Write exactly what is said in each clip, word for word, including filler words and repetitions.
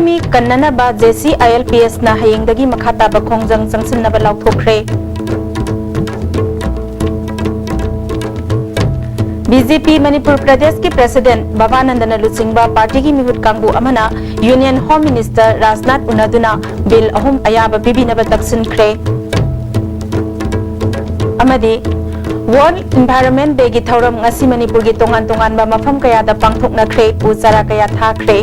Me ꯀꯟꯅꯅꯕ J C I L P ꯑꯦꯁꯅ ꯍꯌꯦꯡꯗꯒꯤ ꯃꯈꯥ ꯇꯥꯕ ꯈꯣꯡꯖꯪ ꯆꯪꯁꯤꯟꯅꯕ ꯂꯥꯎꯊꯣꯛꯈ꯭ꯔꯦ꯫ ꯕꯤ ꯖꯦ ꯄꯤ ꯃꯅꯤꯄꯨꯔ ꯄ꯭ꯔꯗꯦꯁꯀꯤ ꯄ꯭ꯔꯦꯁꯤꯗꯦꯟꯠ ꯕꯕꯥꯅꯟꯗꯅ ꯂꯨꯆꯤꯡꯕ ꯄꯥꯔꯇꯤꯒꯤ ꯃꯤꯍꯨꯠ ꯀꯥꯡꯕꯨ ꯑꯃꯅ ꯌꯨꯅꯤꯌꯟ ꯍꯣꯝ ꯃꯤꯅꯤꯁꯇꯔ ꯔꯥꯖꯅꯥꯊ ꯎꯅꯗꯨꯅ ꯕꯤꯜ ꯑꯍꯨꯝ ꯑꯌꯥꯕ ꯄꯤꯕꯤꯅꯕ ꯇꯛꯁꯤꯟꯈ꯭ꯔꯦ꯫ ꯑꯃꯗꯤ ꯋꯥꯔꯜꯗ ꯏꯟꯚꯥꯏꯔꯣꯟꯃꯦꯟꯠ ꯗꯦꯒꯤ ꯊꯧꯔꯝ ꯉꯁꯤ ꯃꯅꯤꯄꯨꯔꯒꯤ ꯇꯣꯉꯥꯟ ꯇꯣꯉꯥꯟꯕ ꯃꯐꯝ ꯀꯌꯥꯗ ꯄꯥꯡꯊꯣꯛꯅꯈ꯭ꯔꯦ, ꯎ ꯆꯥꯔꯥ ꯀꯌꯥ ꯊꯥꯈ꯭ꯔꯦ꯫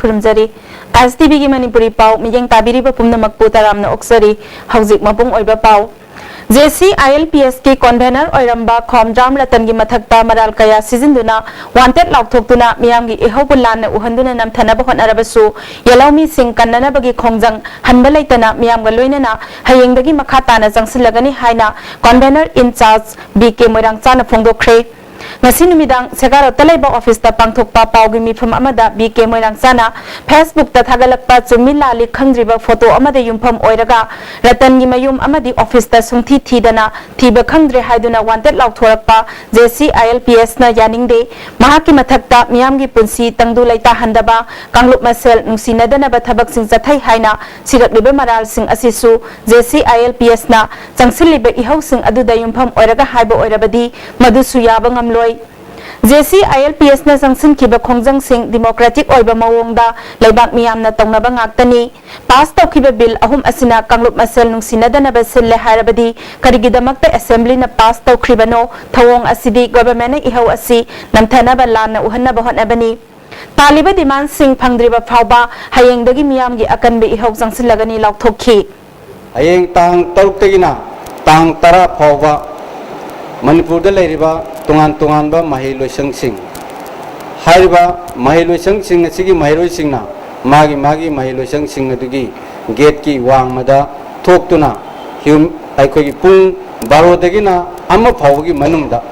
ꯈꯨꯔꯨꯝꯖꯔꯤ꯫ ꯑꯥꯏ ꯑꯦꯁ ꯇꯤ ꯚꯤꯒꯤ ꯃꯅꯤꯄꯨꯔꯤ ꯄꯥꯎ ꯃꯤꯠꯌꯦꯡ ꯇꯥꯕꯤꯔꯤꯕ ꯄꯨꯝꯅꯃꯛꯄꯨ ꯇꯔꯥꯝꯅ ꯑꯣꯛꯆꯔꯤ꯫ ꯍꯧꯖꯤꯛ ꯃꯄꯨꯡ ꯑꯣꯏꯕ ꯄꯥꯎ꯫ J C I L P ꯑꯦꯁꯀꯤ ꯀꯣꯟꯚꯦꯅꯔ ꯑꯣꯏꯔꯝꯕ ꯈꯣꯝꯗ꯭ꯔꯥꯝ ꯔꯇꯟꯒꯤ ꯃꯊꯛꯇ ꯃꯔꯥꯜ ꯀꯌꯥ ꯁꯤꯖꯤꯟꯗꯨꯅ ꯋꯥꯟꯇꯦꯗ ꯂꯥꯎꯊꯣꯛꯇꯨꯅ ꯃꯤꯌꯥꯝꯒꯤ ꯏꯍꯧꯕꯨ ꯂꯥꯟꯅ ꯎꯍꯟꯗꯨꯅ ꯅꯝꯊꯅꯕ ꯍꯣꯠꯅꯔꯕꯁꯨ, ꯌꯦꯜꯍꯧꯃꯤꯁꯤꯡ ꯀꯟꯅꯅꯕꯒꯤ ꯈꯣꯡꯖꯪ ꯍꯟꯕ ꯂꯩꯇꯅ ꯃꯤꯌꯥꯝꯒ ꯂꯣꯏꯅꯅ ꯍꯌꯦꯡꯗꯒꯤ ꯃꯈꯥ ꯇꯥꯅ ꯆꯪꯁꯤꯜꯂꯒꯅꯤ ꯍꯥꯏꯅ ꯀꯣꯟꯚꯦꯅꯔ ꯏꯟ ꯆꯥꯔꯖ ꯕꯤ ꯀꯦ ꯃꯣꯏꯔꯥꯡꯆꯥꯅ ꯐꯣꯡꯗꯣꯛꯈ꯭ꯔꯦ꯫ ꯉꯁꯤ ꯅꯨꯃꯤꯗꯥꯡ ꯁꯦꯒꯥꯔꯣꯠꯇ ꯂꯩꯕ ꯑꯣꯐꯤꯁꯇ ꯄꯥꯡꯊꯣꯛꯄ ꯄꯥꯎꯒꯤ ꯃꯤꯐꯝ ꯑꯃꯗ ꯕꯤ ꯀꯦ ꯃꯣꯏꯔꯥꯡꯆꯥꯅ ꯐꯦꯁꯕꯨꯛꯇ ꯊꯥꯒꯠꯂꯛꯄ ꯆꯨꯝꯃꯤ ꯂꯥꯜꯂꯤ ꯈꯪꯗ꯭ꯔꯤꯕ ꯐꯣꯇꯣ ꯑꯃꯗ ꯌꯨꯝꯐꯝ ꯑꯣꯏꯔꯒ ꯔꯇꯟꯒꯤ ꯃꯌꯨꯝ ꯑꯃꯗꯤ ꯑꯣꯐꯤꯁꯇ ꯁꯨꯡꯊꯤ ꯊꯤꯗꯅ ꯊꯤꯕ ꯈꯪꯗ꯭ꯔꯦ ꯍꯥꯏꯗꯨꯅ ꯋꯥꯟꯇꯦꯗ ꯂꯥꯎꯊꯣꯔꯛꯄ J C I L P ꯑꯦꯁꯅ ꯌꯥꯅꯤꯡꯗꯦ꯫ ꯃꯍꯥꯛꯀꯤ ꯃꯊꯛꯇ ꯃꯤꯌꯥꯝꯒꯤ ꯄꯨꯟꯁꯤ ꯇꯪꯗꯨ ꯂꯩꯇꯥꯍꯟꯗꯕ, ꯀꯥꯡꯂꯨꯞ ꯃꯁꯦꯜ ꯅꯨꯡꯁꯤꯅꯗꯅꯕ ꯊꯕꯛꯁꯤꯡ ꯆꯠꯊꯩ ꯍꯥꯏꯅ ꯁꯤꯔꯛꯂꯤꯕ ꯃꯔꯥꯜꯁꯤꯡ ꯑꯁꯤꯁꯨ J C I L P ꯑꯦꯁꯅ ꯆꯪꯁꯤꯜꯂꯤꯕ ꯏꯍꯧꯁꯤꯡ ꯑꯗꯨꯗ ꯌꯨꯝꯐꯝ ꯑꯣꯏꯔꯒ ꯍꯥꯏꯕ ꯑꯣꯏꯔꯕꯗꯤ ꯃꯗꯨꯁꯨ ꯌꯥꯕ ꯉꯝꯂꯣꯏ꯫ J C I L P ꯑꯦꯁꯅ ꯆꯪꯁꯤꯟꯈꯤꯕ ꯈꯣꯡꯖꯪꯁꯤꯡ democratic ꯑꯣꯏꯕ ꯃꯑꯣꯡꯗ ꯂꯩꯕꯥꯛ ꯃꯤꯌꯥꯝꯅ ꯇꯧꯅꯕ ꯉꯥꯛꯇꯅꯤ꯫ ꯄꯥꯁ ꯇꯧꯈꯤꯕ ꯕꯤꯜ ꯑꯍꯨꯝ ꯑꯁꯤꯅ ꯀꯥꯡꯂꯨꯞ ꯃꯁꯦꯜ ꯅꯨꯡꯁꯤꯅꯗꯅꯕ ꯁꯤꯜꯂꯦ ꯍꯥꯏꯔꯕꯗꯤ ꯀꯔꯤꯒꯤꯗꯃꯛꯇ ꯑꯦꯁꯦꯝꯕ꯭ꯂꯤꯅ ꯄꯥꯁ ꯇꯧꯈ꯭ꯔꯤꯕꯅꯣ? ꯊꯧꯑꯣꯡ ꯑꯁꯤꯗꯤ ꯒꯣꯚꯔꯟꯃꯦꯟꯠꯅ ꯏꯍꯧ ꯑꯁꯤ ꯅꯝꯊꯅꯕ ꯂꯥꯟꯅ ꯎꯍꯟꯅꯕ ꯍꯣꯠꯅꯕꯅꯤ꯫ ꯇꯥꯜꯂꯤꯕ ꯗꯤꯃꯥꯟꯁꯤꯡ ꯐꯪꯗ꯭ꯔꯤꯕ ꯐꯥꯎꯕ ꯍꯌꯦꯡꯗꯒꯤ ꯃꯤꯌꯥꯝꯒꯤ ꯑꯀꯟꯕ ꯏꯍꯧ ꯆꯪꯁꯤꯜꯂꯒꯅꯤ ꯂꯥꯎꯊꯣꯛꯈꯤ꯫ ꯍꯌꯦꯡ ꯇꯥꯡ ꯇꯔꯨꯛꯇꯒꯤꯅ ꯇꯥꯡ ꯇꯔꯥ ꯐꯥꯎꯕ ꯃꯅꯤꯄꯨꯔꯗ ꯂꯩꯔꯤꯕ ꯇꯣꯉꯥꯟ ꯇꯣꯉꯥꯟꯕ ꯃꯍꯩ ꯂꯣꯏꯁꯪꯁꯤꯡ, ꯍꯥꯏꯔꯤꯕ ꯃꯍꯩ ꯂꯣꯏꯁꯪꯁꯤꯡ ꯑꯁꯤꯒꯤ ꯃꯍꯩꯔꯣꯏꯁꯤꯡꯅ ꯃꯥꯒꯤ ꯃꯥꯒꯤ ꯃꯍꯩ ꯂꯣꯏꯁꯪꯁꯤꯡ ꯑꯗꯨꯒꯤ ꯒꯦꯠꯀꯤ ꯋꯥꯡꯃꯗ ꯊꯣꯛꯇꯨꯅ ꯍ꯭ꯌꯨꯝ-, ꯑꯩꯈꯣꯏꯒꯤ ꯄꯨꯡ ꯕꯥꯔꯣꯗꯒꯤꯅ ꯑꯃ ꯐꯥꯎꯕꯒꯤ ꯃꯅꯨꯡꯗ,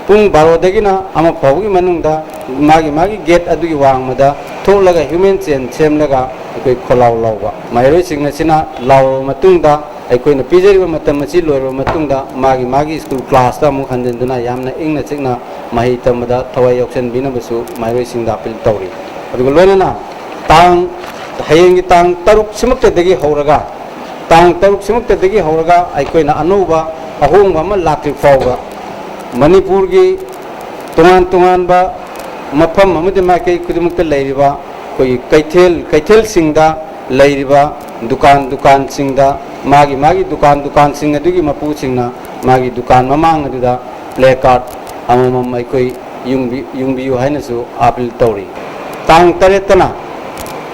ꯄꯨꯡ ꯕꯥꯔꯣꯗꯒꯤꯅ ꯑꯃ ꯐꯥꯎꯕꯒꯤ ꯃꯅꯨꯡꯗ ꯃꯥꯒꯤ ꯃꯥꯒꯤ ꯒꯦꯠ ꯑꯗꯨꯒꯤ ꯋꯥꯡꯃꯗ ꯊꯣꯛꯂꯒ human chain ꯁꯦꯝꯂꯒ ꯑꯩꯈꯣꯏ ꯈꯣꯜꯂꯥꯎ ꯂꯥꯎꯕ꯫ ꯃꯍꯩꯔꯣꯏꯁꯤꯡ ꯑꯁꯤꯅ ꯂꯥꯎꯔꯕ ꯃꯇꯨꯡꯗ, ꯑꯩꯈꯣꯏꯅ ꯄꯤꯖꯔꯤꯕ ꯃꯇꯝ ꯑꯁꯤ ꯂꯣꯏꯔꯕ ꯃꯇꯨꯡꯗ, ꯃꯥꯒꯤ ꯃꯥꯒꯤ ꯁ꯭ꯀꯨꯜ ꯀ꯭ꯂꯥꯁꯇ ꯑꯃꯨꯛ ꯍꯟꯖꯤꯟꯗꯨꯅ ꯌꯥꯝꯅ ꯏꯪꯅ ꯆꯤꯛꯅ ꯃꯍꯩ ꯇꯝꯕꯗ ꯊꯋꯥꯏ ꯌꯥꯎꯁꯟꯕꯤꯅꯕꯁꯨ ꯃꯍꯩꯔꯣꯏꯁꯤꯡꯗ ꯑꯥꯄꯤꯜ ꯇꯧꯔꯤ꯫ ꯑꯗꯨꯒ ꯂꯣꯏꯅꯅ ꯇꯥꯡ, ꯍꯌꯦꯡꯒꯤ ꯇꯥꯡ ꯇꯔꯨꯛ ꯁꯤꯃꯛꯇꯗꯒꯤ ꯍꯧꯔꯒ, ꯇꯥꯡ ꯇꯔꯨꯛ ꯁꯤꯃꯛꯇꯗꯒꯤ ꯍꯧꯔꯒ ꯑꯩꯈꯣꯏꯅ ꯑꯅꯧꯕ ꯑꯍꯣꯡꯕ ꯑꯃ ꯂꯥꯛꯇ꯭ꯔꯤ ꯐꯥꯎꯕ, ꯃꯅꯤꯄꯨꯔꯒꯤ ꯇꯣꯉꯥꯟ ꯇꯣꯉꯥꯟꯕ ꯃꯐꯝ ꯑꯃꯗꯤ ꯃꯥꯏꯀꯩ ꯈꯨꯗꯤꯡꯃꯛꯇ ꯂꯩꯔꯤꯕ ꯑꯩꯈꯣꯏꯒꯤ ꯀꯩꯊꯦꯜ, ꯀꯩꯊꯦꯜꯁꯤꯡꯗ ꯂꯩꯔꯤꯕ ꯗꯨꯀꯥꯟ, ꯗꯨꯀꯥꯟꯁꯤꯡꯗ, ꯃꯥꯒꯤ ꯃꯥꯒꯤ ꯗꯨꯀꯥꯟ, ꯗꯨꯀꯥꯟꯁꯤꯡ ꯑꯗꯨꯒꯤ ꯃꯄꯨꯁꯤꯡꯅ ꯃꯥꯒꯤ ꯗꯨꯀꯥꯟ ꯃꯃꯥꯡ ꯑꯗꯨꯗ placard ꯑꯃꯃꯝ ꯑꯩꯈꯣꯏ ꯌꯨꯡꯕꯤ-, ꯌꯨꯡꯕꯤꯌꯨ ꯍꯥꯏꯅꯁꯨ ꯑꯥꯄꯤꯜ ꯇꯧꯔꯤ꯫ ꯇꯥꯡ ꯇꯔꯦꯠꯇꯅ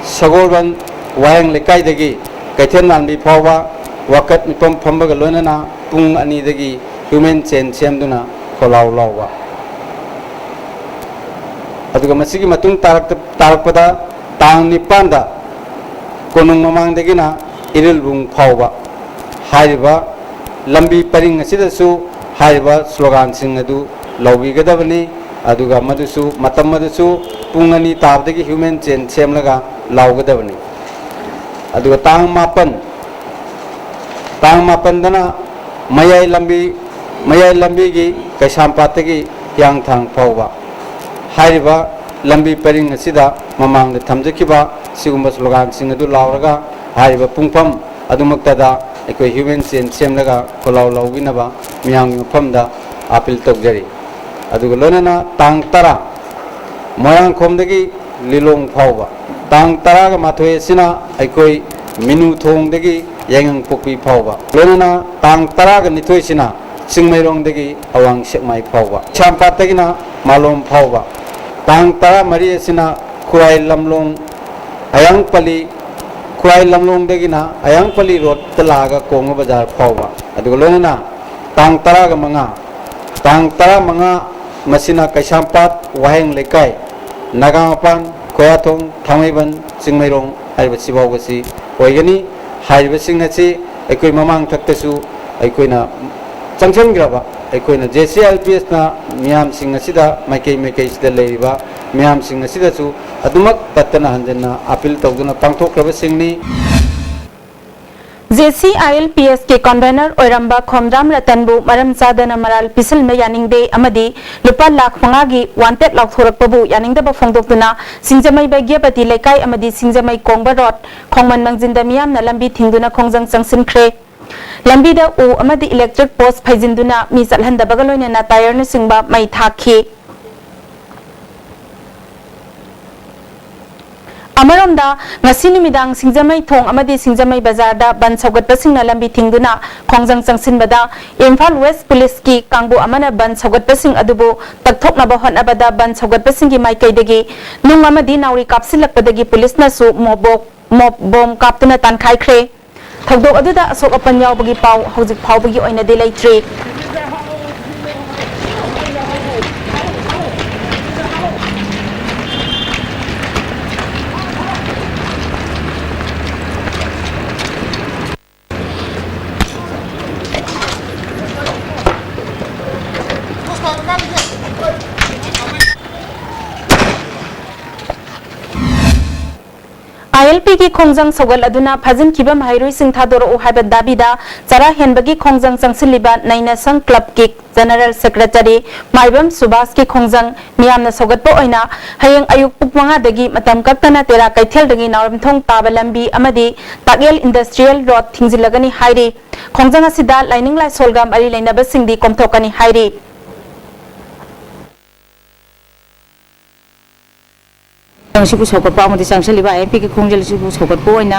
ꯁꯒꯣꯜꯕꯟ ꯋꯥꯍꯦꯡ ꯂꯩꯀꯥꯏꯗꯒꯤ ꯀꯩꯊꯦꯜ ꯂꯥꯟꯕꯤ ꯐꯥꯎꯕ ꯋꯥꯀꯠ ꯃꯤꯐꯝ ꯐꯝꯕꯒ ꯂꯣꯏꯅꯅ ꯄꯨꯡ ꯑꯅꯤꯗꯒꯤ human chain ꯁꯦꯝꯗꯨꯅ ꯈꯣꯜꯂꯥꯎ ꯂꯥꯎꯕ꯫ ꯑꯗꯨꯒ ꯃꯁꯤꯒꯤ ꯃꯇꯨꯡ ꯇꯥꯔꯛꯇ-, ꯇꯥꯔꯛꯄꯗ ꯇꯥꯡ ꯅꯤꯄꯥꯟꯗ ꯀꯣꯅꯨꯡ ꯃꯃꯥꯡꯗꯒꯤꯅ ꯏꯔꯤꯜꯕꯨꯡ ꯐꯥꯎꯕ ꯍꯥꯏꯔꯤꯕ ꯂꯝꯕꯤ ꯄꯔꯤꯡ ꯑꯁꯤꯗꯁꯨ ꯍꯥꯏꯔꯤꯕ ꯁ꯭ꯂꯣꯒꯥꯟꯁꯤꯡ ꯑꯗꯨ ꯂꯧꯕꯤꯒꯗꯕꯅꯤ꯫ ꯑꯗꯨꯒ ꯃꯗꯨꯁꯨ, ꯃꯇꯝ ꯑꯗꯨꯁꯨ ꯄꯨꯡ ꯑꯅꯤ ꯇꯥꯕꯗꯒꯤ human chain ꯁꯦꯝꯂꯒ ꯂꯥꯎꯒꯗꯕꯅꯤ꯫ ꯑꯗꯨꯒ ꯇꯥꯡ ꯃꯥꯄꯟ, ꯇꯥꯡ ꯃꯥꯄꯟꯗꯅ ꯃꯌꯥꯏ ꯂꯝꯕꯤ, ꯃꯌꯥꯏ ꯂꯝꯕꯤꯒꯤ ꯀꯩꯁꯥꯝꯄꯥꯠꯇꯒꯤ ꯍꯤꯌꯥꯡꯊꯥꯡ ꯐꯥꯎꯕ ꯍꯥꯏꯔꯤꯕ ꯂꯝꯕꯤ ꯄꯔꯤꯡ ꯑꯁꯤꯗ ꯃꯃꯥꯡꯗ ꯊꯝꯖꯈꯤꯕ ꯁꯤꯒꯨꯝꯕ ꯁ꯭ꯂꯣꯒꯥꯟꯁꯤꯡ ꯑꯗꯨ ꯂꯥꯎꯔꯒ ꯍꯥꯏꯔꯤꯕ ꯄꯨꯡꯐꯝ ꯑꯗꯨꯃꯛꯇꯗ ꯑꯩꯈꯣꯏ human chain ꯁꯦꯝꯂꯒ ꯈꯣꯜꯂꯥꯎ ꯂꯧꯕꯤꯅꯕ ꯃꯤꯌꯥꯝꯒꯤ ꯃꯐꯝꯗ ꯑꯥꯄꯤꯜ ꯇꯧꯖꯔꯤ꯫ ꯑꯗꯨꯒ ꯂꯣꯏꯅꯅ ꯇꯥꯡ ꯇꯔꯥ, ꯃꯣꯏꯔꯥꯡꯈꯣꯝꯗꯒꯤ ꯂꯤꯂꯣꯡ ꯐꯥꯎꯕ, ꯇꯥꯡ ꯇꯔꯥꯒ ꯃꯥꯊꯣꯏ ꯑꯁꯤꯅ ꯑꯩꯈꯣꯏ ꯃꯤꯅꯨ ꯊꯣꯡꯗꯒꯤ ꯌꯥꯏꯉꯪꯄꯣꯛꯄꯤ ꯐꯥꯎꯕ, ꯂꯣꯏꯅꯅ ꯇꯥꯡ ꯇꯔꯥꯒ ꯅꯤꯊꯣꯏꯁꯤꯅ ꯆꯤꯡꯃꯩꯔꯣꯡꯗꯒꯤ ꯑꯋꯥꯡ ꯁꯦꯛꯃꯥꯏ ꯐꯥꯎꯕ, ꯀꯩꯁꯥꯝꯄꯥꯠꯇꯒꯤꯅ ꯃꯥꯂꯣꯝ ꯐꯥꯎꯕ, ꯇꯥꯡ ꯇꯔꯥꯃꯔꯤ ꯑꯁꯤꯅ ꯈꯨꯔꯥꯏ ꯂꯝꯂꯣꯡ, ꯑꯌꯥꯡꯄꯜꯂꯤ, ꯈꯨꯔꯥꯏ ꯂꯝꯂꯣꯡꯗꯒꯤꯅ ꯑꯌꯥꯡꯄꯜꯂꯤ ꯔꯣꯗꯇ ꯂꯥꯛꯑꯒ ꯀꯣꯡꯕ ꯕꯖꯥꯔ ꯐꯥꯎꯕ, ꯑꯗꯨꯒ ꯂꯣꯏꯅꯅ ꯇꯥꯡ ꯇꯔꯥꯒ ꯃꯉꯥ, ꯇꯥꯡ ꯇꯔꯥꯃꯉꯥ ꯃꯁꯤꯅ ꯀꯩꯁꯥꯝꯄꯥꯠ, ꯋꯥꯍꯦꯡ ꯂꯩꯀꯥꯏ, ꯅꯥꯒꯥꯃꯄꯥꯟ, ꯈꯣꯌꯥꯊꯣꯡ, ꯊꯥꯡꯃꯩꯕꯟ, ꯆꯤꯡꯃꯩꯔꯣꯡ ꯍꯥꯏꯔꯤꯕ ꯁꯤꯐꯥꯎꯕꯁꯤ ꯑꯣꯏꯒꯅꯤ꯫ ꯍꯥꯏꯔꯤꯕꯁꯤꯡ ꯑꯁꯤ ꯑꯩꯈꯣꯏ ꯃꯃꯥꯡ ꯊꯛꯇꯁꯨ ꯑꯩꯈꯣꯏꯅ ꯆꯪꯁꯤꯟꯈ꯭ꯔꯕ, ꯑꯩꯈꯣꯏꯅ JCLPSꯅ ꯃꯤꯌꯥꯝꯁꯤꯡ ꯑꯁꯤꯗ, ꯃꯥꯏꯀꯩ ꯃꯥꯏꯀꯩꯁꯤꯗ ꯂꯩꯔꯤꯕ ꯃꯤꯌꯥꯝꯁꯤꯡ ꯑꯁꯤꯗꯁꯨ ꯑꯗꯨꯃꯛ ꯇꯠꯇꯅ ꯍꯟꯖꯤꯟꯅ ꯑꯥꯄꯤꯜ ꯇꯧꯗꯨꯅ ꯄꯥꯡꯊꯣꯛꯈ꯭ꯔꯕꯁꯤꯡꯅꯤ꯫ J C I L P ꯑꯦꯁꯀꯤ convener ꯑꯣꯏꯔꯝꯕ ꯈꯣꯝꯗ꯭ꯔꯥꯝ ꯔꯇꯟꯕꯨ ꯃꯔꯝ ꯆꯥꯗꯅ ꯃꯔꯥꯜ ꯄꯤꯁꯤꯟꯕ ꯌꯥꯅꯤꯡꯗꯦ ꯑꯃꯗꯤ ꯂꯨꯄꯥ ꯂꯥꯈ ꯃꯉꯥꯒꯤ ꯋꯥꯟꯇꯦꯗ ꯂꯥꯎꯊꯣꯔꯛꯄꯕꯨ ꯌꯥꯅꯤꯡꯗꯕ ꯐꯣꯡꯗꯣꯛꯇꯨꯅ ꯁꯤꯡꯖꯃꯩ ꯕꯩꯒ꯭ꯌꯥꯄꯇꯤ ꯂꯩꯀꯥꯏ ꯑꯃꯗꯤ ꯁꯤꯡꯖꯃꯩ ꯀꯣꯡꯕ ꯔꯣꯗ ꯈꯣꯡꯃꯟ ꯃꯥꯡꯖꯤꯟꯗ ꯃꯤꯌꯥꯝꯅ ꯂꯝꯕꯤ ꯊꯤꯡꯗꯨꯅ ꯈꯣꯡꯖꯪ ꯆꯪꯁꯤꯟꯈ꯭ꯔꯦ꯫ ꯂꯝꯕꯤꯗ ꯎ ꯑꯃꯗꯤ ꯏꯂꯦꯛꯇ꯭ꯔꯤꯛ ꯄꯣꯁ ꯐꯩꯖꯤꯟꯗꯨꯅ ꯃꯤ ꯆꯠꯍꯟꯗꯕꯒ ꯂꯣꯏꯅꯅ ꯇꯥꯌꯔꯅꯆꯤꯡꯕ ꯃꯩ ꯊꯥꯈꯤ꯫ ꯑꯃꯔꯣꯝꯗ, ꯉꯁꯤ ꯅꯨꯃꯤꯗꯥꯡ ꯁꯤꯡꯖꯃꯩ ꯊꯣꯡ ꯑꯃꯗꯤ ꯁꯤꯡꯖꯃꯩ ꯕꯖꯥꯔꯗ ꯕꯟ ꯁꯧꯒꯠꯄꯁꯤꯡꯅ ꯂꯝꯕꯤ ꯊꯤꯡꯗꯨꯅ ꯈꯣꯡꯖꯪ ꯆꯪꯁꯤꯟꯕꯗ ꯏꯝꯐꯥꯜ ꯋꯦꯁ ꯄꯨꯂꯤꯁꯀꯤ ꯀꯥꯡꯕꯨ ꯑꯃꯅ ꯕꯟ ꯁꯧꯒꯠꯄꯁꯤꯡ ꯑꯗꯨꯕꯨ ꯇꯛꯊꯣꯛꯅꯕ ꯍꯣꯠꯅꯕꯗ ꯕꯟ ꯁꯧꯒꯠꯄꯁꯤꯡꯒꯤ ꯃꯥꯏꯀꯩꯗꯒꯤ ꯅꯨꯡ ꯑꯃꯗꯤ ꯅꯥꯎꯔꯤ ꯀꯥꯞꯁꯤꯜꯂꯛꯄꯗꯒꯤ ꯄꯨꯂꯤꯁꯅꯁꯨ ꯃꯣꯕꯣꯛ ꯃꯣꯞ ꯕꯣꯝ ꯀꯥꯞꯇꯨꯅ ꯇꯥꯟꯈꯥꯏꯈ꯭ꯔꯦ꯫ ꯊꯧꯗꯣꯛ ꯑꯗꯨꯗ ꯑꯁꯣꯛ ꯑꯄꯟ ꯌꯥꯎꯕꯒꯤ ꯄꯥꯎ ꯍꯧꯖꯤꯛ ꯐꯥꯎꯕꯒꯤ ꯑꯣꯏꯅꯗꯤ ꯂꯩꯇ꯭ꯔꯤ꯫ ꯑꯥꯏ ꯑꯦꯜ ꯄꯤꯒꯤ ꯈꯣꯡꯖꯪ ꯁꯧꯒꯠꯂꯗꯨꯅ ꯐꯥꯖꯤꯟꯈꯤꯕ ꯃꯍꯩꯔꯣꯏꯁꯤꯡ ꯊꯥꯗꯣꯔꯛꯎ ꯍꯥꯏꯕ ꯗꯥꯕꯤꯗ ꯆꯔꯥ ꯍꯦꯟꯕꯒꯤ ꯈꯣꯡꯖꯪ ꯆꯪꯁꯤꯜꯂꯤꯕ ꯅꯩꯅꯁꯪ ꯀ꯭ꯂꯕꯀꯤ ꯖꯦꯅꯔꯦꯜ ꯁꯦꯀ꯭ꯔꯦꯇꯔꯤ ꯃꯥꯏꯕꯝ ꯁꯨꯕꯥꯁꯀꯤ ꯈꯣꯡꯖꯪ ꯃꯤꯌꯥꯝꯅ ꯁꯧꯒꯠꯄ ꯑꯣꯏꯅ ꯍꯌꯦꯡ ꯑꯌꯨꯛ ꯄꯨꯡ ꯃꯉꯥꯗꯒꯤ ꯃꯇꯝ ꯀꯛꯇꯅ ꯇꯦꯔꯥ ꯀꯩꯊꯦꯜꯗꯒꯤ ꯅꯥꯎꯔꯦꯝꯊꯣꯡ ꯇꯥꯕ ꯂꯝꯕꯤ ꯑꯃꯗꯤ ꯇꯥꯛꯌꯦꯜ ꯏꯟꯗꯁꯇ꯭ꯔꯤꯌꯦꯜ ꯔꯣꯗ ꯊꯤꯡꯖꯤꯜꯂꯒꯅꯤ ꯍꯥꯏꯔꯤ꯫ ꯈꯣꯡꯖꯪ ꯑꯁꯤꯗ ꯂꯥꯏꯅꯤꯡ ꯂꯥꯏꯁꯣꯜꯒ ꯃꯔꯤ ꯂꯩꯅꯕꯁꯤꯡꯗꯤ ꯀꯣꯝꯊꯣꯛꯀꯅꯤ ꯍꯥꯏꯔꯤ꯫ ꯑꯁꯤꯕꯨ ꯁꯧꯒꯠꯄ ꯑꯃꯗꯤ ꯆꯪꯁꯤꯜꯂꯤꯕ ꯑꯥꯏ ꯑꯦꯝ ꯄꯤꯒꯤ ꯈꯣꯡꯖꯦꯜ ꯑꯁꯤꯕꯨ ꯁꯧꯒꯠꯄ ꯑꯣꯏꯅ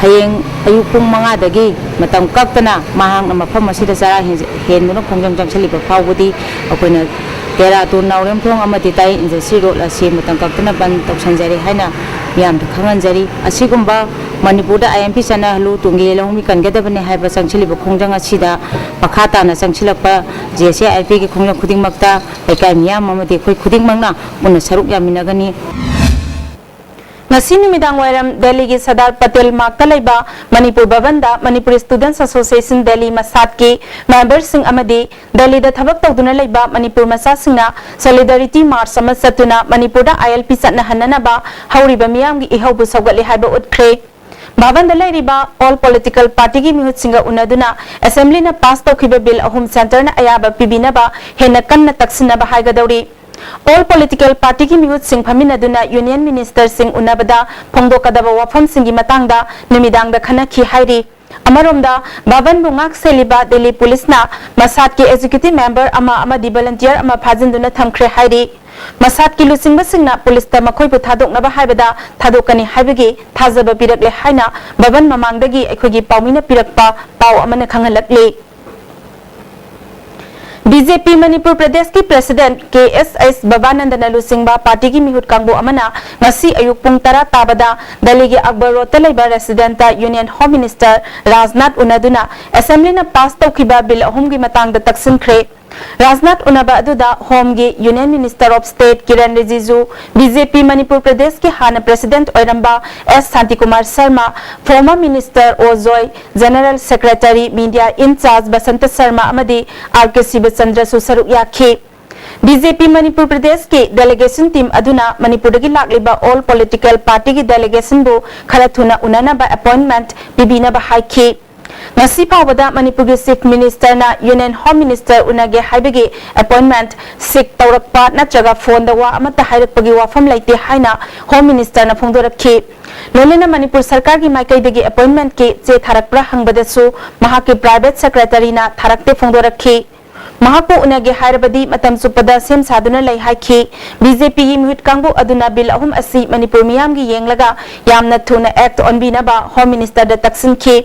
ꯍꯌꯦꯡ ꯑꯌꯨꯛ ꯄꯨꯡ ꯃꯉꯥꯗꯒꯤ ꯃꯇꯝ ꯀꯛꯇꯅ ꯃꯍꯥꯛꯅ ꯃꯐꯝ ꯑꯁꯤꯗ ꯆꯔꯥ ꯍꯦꯟ-, ꯍꯦꯟꯗꯨꯅ ꯈꯣꯡꯖꯪ ꯆꯪꯁꯤꯜꯂꯤꯕ ꯐꯥꯎꯕꯗꯤ ꯑꯩꯈꯣꯏꯅ ꯇꯦꯔꯥ ꯇꯨ ꯅꯥꯎꯔꯦꯝꯊꯣꯡ ꯑꯃꯗꯤ ꯇꯥꯏ ꯏꯟꯗꯁꯇ꯭ꯔꯤ ꯔꯣꯗ ꯑꯁꯤ ꯃꯇꯝ ꯀꯛꯇꯅ ꯕꯟ ꯇꯧꯁꯤꯟꯖꯔꯤ ꯍꯥꯏꯅ ꯃꯤꯌꯥꯝꯗ ꯈꯪꯍꯟꯖꯔꯤ꯫ ꯑꯁꯤꯒꯨꯝꯕ ꯃꯅꯤꯄꯨꯔꯗ ꯑꯥꯏ ꯑꯦꯝ ꯄꯤ ꯆꯠꯅꯍꯜꯂꯨ, ꯇꯨꯡꯒꯤ ꯂꯧꯃꯤ ꯀꯟꯒꯗꯕꯅꯤ ꯍꯥꯏꯕ ꯆꯪꯁꯤꯜꯂꯤꯕ ꯈꯣꯡꯖꯪ ꯑꯁꯤꯗ ꯃꯈꯥ ꯇꯥꯅ ꯆꯪꯁꯤꯜꯂꯛꯄ ꯖꯦ ꯁꯤ ꯑꯥꯏ ꯄꯤꯒꯤ ꯈꯣꯡꯖꯪ ꯈꯨꯗꯤꯡꯃꯛꯇ ꯂꯩꯀꯥꯏ ꯃꯤꯌꯥꯝ ꯑꯃꯗꯤ ꯑꯩꯈꯣꯏ ꯈꯨꯗꯤꯡꯃꯛꯅ ꯄꯨꯟꯅ ꯁꯔꯨꯛ ꯌꯥꯃꯤꯟꯅꯒꯅꯤ꯫ ꯉꯁꯤ ꯅꯨꯃꯤꯗꯥꯡ ꯋꯥꯏꯔꯝ ꯗꯦꯜꯂꯤꯒꯤ ꯁꯔꯗꯥꯔ ꯄꯇꯦꯜ ꯃꯥꯔꯛꯇ ꯂꯩꯕ ꯃꯅꯤꯄꯨꯔ ꯚꯕꯟꯗ ꯃꯅꯤꯄꯨꯔ ꯁ꯭ꯇꯨꯗꯦꯟꯠ ꯑꯦꯁꯣꯁꯤꯌꯦꯁꯟ ꯗꯦꯜꯂꯤ ꯃꯁꯥꯠꯀꯤ ꯃꯦꯝꯕꯔꯁꯤꯡ ꯑꯃꯗꯤ ꯗꯦꯜꯂꯤꯗ ꯊꯕꯛ ꯇꯧꯗꯨꯅ ꯂꯩꯕ ꯃꯅꯤꯄꯨꯔ ꯃꯆꯥꯁꯤꯡꯅ ꯁꯣꯂꯤꯗꯥꯔꯤꯇꯤ ꯃꯥꯔꯆ ꯑꯃ ꯆꯠꯇꯨꯅ ꯃꯅꯤꯄꯨꯔꯗ ꯑꯥꯏ ꯑꯦꯜ ꯄꯤ ꯆꯠꯅꯍꯟꯅꯅꯕ ꯍꯧꯔꯤꯕ ꯃꯤꯌꯥꯝꯒꯤ ꯏꯍꯧꯕꯨ ꯁꯧꯒꯠꯂꯤ ꯍꯥꯏꯕ ꯎꯠꯈ꯭ꯔꯦ꯫ ꯚꯕꯟꯗ ꯂꯩꯔꯤꯕ ꯑꯣꯜ ꯄꯣꯂꯤꯇꯤꯀꯦꯜ ꯄꯥꯔꯇꯤꯒꯤ ꯃꯤꯍꯨꯠꯁꯤꯡꯒ ꯎꯅꯗꯨꯅ ꯑꯦꯁꯦꯝꯕ꯭ꯂꯤꯅ ꯄꯥꯁ ꯇꯧꯈꯤꯕ ꯕꯤꯜ ꯑꯍꯨꯝ ꯁꯦꯟꯇꯔꯅ ꯑꯌꯥꯕ ꯄꯤꯕꯤꯅꯕ ꯍꯦꯟꯅ ꯀꯟꯅ ꯇꯛꯁꯤꯟꯅꯕ ꯍꯥꯏꯒꯗꯧꯔꯤ꯫ ꯑꯣꯜ ꯄꯣꯂꯤꯇꯤꯀꯦꯜ ꯄꯥꯔꯇꯤꯒꯤ ꯃꯤꯍꯨꯠꯁꯤꯡ ꯐꯝꯃꯤꯟꯅꯗꯨꯅ ꯌꯨꯅꯤꯌꯟ ꯃꯤꯅꯤꯁꯇꯔꯁꯤꯡ ꯎꯅꯕꯗ ꯐꯣꯡꯗꯣꯛꯀꯗꯕ ꯋꯥꯐꯝꯁꯤꯡꯒꯤ ꯃꯇꯥꯡꯗ ꯅꯨꯃꯤꯗꯥꯡꯗ ꯈꯟꯅꯈꯤ ꯍꯥꯏꯔꯤ꯫ ꯑꯃꯔꯣꯝꯗ, ꯚꯕꯟꯕꯨ ꯉꯥꯛ ꯁꯦꯜꯂꯤꯕ ꯗꯦꯜꯂꯤ ꯄꯨꯂꯤꯁꯅ ꯃꯁꯥꯠꯀꯤ ꯑꯦꯖꯤꯀ꯭ꯌꯨꯇꯤꯚ ꯃꯦꯝꯕꯔ ꯑꯃ ꯑꯃꯗꯤ ꯚꯣꯂꯨꯟꯇꯤꯌꯔ ꯑꯃ ꯐꯥꯖꯤꯟꯗꯨꯅ ꯊꯝꯈ꯭ꯔꯦ ꯍꯥꯏꯔꯤ꯫ ꯃꯁꯥꯠꯀꯤ ꯂꯨꯆꯤꯡꯕꯁꯤꯡꯅ ꯄꯨꯂꯤꯁꯇ ꯃꯈꯣꯏꯕꯨ ꯊꯥꯗꯣꯛꯅꯕ ꯍꯥꯏꯕꯗ ꯊꯥꯗꯣꯛꯀꯅꯤ ꯍꯥꯏꯕꯒꯤ ꯊꯥꯖꯕ ꯄꯤꯔꯛꯂꯦ ꯍꯥꯏꯅ ꯚꯕꯟ ꯃꯃꯥꯡꯗꯒꯤ ꯑꯩꯈꯣꯏꯒꯤ ꯄꯥꯎꯃꯤꯅ ꯄꯤꯔꯛꯄ ꯄꯥꯎ ꯑꯃꯅ ꯈꯪꯍꯜꯂꯛꯂꯤ꯫ ꯕꯤ ꯖꯦ ꯄꯤ ꯃꯅꯤꯄꯨꯔ ꯄ꯭ꯔꯗꯦꯁꯀꯤ ꯄ꯭ꯔꯦꯁꯤꯗꯦꯟꯠ ꯀꯦ ꯑꯦꯁ ꯑꯦꯁ ꯕꯕꯥꯅꯟꯗꯅ ꯂꯨꯆꯤꯡꯕ ꯄꯥꯔꯇꯤꯒꯤ ꯃꯤꯍꯨꯠ ꯀꯥꯡꯕꯨ ꯑꯃꯅ ꯉꯁꯤ ꯑꯌꯨꯛ ꯄꯨꯡ ꯇꯔꯥ ꯇꯥꯕꯗ ꯗꯦꯜꯂꯤꯒꯤ ꯑꯛꯕꯔ ꯔꯣꯗꯇ ꯂꯩꯕ ꯔꯦꯁꯤꯗꯦꯟꯠꯇ ꯌꯨꯅꯤꯌꯟ ꯍꯣꯝ ꯃꯤꯅꯤꯁꯇꯔ ꯔꯥꯖꯅꯥꯊ ꯎꯅꯗꯨꯅ ꯑꯦꯁꯦꯝꯕ꯭ꯂꯤꯅ ꯄꯥꯁ ꯇꯧꯈꯤꯕ ꯕꯤꯜ ꯑꯍꯨꯝꯒꯤ ꯃꯇꯥꯡꯗ ꯇꯛꯁꯤꯟꯈ꯭ꯔꯦ꯫ ꯔꯥꯖꯅꯥꯊ ꯎꯅꯕ ꯑꯗꯨꯗ ꯍꯣꯝꯒꯤ union minister of state Kiren Rijiju, B J P Manipur ꯄ꯭ꯔꯗꯦꯁꯀꯤ ꯍꯥꯟꯅ ꯄ꯭ꯔꯦꯁꯤꯗꯦꯟꯠ ꯑꯣꯏꯔꯝꯕ S Shantikumar Sharma, former minister O Joy, general secretary media in charge Basanta Sharma ꯑꯃꯗꯤ ꯑꯥꯔ ꯀꯦ ꯁꯤꯕꯆꯟꯗ꯭ꯔꯁꯨ ꯁꯔꯨꯛ ꯌꯥꯈꯤ꯫ ꯕꯤ ꯖꯦ ꯄꯤ ꯃꯅꯤꯄꯨꯔ ꯄ꯭ꯔꯗꯦꯁꯀꯤ ꯗꯦꯂꯤꯒꯦꯁꯟ ꯇꯤꯝ ꯑꯗꯨꯅ ꯃꯅꯤꯄꯨꯔꯗꯒꯤ ꯂꯥꯛꯂꯤꯕ ꯑꯣꯜ ꯄꯣꯂꯤꯇꯤꯀꯦꯜ ꯄꯥꯔꯇꯤꯒꯤ ꯗꯦꯂꯤꯒꯦꯁꯟꯕꯨ ꯈꯔ ꯊꯨꯅ ꯎꯅꯅꯕ ꯑꯦꯄꯣꯏꯟꯠꯃꯦꯟꯠ ꯄꯤꯕꯤꯅꯕ ꯍꯥꯏꯈꯤ꯫ ꯉꯁꯤ ꯐꯥꯎꯕꯗ ꯃꯅꯤꯄꯨꯔꯒꯤ ꯆꯤꯐ ꯃꯤꯅꯤꯁꯇꯔꯅ ꯌꯨꯅꯤꯌꯟ ꯍꯣꯝ ꯃꯤꯅꯤꯁꯇꯔ ꯎꯅꯒꯦ ꯍꯥꯏꯕꯒꯤ ꯑꯦꯄꯣꯏꯟꯠꯃꯦꯟꯠ ꯁꯤꯛ ꯇꯧꯔꯛꯄ ꯅꯠꯇ꯭ꯔꯒ ꯐꯣꯟꯗ ꯋꯥ ꯑꯃꯠꯇ ꯍꯥꯏꯔꯛꯄꯒꯤ ꯋꯥꯐꯝ ꯂꯩꯇꯦ ꯍꯥꯏꯅ ꯍꯣꯝ ꯃꯤꯅꯤꯁꯇꯔꯅ ꯐꯣꯡꯗꯣꯔꯛꯈꯤ꯫ ꯂꯣꯏꯅꯅ ꯃꯅꯤꯄꯨꯔ ꯁꯔꯀꯥꯔꯒꯤ ꯃꯥꯏꯀꯩꯗꯒꯤ ꯑꯦꯄꯣꯏꯟꯠꯃꯦꯟꯠꯀꯤ ꯆꯦ ꯊꯥꯔꯛꯄ꯭ꯔꯥ ꯍꯪꯕꯗꯁꯨ ꯃꯍꯥꯛꯀꯤ ꯄ꯭ꯔꯥꯏꯚꯦꯠ ꯁꯦꯀ꯭ꯔꯦꯇꯔꯤꯅ ꯊꯥꯔꯛꯇꯦ ꯐꯣꯡꯗꯣꯔꯛꯈꯤ꯫ ꯃꯍꯥꯛꯄꯨ ꯎꯅꯒꯦ ꯍꯥꯏꯔꯕꯗꯤ ꯃꯇꯝ ꯆꯨꯞꯄꯗ ꯁꯦꯝ ꯁꯥꯗꯨꯅ ꯂꯩ ꯍꯥꯏꯈꯤ꯫ ꯕꯤ ꯖꯦ ꯄꯤꯒꯤ ꯃꯤꯍꯨꯠ ꯀꯥꯡꯕꯨ ꯑꯗꯨꯅ ꯕꯤꯜ ꯑꯍꯨꯝ ꯑꯁꯤ ꯃꯅꯤꯄꯨꯔ ꯃꯤꯌꯥꯝꯒꯤ ꯌꯦꯡꯂꯒ ꯌꯥꯝꯅ ꯊꯨꯅ ꯑꯦꯛꯠ ꯑꯣꯟꯕꯤꯅꯕ ꯍꯣꯝ ꯃꯤꯅꯤꯁꯇꯔꯗ ꯇꯛꯁꯤꯟꯈꯤ꯫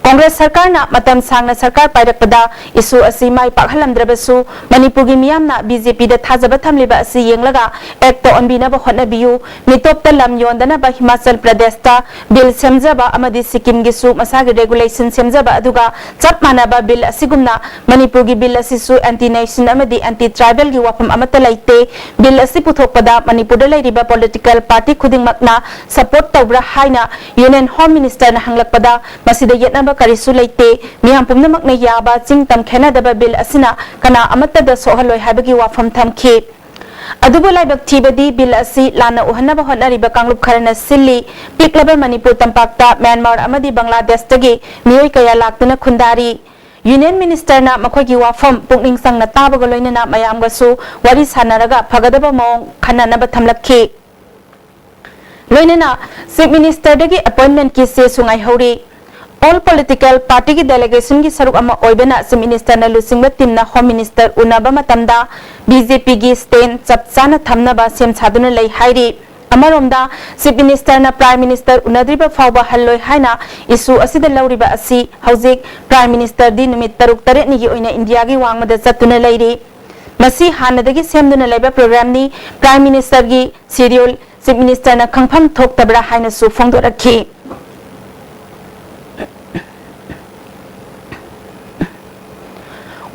ꯀꯣꯡꯒ꯭ꯔꯦꯁ ꯁꯔꯀꯥꯔꯅ ꯃꯇꯝ ꯁꯥꯡꯅ ꯁꯔꯀꯥꯔ ꯄꯥꯏꯔꯛꯄꯗ issue ꯑꯁꯤ ꯃꯥꯏ ꯄꯥꯛꯍꯜꯂꯝꯗ꯭ꯔꯕꯁꯨ, ꯃꯅꯤꯄꯨꯔꯒꯤ ꯃꯤꯌꯥꯝꯅ BJPꯗ ꯊꯥꯖꯕ ꯊꯝꯂꯤꯕ ꯑꯁꯤ ꯌꯦꯡꯂꯒ actꯇ ꯑꯣꯟꯕꯤꯅꯕ ꯍꯣꯠꯅꯕꯤꯌꯨ꯫ ꯃꯤꯇꯣꯞꯇ ꯂꯝ ꯌꯣꯟꯗꯅꯕ ꯍꯤꯃꯥꯆꯜ ꯄ꯭ꯔꯗꯦꯁꯇ bill ꯁꯦꯝꯖꯕ ꯑꯃꯗꯤ ꯁꯤꯛꯀꯤꯝꯒꯤꯁꯨ ꯃꯁꯥꯒꯤ regulation ꯁꯦꯝꯖꯕ ꯑꯗꯨꯒ ꯆꯞ ꯃꯥꯟꯅꯕ bill ꯑꯁꯤꯒꯨꯝꯅ ꯃꯅꯤꯄꯨꯔꯒꯤ bill ꯑꯁꯤꯁꯨ anti nation ꯑꯃꯗꯤ anti tribalꯒꯤ ꯋꯥꯐꯝ ꯑꯃꯠꯇ ꯂꯩꯇꯦ꯫ Bill ꯑꯁꯤ ꯄꯨꯊꯣꯛꯄꯗ ꯃꯅꯤꯄꯨꯔꯗ ꯂꯩꯔꯤꯕ political party ꯈꯨꯗꯤꯡꯃꯛꯅ support ꯇꯧꯕ꯭ꯔꯥ ꯍꯥꯏꯅ Union Home Ministerꯅ ꯍꯪꯂꯛꯄꯗ, ꯃꯁꯤꯗ ꯌꯦꯠꯅꯕ ꯀꯔꯤꯁꯨ ꯂꯩꯇꯦ꯫ ꯃꯤꯌꯥꯝ ꯄꯨꯝꯅꯃꯛꯅ ꯌꯥꯕ ꯆꯤꯡ ꯇꯝ ꯈꯦꯠꯅꯗꯕ bill ꯑꯁꯤꯅ ꯀꯅꯥ ꯑꯃꯠꯇꯗ ꯁꯣꯛꯍꯜꯂꯣꯏ ꯍꯥꯏꯕꯒꯤ ꯋꯥꯐꯝ ꯊꯝꯈꯤ꯫ ꯑꯗꯨꯕꯨ ꯂꯥꯏꯕꯛ ꯊꯤꯕꯗꯤ, bill ꯑꯁꯤ ꯂꯥꯟꯅ ꯎꯍꯟꯅꯕ ꯍꯣꯠꯅꯔꯤꯕ ꯀꯥꯡꯂꯨꯞ ꯈꯔꯅ ꯁꯤꯜꯂꯤ꯫ ꯄꯤꯛꯂꯕ ꯃꯅꯤꯄꯨꯔ ꯇꯝꯄꯥꯛꯇ ꯃ꯭ꯌꯥꯟꯃꯥꯔ ꯑꯃꯗꯤ ꯕꯪꯒ꯭ꯂꯥꯗꯦꯁꯇꯒꯤ ꯃꯤꯑꯣꯏ ꯀꯌꯥ ꯂꯥꯛꯇꯨꯅ ꯈꯨꯟꯗꯥꯔꯤ꯫ Union Ministerꯅ ꯃꯈꯣꯏꯒꯤ ꯋꯥꯐꯝ ꯄꯨꯛꯅꯤꯡ ꯆꯪꯅ ꯇꯥꯕꯒ ꯂꯣꯏꯅꯅ ꯃꯌꯥꯝꯒꯁꯨ ꯋꯥꯔꯤ ꯁꯥꯟꯅꯔꯒ ꯐꯒꯗꯕ ꯃꯑꯣꯡ ꯈꯟꯅꯅꯕ ꯊꯝꯂꯛꯈꯤ꯫ ꯂꯣꯏꯅꯅ Chief Ministerꯗꯒꯤ appointmentꯀꯤ ꯆꯦꯁꯨ ꯉꯥꯏꯍꯧꯔꯤ꯫ All political partyꯒꯤ delegationꯒꯤ ꯁꯔꯨꯛ ꯑꯃ ꯑꯣꯏꯕꯅ Chief Ministerꯅ ꯂꯨꯆꯤꯡꯕ teamꯅ Home Minister ꯎꯅꯕ ꯃꯇꯝꯗ BJPꯒꯤ stand ꯆꯞ ꯆꯥꯅ ꯊꯝꯅꯕ ꯁꯦꯝ ꯁꯥꯗꯨꯅ ꯂꯩ ꯍꯥꯏꯔꯤ꯫ ꯑꯃꯔꯣꯝꯗ, Chief Ministerꯅ Prime Minister ꯎꯅꯗ꯭ꯔꯤꯕ ꯐꯥꯎꯕ ꯍꯜꯂꯣꯏ ꯍꯥꯏꯅ issue ꯑꯁꯤꯗ ꯂꯧꯔꯤꯕ ꯑꯁꯤ ꯍꯧꯖꯤꯛ Prime Ministerꯗꯤ ꯅꯨꯃꯤꯠ ꯇꯔꯨꯛ ꯇꯔꯦꯠꯅꯤꯒꯤ ꯑꯣꯏꯅ ꯏꯟꯗꯤꯌꯥꯒꯤ ꯋꯥꯡꯃꯗ ꯆꯠꯇꯨꯅ ꯂꯩꯔꯤ꯫ ꯃꯁꯤ ꯍꯥꯟꯅꯗꯒꯤ ꯁꯦꯝꯗꯨꯅ ꯂꯩꯕ programꯅꯤ꯫ Prime Ministerꯒꯤ schedule Chief Ministerꯅ ꯈꯪꯐꯝ ꯊꯣꯛꯇꯕ꯭ꯔꯥ ꯍꯥꯏꯅꯁꯨ ꯐꯣꯡꯗꯣꯔꯛꯈꯤ꯫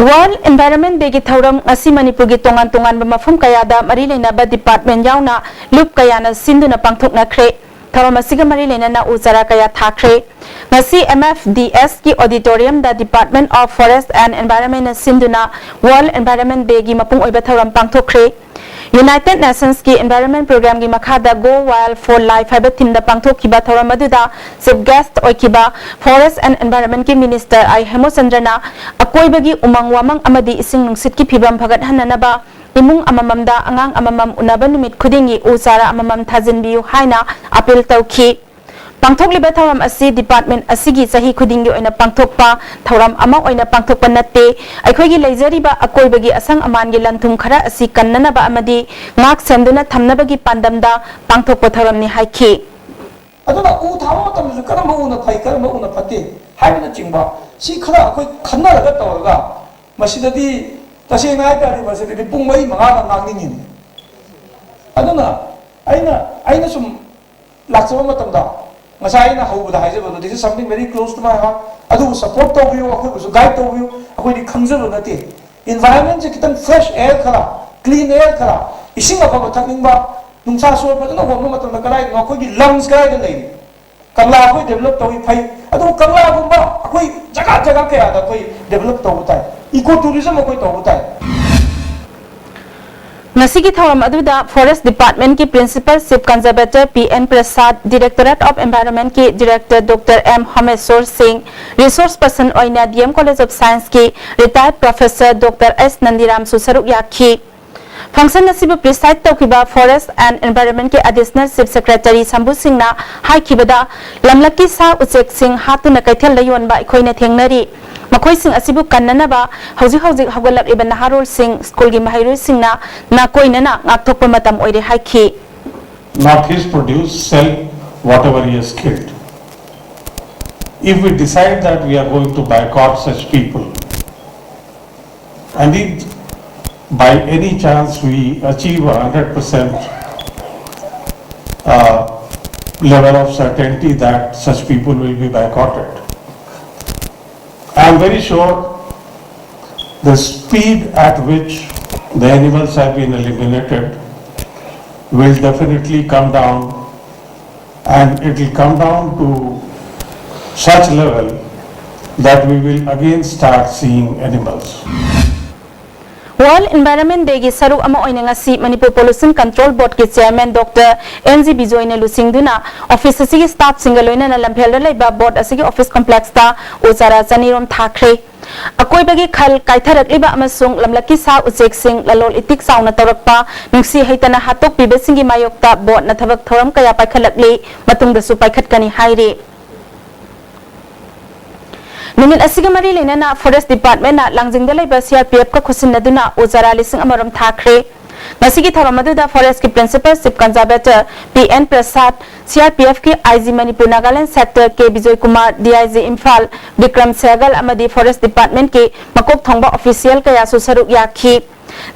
World Environment Dayꯒꯤ ꯊꯧꯔꯝ ꯉꯁꯤ ꯃꯅꯤꯄꯨꯔꯒꯤ ꯇꯣꯉꯥꯟ ꯇꯣꯉꯥꯟꯕ ꯃꯐꯝ ꯀꯌꯥꯗ ꯃꯔꯤ ꯂꯩꯅꯕ department ꯌꯥꯎꯅ ꯂꯨꯞ ꯀꯌꯥꯅ ꯁꯤꯟꯗꯨꯅ ꯄꯥꯡꯊꯣꯛꯅꯈ꯭ꯔꯦ꯫ ꯊꯧꯔꯝ ꯑꯁꯤꯒ ꯃꯔꯤ ꯂꯩꯅꯅ ꯎ ꯆꯥꯔꯥ ꯀꯌꯥ ꯊꯥꯈ꯭ꯔꯦ꯫ ꯉꯁꯤ MFDSꯀꯤ auditoriumꯗ Department of Forest and Environmentꯅ ꯁꯤꯟꯗꯨꯅ World Environment Dayꯒꯤ ꯃꯄꯨꯡ ꯑꯣꯏꯕ ꯊꯧꯔꯝ ꯄꯥꯡꯊꯣꯛꯈ꯭ꯔꯦ꯫ United Nationsꯀꯤ Environment Programꯒꯤ ꯃꯈꯥꯗ Go Wild for Life ꯍꯥꯏꯕ themeꯗ ꯄꯥꯡꯊꯣꯛꯈꯤꯕ ꯊꯧꯔꯝ ꯑꯗꯨꯗ Chief Guest ꯑꯣꯏꯈꯤꯕ Forest and Environmentꯀꯤ Minister ꯑꯥꯏ ꯍꯦꯃꯆꯟꯗ꯭ꯔꯅ ꯑꯀꯣꯏꯕꯒꯤ ꯎꯃꯪ ꯋꯥꯃꯪ ꯑꯃꯗꯤ ꯏꯁꯤꯡ ꯅꯨꯡꯁꯤꯠꯀꯤ ꯐꯤꯕꯝ ꯐꯒꯠꯍꯟꯅꯅꯕ ꯏꯃꯨꯡ ꯑꯃꯃꯝꯗ ꯑꯉꯥꯡ ꯑꯃꯃꯝ ꯎꯅꯕ ꯅꯨꯃꯤꯠ ꯈꯨꯗꯤꯡꯒꯤ ꯎ ꯆꯥꯔꯥ ꯑꯃꯃꯝ ꯊꯥꯖꯤꯟꯕꯤꯌꯨ ꯍꯥꯏꯅ appeal ꯇꯧꯈꯤ꯫ ꯄꯥꯡꯊꯣꯛꯂꯤꯕ ꯊꯧꯔꯝ ꯑꯁꯤ department ꯑꯁꯤꯒꯤ ꯆꯍꯤ ꯈꯨꯗꯤꯡꯒꯤ ꯑꯣꯏꯅ ꯄꯥꯡꯊꯣꯛꯄ ꯊꯧꯔꯝ ꯑꯃ ꯑꯣꯏꯅ ꯄꯥꯡꯊꯣꯛꯄ ꯅꯠꯇꯦ꯫ ꯑꯩꯈꯣꯏꯒꯤ ꯂꯩꯖꯔꯤꯕ ꯑꯀꯣꯏꯕꯒꯤ ꯑꯁꯪ ꯑꯃꯥꯟꯒꯤ ꯂꯟ ꯊꯨꯝ ꯈꯔ ꯑꯁꯤ ꯀꯟꯅꯅꯕ ꯑꯃꯗꯤ ꯉꯥꯛ ꯁꯦꯟꯗꯨꯅ ꯊꯝꯅꯕꯒꯤ ꯄꯥꯟꯗꯝꯗ ꯄꯥꯡꯊꯣꯛꯄ ꯊꯧꯔꯝꯅꯤ ꯍꯥꯏꯈꯤ꯫ ꯑꯗꯨꯅ ꯎ ꯊꯥꯕ ꯃꯇꯝꯗꯁꯨ ꯀꯔꯝꯕ ꯎꯅ ꯐꯩ, ꯀꯔꯝꯕ ꯎꯅ ꯐꯠꯇꯦ ꯍꯥꯏꯕꯅꯆꯤꯡꯕ ꯁꯤ ꯈꯔ ꯑꯩꯈꯣꯏ ꯈꯟꯅꯔꯒ ꯇꯧꯔꯒ, ꯃꯁꯤꯗꯗꯤ ꯇꯁꯦꯡꯅ ꯍꯥꯏ ꯇꯥꯔꯗꯤ ꯃꯁꯤꯗꯗꯤ ꯄꯨꯡ ꯃꯔꯤ ꯃꯉꯥꯒ ꯉꯥꯡꯅꯤꯡꯉꯤꯅꯤ꯫ ꯑꯗꯨꯅ ꯑꯩꯅ ꯑꯩꯅ ꯁꯨꯝ ꯂꯥꯛꯆꯕ ꯃꯇꯝꯗ, ꯉꯁꯥꯏ ꯑꯩꯅ ꯍꯧꯕꯗ ꯍꯥꯏꯖꯕꯗꯣ, this is something very close to my heart, ꯑꯗꯨꯕꯨ ꯁꯄꯣꯔꯠ ꯇꯧꯕꯤꯌꯨ, ꯑꯩꯈꯣꯏꯕꯨꯁꯨ ꯒꯥꯏꯗ ꯇꯧꯕꯤꯌꯨ꯫ ꯑꯩꯈꯣꯏꯗꯤ ꯈꯪꯖꯕ ꯅꯠꯇꯦ꯫ ꯏꯟꯚꯥꯏꯔꯟꯃꯦꯟꯁꯦ ꯈꯤꯇꯪ ꯐ꯭ꯔꯦꯁ ꯑꯦꯌꯔ ꯈꯔ, ꯀ꯭ꯂꯤꯟ ꯑꯦꯌꯔ ꯈꯔ, ꯏꯁꯤꯡ ꯑꯐꯕ ꯊꯛꯅꯤꯡꯕ, ꯅꯨꯡꯁꯥ ꯁꯣꯔ ꯐꯖꯅ ꯍꯣꯟꯕ ꯃꯇꯝꯗ ꯀꯗꯥꯏꯗꯅꯣ ꯑꯩꯈꯣꯏꯒꯤ ꯂꯪꯁ ꯀꯗꯥꯏꯗ ꯂꯩ? ꯀꯪꯂꯥ ꯑꯩꯈꯣꯏ ꯗꯦꯕꯂꯞ ꯇꯧꯏ, ꯐꯩ꯫ ꯑꯗꯨꯕꯨ ꯀꯪꯂꯥꯒꯨꯝꯕ ꯑꯩꯈꯣꯏ ꯖꯒꯥ ꯖꯒꯥ ꯀꯌꯥꯗ ꯑꯩꯈꯣꯏ ꯗꯦꯕꯂꯞ ꯇꯧꯕ ꯇꯥꯏ, ꯏꯀꯣ ꯇꯨꯔꯤꯖꯝ ꯑꯩꯈꯣꯏ ꯇꯧꯕ ꯇꯥꯏ꯫ ꯉꯁꯤꯒꯤ ꯊꯧꯔꯝ ꯑꯗꯨꯗ Forest Department ꯀꯤ Principal Chief Conservator P N Prasad, Directorate of Environment ꯀꯤ Director doctor M Homeshwor Singh, Resource Person ꯑꯣꯏꯅ D M College of Science ꯀꯤ Retired Professor ꯗꯣꯛꯇꯔ ꯑꯦꯁ ꯅꯟꯗꯤꯔꯥꯝꯁꯨ ꯁꯔꯨꯛ ꯌꯥꯈꯤ꯫ Function ꯑꯁꯤꯕꯨ preside ꯇꯧꯈꯤꯕ Forest and Environment ꯀꯤ Additional Chief Secretary ꯁꯝꯕꯨ ꯁꯤꯡꯅ ꯍꯥꯏꯈꯤꯕꯗ, ꯂꯝꯂꯛꯀꯤ ꯁꯥ ꯎꯆꯦꯛꯁꯤꯡ ꯍꯥꯠꯇꯨꯅ ꯀꯩꯊꯦꯜꯗ ꯌꯣꯟꯕ ꯑꯩꯈꯣꯏꯅ ꯊꯦꯡꯅꯔꯤ꯫ ꯃꯈꯣꯏꯁꯤꯡ ꯑꯁꯤꯕꯨ ꯀꯟꯅꯅꯕ ꯍꯧꯖꯤꯛ ꯍꯧꯖꯤꯛ ꯍꯧꯒꯠꯂꯛꯂꯤꯕ ꯅꯍꯥꯔꯣꯜꯁꯤꯡ, ꯁ꯭ꯀꯨꯜꯒꯤ ꯃꯍꯩꯔꯣꯏꯁꯤꯡꯅ ꯅꯥꯀꯣꯏꯅꯅ ꯉꯥꯛꯊꯣꯛꯄ ꯃꯇꯝ ꯑꯣꯏꯔꯦ ꯍꯥꯏꯈꯤ꯫ Northeast produce, sell whatever he has killed. If we decide that we are going to boycott such people, and if by any chance we achieve a hundred percent uh, level of certainty that such people will be boycotted, I am very sure the speed at which the animals have been eliminated will definitely come down, and it will come down to such level that we will again start seeing animals. World Environment Day ꯒꯤ ꯁꯔꯨꯛ ꯑꯃ ꯑꯣꯏꯅ ꯉꯁꯤ Manipur Pollution Control Board ꯀꯤ Chairman doctor and G ꯕꯤꯖꯣꯏꯅ ꯂꯨꯆꯤꯡꯗꯨꯅ office ꯑꯁꯤꯒꯤ staff ꯁꯤꯡꯒ ꯂꯣꯏꯅꯅ ꯂꯝꯐꯦꯜꯗ ꯂꯩꯕ board ꯑꯁꯤꯒꯤ office complex ꯇ ꯎ ꯆꯥꯔꯥ ꯆꯅꯤꯔꯣꯝ ꯊꯥꯈ꯭ꯔꯦ꯫ ꯑꯀꯣꯏꯕꯒꯤ ꯈꯜ ꯀꯥꯏꯊꯔꯛꯂꯤꯕ ꯑꯃꯁꯨꯡ ꯂꯝꯂꯛꯀꯤ ꯁꯥ ꯎꯆꯦꯛꯁꯤꯡ ꯂꯂꯣꯜ ꯏꯇꯤꯛ ꯆꯥꯎꯅ ꯇꯧꯔꯛꯄ, ꯅꯨꯡꯁꯤ ꯍꯩꯇꯅ ꯍꯥꯠꯇꯣꯛꯄꯤꯕꯁꯤꯡꯒꯤ ꯃꯥꯌꯣꯛꯇ board ꯅ ꯊꯕꯛ ꯊꯧꯔꯝ ꯀꯌꯥ ꯄꯥꯏꯈꯠꯂꯛꯂꯤ, ꯃꯇꯨꯡꯗꯁꯨ ꯄꯥꯏꯈꯠꯀꯅꯤ ꯍꯥꯏꯔꯤ꯫ ꯅꯨꯃꯤꯠ ꯑꯁꯤꯒ ꯃꯔꯤ ꯂꯩꯅꯅ Forest Department ꯅ ꯂꯥꯡꯖꯤꯡꯗ ꯂꯩꯕ ꯁꯤ ꯑꯥꯔ ꯄꯤ ꯑꯦꯐ ꯀ ꯈꯨꯠꯁꯤꯟꯅꯗꯨꯅ ꯎ ꯆꯥꯔꯥ ꯂꯤꯁꯤꯡ ꯑꯃ ꯔꯣꯝ ꯊꯥꯈ꯭ꯔꯦ꯫ ꯉꯁꯤꯒꯤ ꯊꯧꯔꯝ ꯑꯗꯨꯗ ꯐꯣꯔꯦꯁ꯭ꯠꯀꯤ principal chief conservator P N Prasad, C R P ꯑꯦꯐꯀꯤ I G Manipur Nagaland sector K Bijoy Kumar, D I G Imphal Bikram Sehgal ꯑꯃꯗꯤ ꯐꯣꯔꯦꯁ꯭ꯠ ꯗꯤꯄꯥꯔꯠꯃꯦꯟꯠꯀꯤ ꯃꯀꯣꯛ ꯊꯣꯡꯕ ꯑꯣꯐꯤꯁꯤꯌꯦꯜ ꯀꯌꯥꯁꯨ ꯁꯔꯨꯛ ꯌꯥꯈꯤ꯫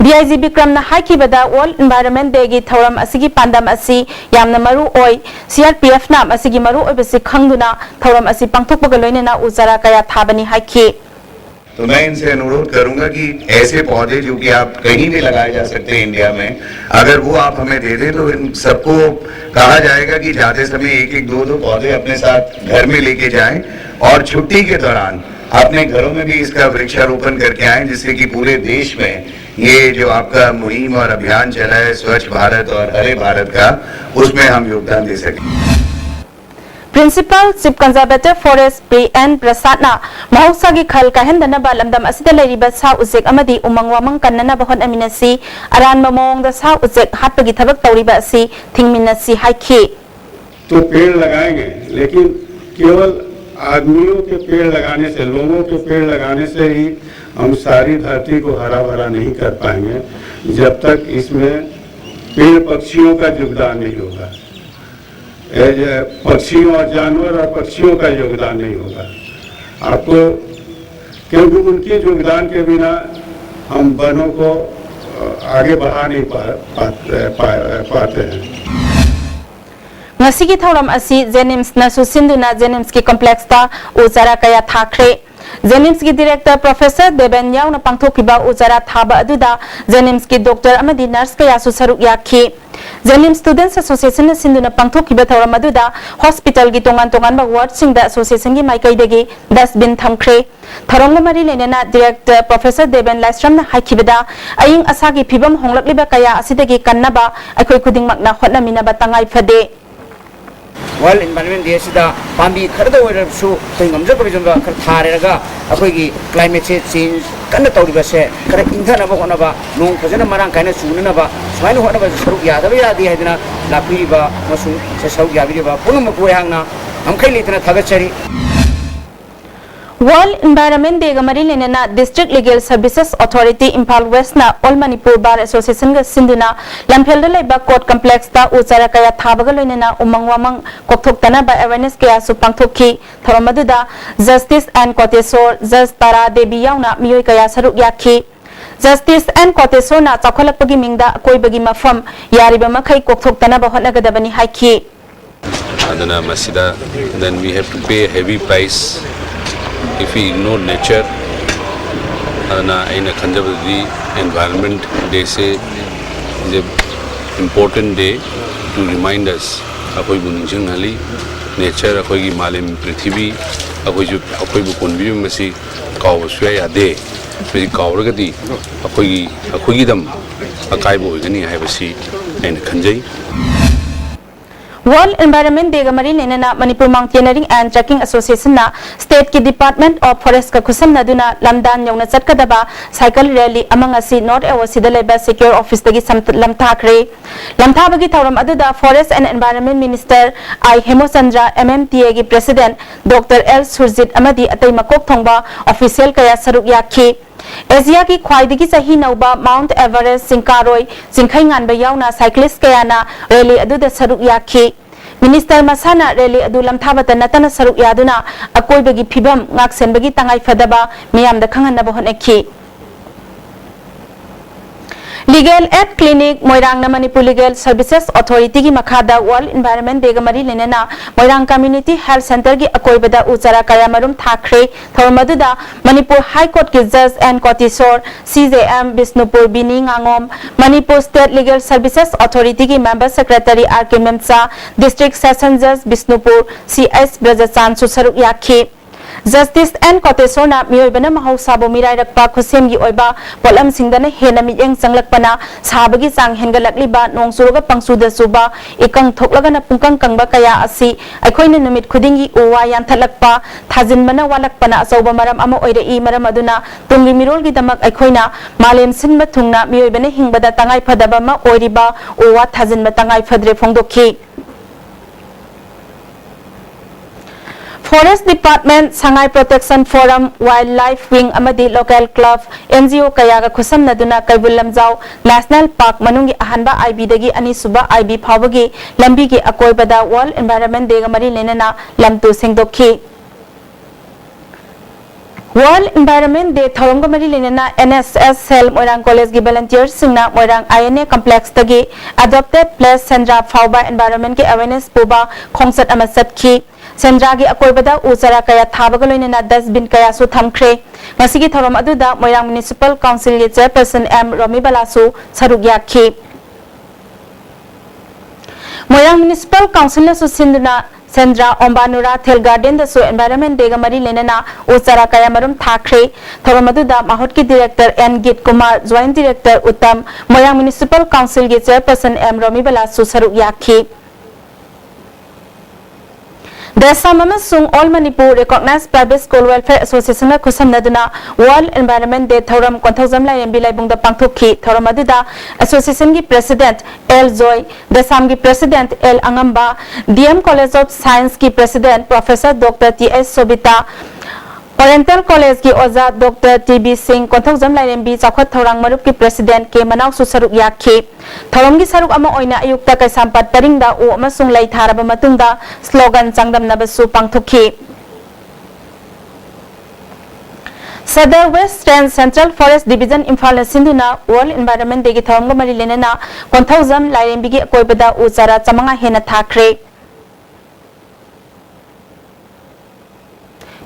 ꯗꯤ ꯑꯥꯏ ꯖꯤ ꯕꯤꯀ꯭ꯔꯝꯅ ꯍꯥꯏꯈꯤꯕꯗ, ꯋꯥꯔꯜꯗ ꯏꯟꯚꯥꯏꯔꯟꯃꯦꯟꯠ ꯗꯦꯒꯤ ꯊꯧꯔꯝ ꯑꯁꯤꯒꯤ ꯄꯥꯟꯗꯝ ꯑꯁꯤ ꯌꯥꯝꯅ ꯃꯔꯨ ꯑꯣꯏ꯫ ꯁꯤ ꯑꯥꯔ ꯄꯤ ꯑꯦꯐꯅ ꯃꯁꯤꯒꯤ ꯃꯔꯨ ꯑꯣꯏꯕꯁꯤ ꯈꯪꯗꯨꯅ ꯊꯧꯔꯝ ꯑꯁꯤ ꯄꯥꯡꯊꯣꯛꯄꯒ ꯂꯣꯏꯅꯅ ꯎ ꯆꯥꯔꯥ ꯀꯌꯥ ꯊꯥꯕꯅꯤ ꯍꯥꯏꯈꯤ꯫ तो मैं इनसे अनुरोध करूंगा कि ऐसे पौधे जो कि आप कहीं भी लगाए जा सकते हैं इंडिया में, अगर वो आप हमें दे दें तो इन सबको कहा जाएगा कि जाते समय एक एक दो दो पौधे अपने साथ घर में लेके जाएं और छुट्टी के दौरान अपने घरों में भी इसका वृक्षारोपण करके आएं, जिससे कि पूरे देश में ये जो आपका मुहिम और अभियान चला है स्वच्छ भारत और हरे भारत का, उसमें हम योगदान दे सकें। Principal chief conservator forest P N ꯄ꯭ꯔꯁꯥꯗꯅ ꯃꯍꯧꯁꯥꯒꯤ ꯈꯜ ꯀꯥꯏꯍꯟꯗꯅꯕ ꯂꯝꯗꯝ ꯑꯁꯤꯗ ꯂꯩꯔꯤꯕ ꯁꯥ ꯎꯆꯦꯛ ꯑꯃꯗꯤ ꯎꯃꯪ ꯋꯥꯃꯪ ꯀꯟꯅꯅꯕ ꯍꯣꯠꯅꯃꯤꯟꯅꯁꯤ, ꯑꯔꯥꯟꯕ ꯃꯑꯣꯡꯗ ꯁꯥ ꯎꯆꯦꯛ ꯍꯥꯠꯄꯒꯤ ꯊꯕꯛ ꯇꯧꯔꯤꯕ ꯑꯁꯤ ꯊꯤꯡꯃꯤꯟꯅꯁꯤ ꯍꯥꯏꯈꯤ꯫ तो पेड़ लगाएंगे, लेकिन केवल आदमियों के पेड़ लगाने से, लोगों के पेड़ लगाने से ही हम सारी धरती को हरा भरा नहीं कर पाएंगे, जब तक इसमें पेड़ पक्षियों का योगदान नहीं होगा। पक्षियों और जानवर और पक्षियों का योगदान नहीं होगा आपको, क्योंकि उनके योगदान के बिना हम वनों को आगे बढ़ा नहीं पा, पा, पा, पाते हैं। ꯉꯁꯤꯒꯤ ꯊꯧꯔꯝ ꯑꯁꯤ ꯖꯦꯅꯤꯝꯁꯅꯁꯨ ꯁꯤꯟꯗꯨꯅ ꯖꯦꯅꯤꯝꯁꯀꯤ ꯀꯝꯄ꯭ꯂꯦꯛꯁꯇ ꯎ ꯆꯥꯔꯥ ꯀꯌꯥ ꯊꯥꯈ꯭ꯔꯦ꯫ ꯖꯦꯅꯤꯝꯁꯀꯤ ꯗꯤꯔꯦꯛꯇꯔ ꯄ꯭ꯔꯣꯐꯦꯁꯔ ꯗꯦꯕꯦꯟ ꯌꯥꯎꯅ ꯄꯥꯡꯊꯣꯛꯈꯤꯕ ꯎ ꯆꯥꯔꯥ ꯊꯥꯕ ꯑꯗꯨꯗ ꯖꯦꯅꯤꯝꯁꯀꯤ ꯗꯣꯛꯇꯔ ꯑꯃꯗꯤ ꯅꯔꯁ ꯀꯌꯥꯁꯨ ꯁꯔꯨꯛ ꯌꯥꯈꯤ꯫ ꯖꯦꯅꯤꯝꯁ ꯁ꯭ꯇꯨꯗꯦꯟꯠꯁ ꯑꯦꯁꯣꯁꯤꯌꯦꯁꯟꯅ ꯁꯤꯟꯗꯨꯅ ꯄꯥꯡꯊꯣꯛꯈꯤꯕ ꯊꯧꯔꯝ ꯑꯗꯨꯗ ꯍꯣꯁꯄꯤꯇꯥꯜꯒꯤ ꯇꯣꯉꯥꯟ ꯇꯣꯉꯥꯟꯕ ꯋꯥꯔꯗꯁꯤꯡꯗ ꯑꯦꯁꯣꯁꯤꯌꯦꯁꯟꯒꯤ ꯃꯥꯏꯀꯩꯗꯒꯤ ꯗꯁ꯭ꯇꯕꯤꯟ ꯊꯝꯈ꯭ꯔꯦ꯫ ꯊꯧꯔꯝꯒ ꯃꯔꯤ ꯂꯩꯅꯅ ꯗꯤꯔꯦꯛꯇꯔ ꯄ꯭ꯔꯣꯐꯦꯁꯔ ꯗꯦꯕꯦꯟ ꯂꯥꯏꯁ꯭ꯔꯝꯅ ꯍꯥꯏꯈꯤꯕꯗ, ꯑꯏꯪ ꯑꯁꯥꯒꯤ ꯐꯤꯕꯝ ꯍꯣꯡꯂꯛꯂꯤꯕ ꯀꯌꯥ ꯑꯁꯤꯗꯒꯤ ꯀꯟꯅꯕ ꯑꯩꯈꯣꯏ ꯈꯨꯗꯤꯡꯃꯛꯅ ꯍꯣꯠꯅꯃꯤꯟꯅꯕ ꯇꯉꯥꯏ ꯐꯗꯦ꯫ ꯋꯥꯔꯜꯗ ꯏꯟꯚꯥꯏꯔꯟꯃꯦꯟꯠ ꯗꯦ ꯑꯁꯤꯗ ꯄꯥꯝꯕꯤ ꯈꯔꯗ ꯑꯣꯏꯔꯕꯁꯨ ꯑꯩꯈꯣꯏ ꯉꯝꯖ ꯉꯝꯖꯕ ꯈꯔ ꯊꯥꯔꯒ ꯑꯩꯈꯣꯏꯒꯤ ꯀ꯭ꯂꯥꯏꯃꯦꯠꯁꯦ ꯆꯦꯟꯖ ꯀꯟꯅ ꯇꯧꯔꯤꯕꯁꯦ ꯈꯔ ꯏꯪꯊꯅꯕ ꯍꯣꯠꯅꯕ, ꯅꯣꯡ ꯐꯖꯅ ꯃꯔꯥꯡ ꯀꯥꯏꯅ ꯆꯨꯅꯅꯕ ꯁꯨꯃꯥꯏꯅ ꯍꯣꯠꯅꯕꯁꯦ ꯁꯔꯨꯛ ꯌꯥꯗꯕ ꯌꯥꯗꯦ ꯍꯥꯏꯗꯅ ꯂꯥꯛꯄꯤꯔꯤꯕ ꯑꯃꯁꯨꯡ ꯁꯔꯨꯛ ꯌꯥꯕꯤꯔꯤꯕ ꯄꯨꯝꯅꯃꯛꯄꯨ ꯑꯩꯍꯥꯛꯅ ꯉꯝꯈꯩ ꯂꯩꯇꯅ ꯊꯥꯒꯠꯆꯔꯤ꯫ World Environment Day ꯒ ꯃꯔꯤ ꯂꯩꯅꯅ District Legal Services Authority Imphal West ꯅ All Manipur Bar Association ꯒ ꯁꯤꯟꯗꯨꯅ ꯂꯝꯐꯦꯜꯗ ꯂꯩꯕ Court Complex ꯇ ꯎ ꯆꯥꯔꯥ ꯀꯌꯥ ꯊꯥꯕꯒ ꯂꯣꯏꯅꯅ ꯎꯃꯪ ꯋꯥꯃꯪ ꯀꯣꯛꯊꯣꯛꯇꯅꯕ awareness ꯀꯌꯥꯁꯨ ꯄꯥꯡꯊꯣꯛꯈꯤ꯫ ꯊꯧꯔꯝ ꯑꯗꯨꯗ Justice N ꯀꯣꯇꯦꯁꯣꯔ, Judge ꯇꯥꯔꯥ ꯗꯦꯕꯤ ꯌꯥꯎꯅ ꯃꯤꯑꯣꯏ ꯀꯌꯥ ꯁꯔꯨꯛ ꯌꯥꯈꯤ꯫ Justice N ꯀꯣꯇꯦꯁꯣꯔꯅ ꯆꯥꯎꯈꯠꯂꯛꯄꯒꯤ ꯃꯤꯡꯗ ꯑꯀꯣꯏꯕꯒꯤ ꯃꯐꯝ ꯌꯥꯔꯤꯕ ꯃꯈꯩ ꯀꯣꯛꯊꯣꯛꯇꯅꯕ ꯍꯣꯠꯅꯒꯗꯕꯅꯤ ꯍꯥꯏꯈꯤ꯫ ꯑꯗꯨꯅ ꯃꯁꯤꯗ, then we have to pay a heavy price if we ignore nature. ꯑꯗꯨꯅ ꯑꯩꯅ ꯈꯟꯖꯕꯗꯗꯤ Environment Day say is a important day to remind us, ꯑꯩꯈꯣꯏꯕꯨ ꯅꯤꯡꯁꯤꯡꯍꯜꯂꯤ꯫ Nature, ꯑꯩꯈꯣꯏꯒꯤ ꯃꯥꯂꯦꯝ ꯄ꯭ꯔꯤꯊꯤꯕꯤ, ꯑꯩꯈꯣꯏꯁꯨ, ꯑꯩꯈꯣꯏꯕꯨ ꯀꯣꯟꯕꯤꯔꯤꯕ ꯃꯁꯤ ꯀꯥꯎꯕ ꯁꯨꯡꯌꯥ ꯌꯥꯗꯦ꯫ ꯃꯁꯤ ꯀꯥꯎꯔꯒꯗꯤ ꯑꯩꯈꯣꯏꯒꯤ, ꯑꯩꯈꯣꯏꯒꯤꯗꯝ ꯑꯀꯥꯏꯕ ꯑꯣꯏꯒꯅꯤ ꯍꯥꯏꯕꯁꯤ ꯑꯩꯅ ꯈꯟꯖꯩ꯫ World Environment Day ꯒ ꯃꯔꯤ ꯂꯩꯅꯅ Manipur Mountaineering and Trekking Association ꯅ state ꯀꯤ Department of Forest ꯀ ꯈꯨꯠꯁꯝꯅꯗꯨꯅ ꯂꯝꯗꯥꯟ ꯌꯧꯅ ꯆꯠꯀꯗꯕ cycle rally ꯑꯃ ꯉꯁꯤ North Awasthi ꯗ ꯂꯩꯕ Secure Office ꯇꯒꯤ ꯁꯝ-, ꯂꯝꯊꯥꯈ꯭ꯔꯦ꯫ ꯂꯝꯊꯥꯕꯒꯤ ꯊꯧꯔꯝ ꯑꯗꯨꯗ Forest and Environment Minister I ꯍꯦꯃꯣꯆꯟꯗ꯭ꯔ, M M T A ꯒꯤ President Doctor L ꯁꯨꯔꯖꯤꯠ ꯑꯃꯗꯤ ꯑꯇꯩ ꯃꯀꯣꯛ ꯊꯣꯡꯕ official ꯀꯌꯥ ꯁꯔꯨꯛ ꯌꯥꯈꯤ꯫ ꯑꯦꯁꯤꯌꯥꯒꯤ ꯈ꯭ꯋꯥꯏꯗꯒꯤ ꯆꯍꯤ ꯅꯧꯕ Mount Everest ꯆꯤꯡꯀꯥꯔꯣꯏ ꯆꯤꯡꯈꯩ ꯉꯥꯟꯕ ꯌꯥꯎꯅ cyclist ꯀꯌꯥꯅ rally ꯑꯗꯨꯗ ꯁꯔꯨꯛ ꯌꯥꯈꯤ꯫ Minister ꯃꯁꯥꯅ rally ꯑꯗꯨ ꯂꯝꯊꯥꯕꯇ ꯅꯠꯇꯅ ꯁꯔꯨꯛ ꯌꯥꯗꯨꯅ ꯑꯀꯣꯏꯕꯒꯤ ꯐꯤꯕꯝ ꯉꯥꯛꯁꯦꯟꯕꯒꯤ ꯇꯉꯥꯏꯐꯗꯕ ꯃꯤꯌꯥꯝꯗ ꯈꯪꯍꯟꯅꯕ ꯍꯣꯠꯅꯈꯤ꯫ Legal Aid Clinic ꯃꯣꯏꯔꯥꯡꯅ Manipur Legal Services Authority ꯒꯤ ꯃꯈꯥꯗ World Environment Day ꯒ ꯃꯔꯤ ꯂꯩꯅꯅ ꯃꯣꯏꯔꯥꯡ Community Health Center ꯒꯤ ꯑꯀꯣꯏꯕꯗ ꯎ ꯆꯥꯔꯥ ꯀꯌꯥ ꯃꯔꯨꯝ ꯊꯥꯈ꯭ꯔꯦ꯫ ꯊꯧꯔꯝ ꯑꯗꯨꯗ ꯃꯅꯤꯄꯨꯔ High Court ꯀꯤ Judge N ꯀꯣꯇꯤꯁꯣꯔ, C J M Bishnupur ꯕꯤꯅꯤ ꯉꯥꯉꯣꯝ, Manipur State Legal Services Authority ꯒꯤ Member Secretary R K ꯃꯦꯝꯆꯥ, District Session Judge Bishnupur C H ꯕ꯭ꯔꯖꯆꯥꯟꯁꯨ ꯁꯔꯨꯛ ꯌꯥꯈꯤ꯫ Justice N ꯀꯣꯇꯦꯁꯣꯔꯅ ꯃꯤꯑꯣꯏꯕꯅ ꯃꯍꯧꯁꯥꯕꯨ ꯃꯤꯔꯥꯏꯔꯛꯄ ꯈꯨꯠꯁꯦꯝꯒꯤ ꯑꯣꯏꯕ ꯄꯣꯠꯂꯝꯁꯤꯡꯗꯅ ꯍꯦꯟꯅ ꯃꯤꯠꯌꯦꯡ ꯆꯪꯂꯛꯄꯅ ꯁꯥꯕꯒꯤ ꯆꯥꯡ ꯍꯦꯟꯒꯠꯂꯛꯂꯤꯕ, ꯅꯣꯡ ꯆꯨꯔꯒ ꯄꯪꯆꯨꯗ ꯆꯨꯕ, ꯏꯀꯪ ꯊꯣꯛꯂꯒꯅ ꯄꯨꯡꯀꯪ ꯀꯪꯕ ꯀꯌꯥ ꯑꯁꯤ ꯑꯩꯈꯣꯏꯅ ꯅꯨꯃꯤꯠ ꯈꯨꯗꯤꯡꯒꯤ ꯎ ꯋꯥ ꯌꯥꯟꯊꯠꯂꯛꯄ, ꯊꯥꯖꯤꯟꯕꯅ ꯋꯥꯠꯂꯛꯄꯅ ꯑꯆꯧꯕ ꯃꯔꯝ ꯑꯃ ꯑꯣꯏꯔꯛꯏ꯫ ꯃꯔꯝ ꯑꯗꯨꯅ ꯇꯨꯡꯒꯤ ꯃꯤꯔꯣꯜꯒꯤꯗꯃꯛ ꯑꯩꯈꯣꯏꯅ ꯃꯥꯂꯦꯝ ꯁꯤꯟꯕ ꯊꯨꯡꯅ ꯃꯤꯑꯣꯏꯕꯅ ꯍꯤꯡꯕꯗ ꯇꯉꯥꯏ ꯐꯗꯕ ꯑꯃ ꯑꯣꯏꯔꯤꯕ ꯎ ꯋꯥ ꯊꯥꯖꯤꯟꯕ ꯇꯉꯥꯏ ꯐꯗ꯭ꯔꯦ ꯐꯣꯡꯗꯣꯛꯈꯤ꯫ Forest Department, Sangai Protection Forum, Wildlife Wing ꯑꯃꯗꯤ local club, N G O ꯀꯌꯥꯒ ꯈꯨꯠꯁꯝꯅꯗꯨꯅ ꯀꯩꯕꯨꯜ ꯂꯝꯖꯥꯎ National Park ꯃꯅꯨꯡꯒꯤ ꯑꯍꯥꯟꯕ I B ꯗꯒꯤ ꯑꯅꯤꯁꯨꯕ I B ꯐꯥꯎꯕꯒꯤ ꯂꯝꯕꯤꯒꯤ ꯑꯀꯣꯏꯕꯗ World Environment Day ꯒ ꯃꯔꯤ ꯂꯩꯅꯅ ꯂꯝ ꯇꯨ ꯁꯦꯡꯗꯣꯛꯈꯤ꯫ World Environment Day ꯊꯧꯔꯝꯒ ꯃꯔꯤ ꯂꯩꯅꯅ N S S Cell ꯃꯣꯏꯔꯥꯡ College ꯀꯤ volunteer ꯁꯤꯡꯅ ꯃꯣꯏꯔꯥꯡ I N A complex ꯇꯒꯤ adopted place ꯁꯦꯟꯗ꯭ꯔꯥ ꯐꯥꯎꯕ environment ꯀꯤ awareness ꯄꯨꯕ ꯈꯣꯡꯆꯠ ꯑꯃ ꯆꯠꯈꯤ꯫ ꯁꯦꯟꯗ꯭ꯔꯥꯒꯤ ꯑꯀꯣꯏꯕꯗ ꯎ ꯆꯥꯔꯥ ꯀꯌꯥ ꯊꯥꯕꯒ ꯂꯣꯏꯅꯅ dustbin ꯀꯌꯥꯁꯨ ꯊꯝꯈ꯭ꯔꯦ꯫ ꯉꯁꯤꯒꯤ ꯊꯧꯔꯝ ꯑꯗꯨꯗ ꯃꯣꯏꯔꯥꯡ Municipal Council ꯒꯤ Chairperson M ꯔꯣꯃꯤꯕꯂꯥꯁꯨ ꯁꯔꯨꯛ ꯌꯥꯈꯤ꯫ ꯃꯣꯏꯔꯥꯡ Municipal Council ꯅꯁꯨ ꯁꯤꯟꯗꯨꯅ ꯁꯦꯟꯗ꯭ꯔꯥ ꯑꯣꯝꯕꯥꯅꯨꯔꯥ Thel Garden ꯗꯁꯨ Environment Day ꯒ ꯃꯔꯤ ꯂꯩꯅꯅ ꯎ ꯆꯥꯔꯥ ꯀꯌꯥ ꯃꯔꯨꯝ ꯊꯥꯈ꯭ꯔꯦ꯫ ꯊꯧꯔꯝ ꯑꯗꯨꯗ ꯃꯥꯍꯨꯠꯀꯤ Director N ꯒꯤꯠ Kumar, Joint Director Uttam, ꯃꯣꯏꯔꯥꯡ Municipal Council ꯒꯤ Chairperson M ꯔꯣꯃꯤꯕꯂꯥꯁꯨ ꯁꯔꯨꯛ ꯌꯥꯈꯤ꯫ ꯗꯦꯁꯥꯝ ꯑꯃꯁꯨꯡ All Manipur Recognized Private School Welfare Association ꯒ ꯈꯨꯠꯁꯝꯅꯗꯨꯅ World Environment Day ꯊꯧꯔꯝ ꯀꯣꯟꯊꯧꯖꯝ ꯂꯥꯏꯔꯦꯝꯕꯤ ꯂꯥꯏꯕꯨꯡꯗ ꯄꯥꯡꯊꯣꯛꯈꯤ꯫ ꯊꯧꯔꯝ ꯑꯗꯨꯗ association ꯒꯤ President L ꯖꯣꯏ, ꯗꯦꯁꯥꯝꯒꯤ President L ꯑꯉꯝꯕ, D M College of Science ꯀꯤ President Professor Doctor T H ꯁꯣꯕꯤꯇꯥ, Oriental College ꯀꯤ ꯑꯣꯖꯥ Doctor T B ꯁꯤꯡ, ꯀꯣꯟꯊꯧꯖꯝ ꯂꯥꯏꯔꯦꯝꯕꯤ ꯆꯥꯎꯈꯠ ꯊꯧꯔꯥꯡ ꯃꯔꯨꯞꯀꯤ President K ꯃꯅꯥꯎꯁꯨ ꯁꯔꯨꯛ ꯌꯥꯈꯤ꯫ ꯊꯧꯔꯝꯒꯤ ꯁꯔꯨꯛ ꯑꯃ ꯑꯣꯏꯅ ꯑꯌꯨꯛꯇ ꯀꯩꯁꯥꯝꯄꯥꯠ ꯄꯔꯤꯡꯗ ꯎ ꯑꯃꯁꯨꯡ ꯂꯩ ꯊꯥꯔꯕ ꯃꯇꯨꯡꯗ slogan ꯆꯥꯡꯗꯝꯅꯕꯁꯨ ꯄꯥꯡꯊꯣꯛꯈꯤ꯫ Sadar West Range Central Forest Division ꯏꯝꯐꯥꯜꯅ ꯁꯤꯟꯗꯨꯅ World Environment Day ꯒꯤ ꯊꯧꯔꯝꯒ ꯃꯔꯤ ꯂꯩꯅꯅ ꯀꯣꯟꯊꯧꯖꯝ ꯂꯥꯏꯔꯦꯝꯕꯤꯒꯤ ꯑꯀꯣꯏꯕꯗ ꯎ ꯆꯥꯔꯥ ꯆꯥꯃꯉꯥ ꯍꯦꯟꯅ ꯊꯥꯈ꯭ꯔꯦ꯫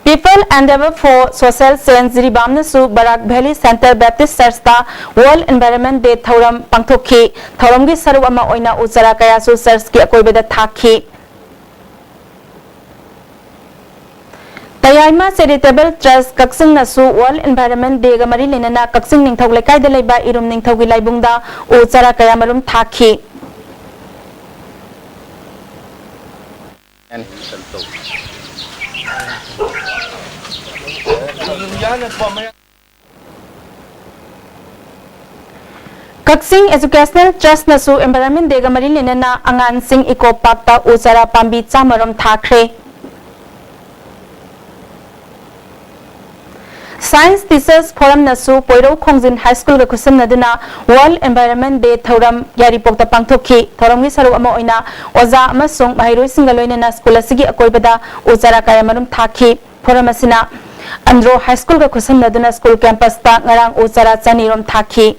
People Endeavor for Social Change ꯖꯤꯔꯤꯕꯥꯝꯅꯁꯨ Barak Valley Center Baptist Church ꯇ World Environment Day ꯊꯧꯔꯝ ꯄꯥꯡꯊꯣꯛꯈꯤ꯫ ꯊꯧꯔꯝꯒꯤ ꯁꯔꯨꯛ ꯑꯃ ꯑꯣꯏꯅ ꯎ ꯆꯥꯔꯥ ꯀꯌꯥꯁꯨ church ꯀꯤ ꯑꯀꯣꯏꯕꯗ ꯊꯥꯈꯤ꯫ ꯇꯌꯥꯏꯃ Charitable Trust ꯀꯛꯆꯤꯡꯅꯁꯨ World Environment Day ꯒ ꯃꯔꯤ ꯂꯩꯅꯅ ꯀꯛꯆꯤꯡ ꯅꯤꯡꯊꯧ ꯂꯩꯀꯥꯏꯗ ꯂꯩꯕ ꯏꯔꯨꯝ ꯅꯤꯡꯊꯧꯒꯤ ꯂꯥꯏꯕꯨꯡꯗ ꯎ ꯆꯥꯔꯥ ꯀꯌꯥ ꯃꯔꯨꯝ ꯊꯥꯈꯤ꯫ ꯀꯛꯆꯤꯡ Educational Trust ꯅꯁꯨ Environment Day ꯒ ꯃꯔꯤ ꯂꯩꯅꯅ ꯑꯉꯥꯡꯁꯤꯡ Eco Park ꯇ ꯎ ꯆꯥꯔꯥ ꯄꯥꯝꯕꯤ ꯆꯥꯝꯃ ꯔꯣꯝ ꯊꯥꯈ꯭ꯔꯦ꯫ Science Teachers Forumꯅꯁꯨ ꯄꯣꯏꯔꯧ ꯈꯣꯡꯖꯤꯟ High Schoolꯒ ꯈꯨꯠꯁꯝꯅꯗꯨꯅ World Environment Day ꯊꯧꯔꯝ ꯌꯥꯏꯔꯤꯄꯣꯛꯇ ꯄꯥꯡꯊꯣꯛꯈꯤ꯫ ꯊꯧꯔꯝꯒꯤ ꯁꯔꯨꯛ ꯑꯃ ꯑꯣꯏꯅ ꯑꯣꯖꯥ ꯑꯃꯁꯨꯡ ꯃꯍꯩꯔꯣꯏꯁꯤꯡꯒ ꯂꯣꯏꯅꯅ ꯁ꯭ꯀꯨꯜ ꯑꯁꯤꯒꯤ ꯑꯀꯣꯏꯕꯗ ꯎ ꯆꯥꯔꯥ ꯀꯌꯥꯃꯔꯨꯝ ꯊꯥꯈꯤ꯫ Forum ꯑꯁꯤꯅ ꯑꯟꯗ꯭ꯔꯣ High Schoolꯒ ꯈꯨꯠꯁꯝꯅꯗꯨꯅ ꯁ꯭ꯀꯨꯜ campusꯇ ꯉꯔꯥꯡ ꯎ ꯆꯥꯔꯥ ꯆꯅꯤꯔꯣꯝ ꯊꯥꯈꯤ꯫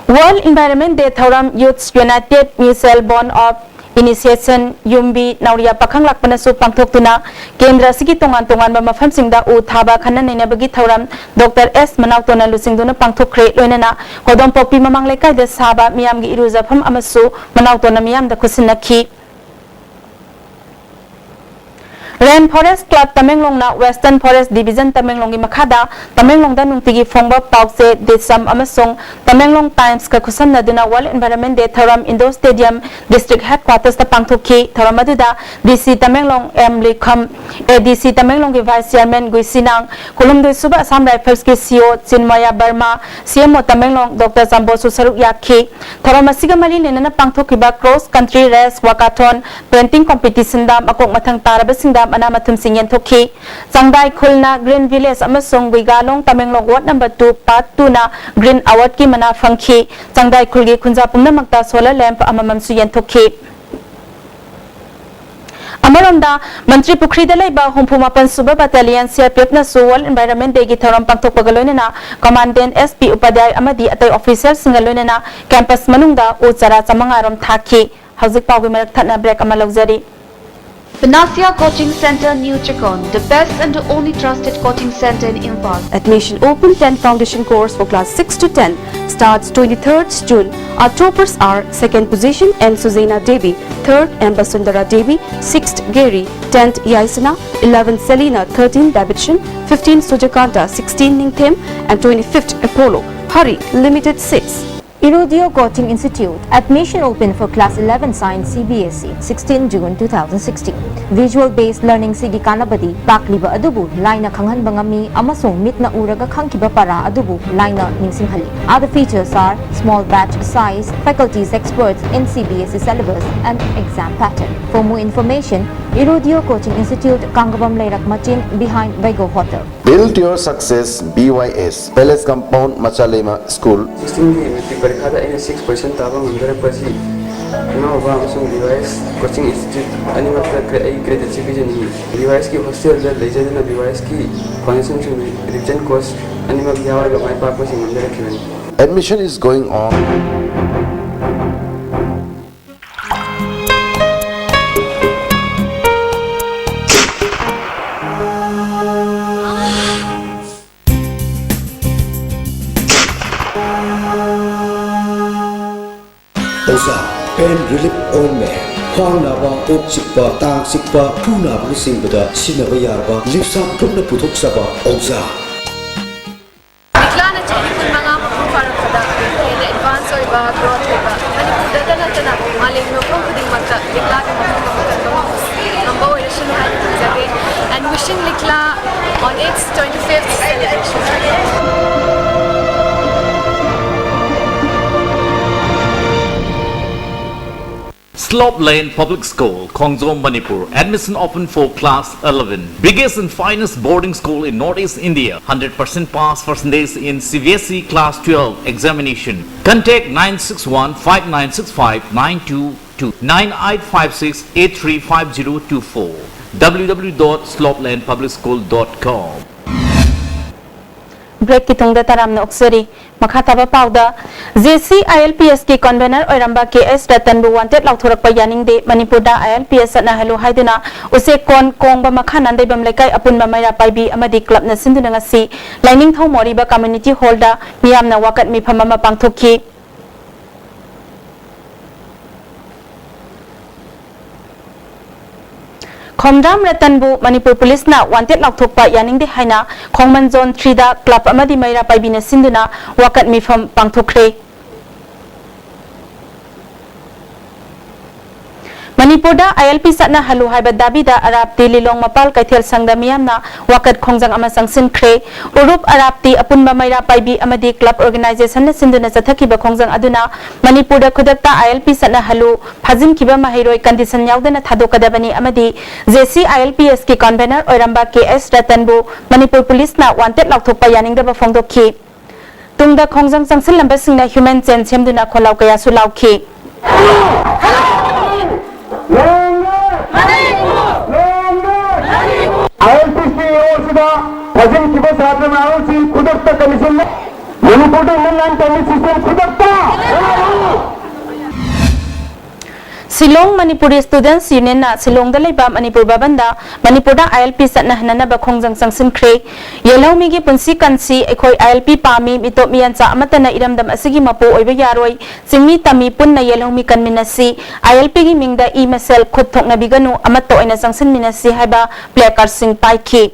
World Environment Day ꯊꯧꯔꯝ Youths United Mutual Bond of Initiation ꯌꯨꯝꯕꯤ ꯅꯥꯎꯔꯤꯌꯥ ꯄꯥꯈꯪ ꯂꯥꯛꯄꯅꯁꯨ ꯄꯥꯡꯊꯣꯛꯇꯨꯅ ꯀꯦꯟꯗ꯭ꯔ ꯑꯁꯤꯒꯤ ꯇꯣꯉꯥꯟ ꯇꯣꯉꯥꯟꯕ ꯃꯐꯝꯁꯤꯡꯗ ꯎ ꯊꯥꯕ ꯈꯟꯅ ꯅꯩꯅꯕꯒꯤ ꯊꯧꯔꯝ ꯗꯣꯛꯇꯔ ꯑꯦꯁ ꯃꯅꯥꯎꯇꯣꯟꯅ ꯂꯨꯆꯤꯡꯗꯨꯅ ꯄꯥꯡꯊꯣꯛꯈ꯭ꯔꯦ꯫ ꯂꯣꯏꯅꯅ ꯀꯣꯗꯣꯝꯄꯣꯛꯄꯤ ꯃꯃꯥꯡ ꯂꯩꯀꯥꯏꯗ ꯁꯥꯕ ꯃꯤꯌꯥꯝꯒꯤ ꯏꯔꯨꯖꯐꯝ ꯑꯃꯁꯨ ꯃꯅꯥꯎꯇꯣꯟꯅ ꯃꯤꯌꯥꯝꯗ ꯈꯨꯠꯁꯤꯟꯅꯈꯤ꯫ Rain Forest Club ꯇꯃꯦꯡꯂꯣꯡꯅ Western Forest Division ꯇꯃꯦꯡꯂꯣꯡꯒꯤ ꯃꯈꯥꯗ ꯇꯃꯦꯡꯂꯣꯡꯗ ꯅꯨꯡꯇꯤꯒꯤ ꯐꯣꯡꯕ ꯄꯥꯎꯆꯦ, ꯗꯤꯁꯝ ꯑꯃꯁꯨꯡ ꯇꯃꯦꯡꯂꯣꯡ Timesꯀ ꯈꯨꯠꯁꯝꯅꯗꯨꯅ World Environment Day ꯊꯧꯔꯝ Indoor Stadium District Headquartersꯇ ꯄꯥꯡꯊꯣꯛꯈꯤ꯫ ꯊꯧꯔꯝ ꯑꯗꯨꯗ DC Tamenglong M Likham, ADC ꯇꯃꯦꯡꯂꯣꯡꯒꯤ Vice Chairman ꯒꯨꯏꯁꯤꯅꯥꯡ, ꯀꯨꯟꯍꯨꯝꯗꯣꯏ ꯁꯨꯕ Assam Riflesꯀꯤ CO Chinmoya Barma, CMO Tamenglong doctor ꯆꯥꯝꯕꯣꯁꯨ ꯁꯔꯨꯛ ꯌꯥꯈꯤ꯫ ꯊꯧꯔꯝ ꯑꯁꯤꯒ ꯃꯔꯤ ꯂꯩꯅꯅ ꯄꯥꯡꯊꯣꯛꯈꯤꯕ Cross Country Race, Walkathon, Painting Competitionꯗ ꯃꯀꯣꯛ ꯃꯊꯪ ꯇꯥꯔꯕꯁꯤꯡꯗ ꯃꯅꯥ ꯃꯊꯨꯝꯁꯤꯡ ꯌꯦꯟꯊꯣꯛꯈꯤ꯫ ꯆꯥꯡꯗꯥꯏ ꯈꯨꯜꯅ Green Village ꯑꯃꯁꯨꯡ ꯒꯨꯏꯒꯥꯂꯣꯡ Tamenglong Ward number two Part twoꯅ Green Awardꯀꯤ ꯃꯅꯥ ꯐꯪꯈꯤ꯫ ꯆꯥꯡꯗꯥꯏ ꯈꯨꯜꯒꯤ ꯈꯨꯟꯖꯥ ꯄꯨꯝꯅꯃꯛꯇ solar lamp ꯑꯃꯃꯝꯁꯨ ꯌꯦꯟꯊꯣꯛꯈꯤ꯫ ꯑꯃꯔꯣꯝꯗ, ꯃꯟꯇ꯭ꯔꯤ ꯄꯨꯈ꯭ꯔꯤꯗ ꯂꯩꯕ ꯍꯨꯝꯐꯨ ꯃꯥꯄꯟ ꯁꯨꯕ Battalion CRPFꯅꯁꯨ World Environment Dayꯒꯤ ꯊꯧꯔꯝ ꯄꯥꯡꯊꯣꯛꯄꯒ ꯂꯣꯏꯅꯅ Commandant SP ꯎꯄꯥꯙ꯭ꯌꯥꯏ ꯑꯃꯗꯤ ꯑꯇꯩ officerꯁꯤꯡꯒ ꯂꯣꯏꯅꯅ campus ꯃꯅꯨꯡꯗ ꯎ ꯆꯥꯔꯥ ꯆꯥꯃꯉꯥ ꯔꯣꯝ ꯊꯥꯈꯤ꯫ ꯍꯧꯖꯤꯛ ꯄꯥꯎꯒꯤ ꯃꯔꯛ ꯊꯠꯅ break ꯑꯃ ꯂꯧꯖꯔꯤ꯫ Panacea Coaching Center, New Checkon, the best and the only trusted coaching center in Imphal. Admission open. Ten foundation course for class six to ten starts twenty-third June. Our toppers are: second position, N Suzena Devi; third, M Basundara Devi; sixth, Gary; tenth, Yaisana; eleventh, Selina; thirteenth, Davidson; fifteenth, Sujakanta; sixteenth, Ningthem; and twenty-fifth, Apollo. Hurry, limited seats. Irudio Coaching Institute, admission open for class eleven science C B S E, sixteen June two thousand sixteen. Visual based learning ꯁꯤꯒꯤ ꯀꯥꯟꯅꯕꯗꯤ ꯇꯥꯛꯂꯤꯕ ꯑꯗꯨꯕꯨ ꯂꯥꯏꯅ ꯈꯪꯍꯟꯕ ꯉꯝꯃꯤ ꯑꯃꯁꯨꯡ ꯃꯤꯠꯅ ꯎꯔꯒ ꯈꯪꯈꯤꯕ ꯄꯔꯥ ꯑꯗꯨꯕꯨ ꯂꯥꯏꯅ ꯅꯤꯡꯁꯤꯡꯍꯜꯂꯤ꯫ Other features are small batch size, faculties experts in C B S E syllabus and exam pattern. For more information, Irudio Coaching Institute, Kangabam Leirak Machin, behind Vaigo Hotel. Build your success, B Y S, Palace Compound, Machalema School. ꯁꯤꯛꯁꯇꯤꯟꯒꯤ matric ꯄꯔꯤꯈꯥꯗ ꯑꯩꯅ six percent ꯇꯥꯕ ꯉꯝꯖꯔꯛꯄ ꯑꯁꯤ ꯏꯃꯥ ꯕꯕꯥ ꯑꯃꯁꯨꯡ B Y S coaching institute ꯑꯅꯤꯃꯛꯇ ꯑꯩ ꯀ꯭ꯔꯦꯗꯤꯠꯁꯤ ꯄꯤꯖꯅꯤꯡꯏ꯫ ꯕꯤ ꯋꯥꯏ ꯑꯦꯁꯀꯤ ꯍꯣꯁꯇꯦꯜꯗ ꯂꯩꯖꯗꯨꯅ ꯕꯤ ꯋꯥꯏ ꯑꯦꯁꯀꯤ ꯐꯥꯎꯟꯗꯦꯁꯟꯁꯤꯡ, ꯔꯤꯚꯤꯖꯟ ꯀꯣꯔꯁ ꯑꯅꯤꯃꯛ ꯌꯥꯎꯔꯒ ꯃꯥꯏ ꯄꯥꯛꯄꯁꯤꯡ ꯉꯝꯖꯔꯛꯈꯤꯕꯅꯤ꯫ Admission is going on. ꯑꯣꯖꯥ, pain relief ointment, ꯈ꯭ꯋꯥꯡ ꯅꯥꯕ, ꯀꯣꯛ ꯆꯤꯛꯄ, ꯇꯥꯡ ꯆꯤꯛꯄ, ꯈꯨ ꯅꯥꯕꯅꯆꯤꯡꯕꯗ ꯁꯤꯖꯤꯟꯅꯕ ꯌꯥꯔꯕ ꯂꯤꯞꯁꯥ ꯒ꯭ꯔꯨꯞꯅ ꯄꯨꯊꯣꯛꯆꯕ ꯑꯣꯖꯥ꯫ ꯂꯤꯛꯂꯥꯅ ꯆꯍꯤ ꯀꯨꯟꯃꯉꯥ ꯃꯄꯨꯡ ꯐꯥꯔꯛꯄꯗ ꯍꯦꯟꯅ ꯑꯦꯗꯚꯥꯟꯁ ꯑꯣꯏꯕ, ꯒ꯭ꯔꯣꯊ ꯑꯣꯏꯕ, ꯃꯅꯤꯄꯨꯔꯗꯇ ꯅꯠꯇꯅ ꯃꯥꯂꯦꯝꯒꯤ ꯃꯐꯝ ꯈꯨꯗꯤꯡꯃꯛꯇ ꯂꯤꯛꯂꯥꯒꯤ ꯃꯐꯝ ꯑꯃ ꯀꯟꯕ ꯉꯝꯕ ꯑꯣꯏꯔꯁꯅꯨ ꯍꯥꯏꯅ ꯈꯟꯖꯒꯦ꯫ And wishing Likla on its twenty-fifth celebration. Slope Lane Public School, Khongjom, Manipur. Admission open for class eleven. Biggest and finest boarding school in Northeast India. Hundred percent pass percentage in C B S E class twelve examination. Contact nine six one five nine six five nine two two, nine eight five six eight three five zero two four, W W W dot slope lane public school dot com. ꯕ꯭ꯔꯦꯛꯀꯤ ꯇꯨꯡꯗ ꯇꯔꯥꯝꯅ ꯑꯣꯛꯆꯔꯤ꯫ ꯃꯈꯥ ꯇꯥꯕ ꯄꯥꯎꯗ, J C I L P ꯑꯦꯁꯀꯤ convener ꯑꯣꯏꯔꯝꯕ ꯀꯦ ꯑꯦꯁ ꯔꯇꯟꯕꯨ ꯋꯥꯟꯇꯦꯗ ꯂꯥꯎꯊꯣꯔꯛꯄ ꯌꯥꯅꯤꯡꯗꯦ, ꯃꯅꯤꯄꯨꯔꯗ ꯑꯥꯏ L P S ꯆꯠꯅꯍꯜꯂꯨ ꯍꯥꯏꯗꯨꯅ ꯎꯆꯦꯛꯀꯣꯟ ꯀꯣꯡꯕ ꯃꯈꯥ ꯅꯥꯟꯗꯩꯕꯝ ꯂꯩꯀꯥꯏ ꯑꯄꯨꯟꯕ ꯃꯩꯔꯥ ꯄꯥꯏꯕꯤ ꯑꯃꯗꯤ ꯀ꯭ꯂꯕꯅ ꯁꯤꯟꯗꯨꯅ ꯉꯁꯤ ꯂꯥꯏꯅꯤꯡꯊꯧ ꯃꯣꯔꯤꯕ ꯀꯝꯃ꯭ꯌꯨꯅꯤꯇꯤ ꯍꯣꯜꯗ ꯃꯤꯌꯥꯝꯅ ꯋꯥꯀꯠ ꯃꯤꯐꯝ ꯑꯃ ꯄꯥꯡꯊꯣꯛꯈꯤ꯫ ꯈꯣꯝꯗ꯭ꯔꯥꯝ ꯔꯇꯟꯕꯨ ꯃꯅꯤꯄꯨꯔ ꯄꯨꯂꯤꯁꯅ ꯋꯥꯟꯇꯦꯗ ꯂꯥꯎꯊꯣꯛꯄ ꯌꯥꯅꯤꯡꯗꯦ ꯍꯥꯏꯅ ꯈꯣꯡꯃꯟ ꯖꯣꯟ ꯊ꯭ꯔꯤꯗ ꯀ꯭ꯂꯕ ꯑꯃꯗꯤ ꯃꯩꯔꯥ ꯄꯥꯏꯕꯤꯅ ꯁꯤꯟꯗꯨꯅ ꯋꯥꯀꯠ ꯃꯤꯐꯝ ꯄꯥꯡꯊꯣꯛꯈ꯭ꯔꯦ꯫ ꯃꯅꯤꯄꯨꯔꯗ ꯑꯥꯏ ꯑꯦꯜ ꯄꯤ ꯆꯠꯅꯍꯜꯂꯨ ꯍꯥꯏꯕ ꯗꯥꯕꯤꯗ ꯑꯔꯥꯞꯇꯤ ꯂꯤꯂꯣꯡ ꯃꯄꯥꯜ ꯀꯩꯊꯦꯜ ꯁꯪꯗ ꯃꯤꯌꯥꯝꯅ ꯋꯥꯀꯠ ꯈꯣꯡꯖꯪ ꯑꯃ ꯆꯪꯁꯤꯟꯈ꯭ꯔꯦ꯫ ꯎꯔꯨꯞ ꯑꯔꯥꯞꯇꯤ ꯑꯄꯨꯟꯕ ꯃꯩꯔꯥ ꯄꯥꯏꯕꯤ ꯑꯃꯗꯤ ꯀ꯭ꯂꯕ ꯑꯣꯔꯒꯅꯥꯏꯖꯦꯁꯟꯅ ꯁꯤꯟꯗꯨꯅ ꯆꯠꯊꯈꯤꯕ ꯈꯣꯡꯖꯪ ꯑꯗꯨꯅ ꯃꯅꯤꯄꯨꯔꯗ ꯈꯨꯗꯛꯇ ꯑꯥꯏ ꯑꯦꯜ ꯄꯤ ꯆꯠꯅꯍꯜꯂꯨ, ꯐꯥꯖꯤꯟꯈꯤꯕ ꯃꯍꯩꯔꯣꯏ ꯀꯟꯗꯤꯁꯟ ꯌꯥꯎꯗꯅ ꯊꯥꯗꯣꯛꯀꯗꯕꯅꯤ ꯑꯃꯗꯤ J C I L P ꯑꯦꯁꯀꯤ convener ꯑꯣꯏꯔꯝꯕ ꯀꯦ ꯑꯦꯁ ꯔꯇꯟꯕꯨ ꯃꯅꯤꯄꯨꯔ ꯄꯨꯂꯤꯁꯅ ꯋꯥꯟꯇꯦꯠ ꯂꯥꯎꯊꯣꯛꯄ ꯌꯥꯅꯤꯡꯗꯕ ꯐꯣꯡꯗꯣꯛꯈꯤ꯫ ꯇꯨꯡꯗ ꯈꯣꯡꯖꯪ ꯆꯪꯁꯤꯜꯂꯝꯕꯁꯤꯡꯅ ꯍ꯭ꯌꯨꯃꯦꯟ ꯆꯦꯟ ꯁꯦꯝꯗꯨꯅ ꯈꯣꯜꯂꯥꯎ ꯀꯌꯥꯁꯨ ꯂꯥꯎꯈꯤ꯫ ꯑꯥꯏ ꯑꯦꯜ ꯄꯤ ꯁꯤ ꯑꯣꯁꯤꯗ ꯐꯥꯖꯤꯟꯈꯤꯕ ꯁꯥꯇ꯭ꯔ ꯅꯍꯥꯔꯣꯜꯁꯤꯡ ꯈꯨꯗꯛꯇ ꯀꯃꯤꯁꯟ ꯃꯅꯤꯄꯨꯔꯗ ꯏꯟꯗꯤꯌꯟ ꯂꯥꯏꯟ ꯄꯔꯃꯤꯠ ꯁꯤꯁꯇꯦꯝ ꯈꯨꯗꯛꯇ ꯁꯤꯂꯣꯡ ꯃꯅꯤꯄꯨꯔꯤ ꯁ꯭ꯇꯨꯗꯦꯟꯠꯁ ꯌꯨꯅꯤꯌꯟꯅ ꯁꯤꯂꯣꯡꯗ ꯂꯩꯕ ꯃꯅꯤꯄꯨꯔ ꯚꯕꯟꯗ ꯃꯅꯤꯄꯨꯔꯗ ꯑꯥꯏ ꯑꯦꯜ ꯄꯤ ꯆꯠꯅꯍꯟꯅꯅꯕ ꯈꯣꯡꯖꯪ ꯆꯪꯁꯤꯟꯈ꯭ꯔꯦ꯫ ꯌꯦꯜꯍꯧꯃꯤꯒꯤ ꯄꯨꯟꯁꯤ ꯀꯟꯁꯤ, ꯑꯩꯈꯣꯏ ꯑꯥꯏ ꯑꯦꯜ ꯄꯤ ꯄꯥꯝꯃꯤ, ꯃꯤꯇꯣꯞ ꯃꯤꯌꯥꯟꯆꯥ ꯑꯃꯠꯇꯅ ꯏꯔꯝꯗꯝ ꯑꯁꯤꯒꯤ ꯃꯄꯨ ꯑꯣꯏꯕ ꯌꯥꯔꯣꯏ, ꯆꯤꯡꯃꯤ ꯇꯝꯃꯤ ꯄꯨꯟꯅ ꯌꯦꯜꯍꯧꯃꯤ ꯀꯟꯃꯤꯟꯅꯁꯤ, ꯑꯥꯏ ꯑꯦꯜ ꯄꯤꯒꯤ ꯃꯤꯡꯗ ꯏ ꯃꯁꯦꯜ ꯈꯨꯠ ꯊꯣꯛꯅꯕꯤꯒꯅꯨ, ꯑꯃꯠꯇ ꯑꯣꯏꯅ ꯆꯪꯁꯤꯟꯃꯤꯟꯅꯁꯤ ꯍꯥꯏꯕ ꯄ꯭ꯂꯦꯀꯥꯔꯗꯁꯤꯡ ꯄꯥꯏꯈꯤ꯫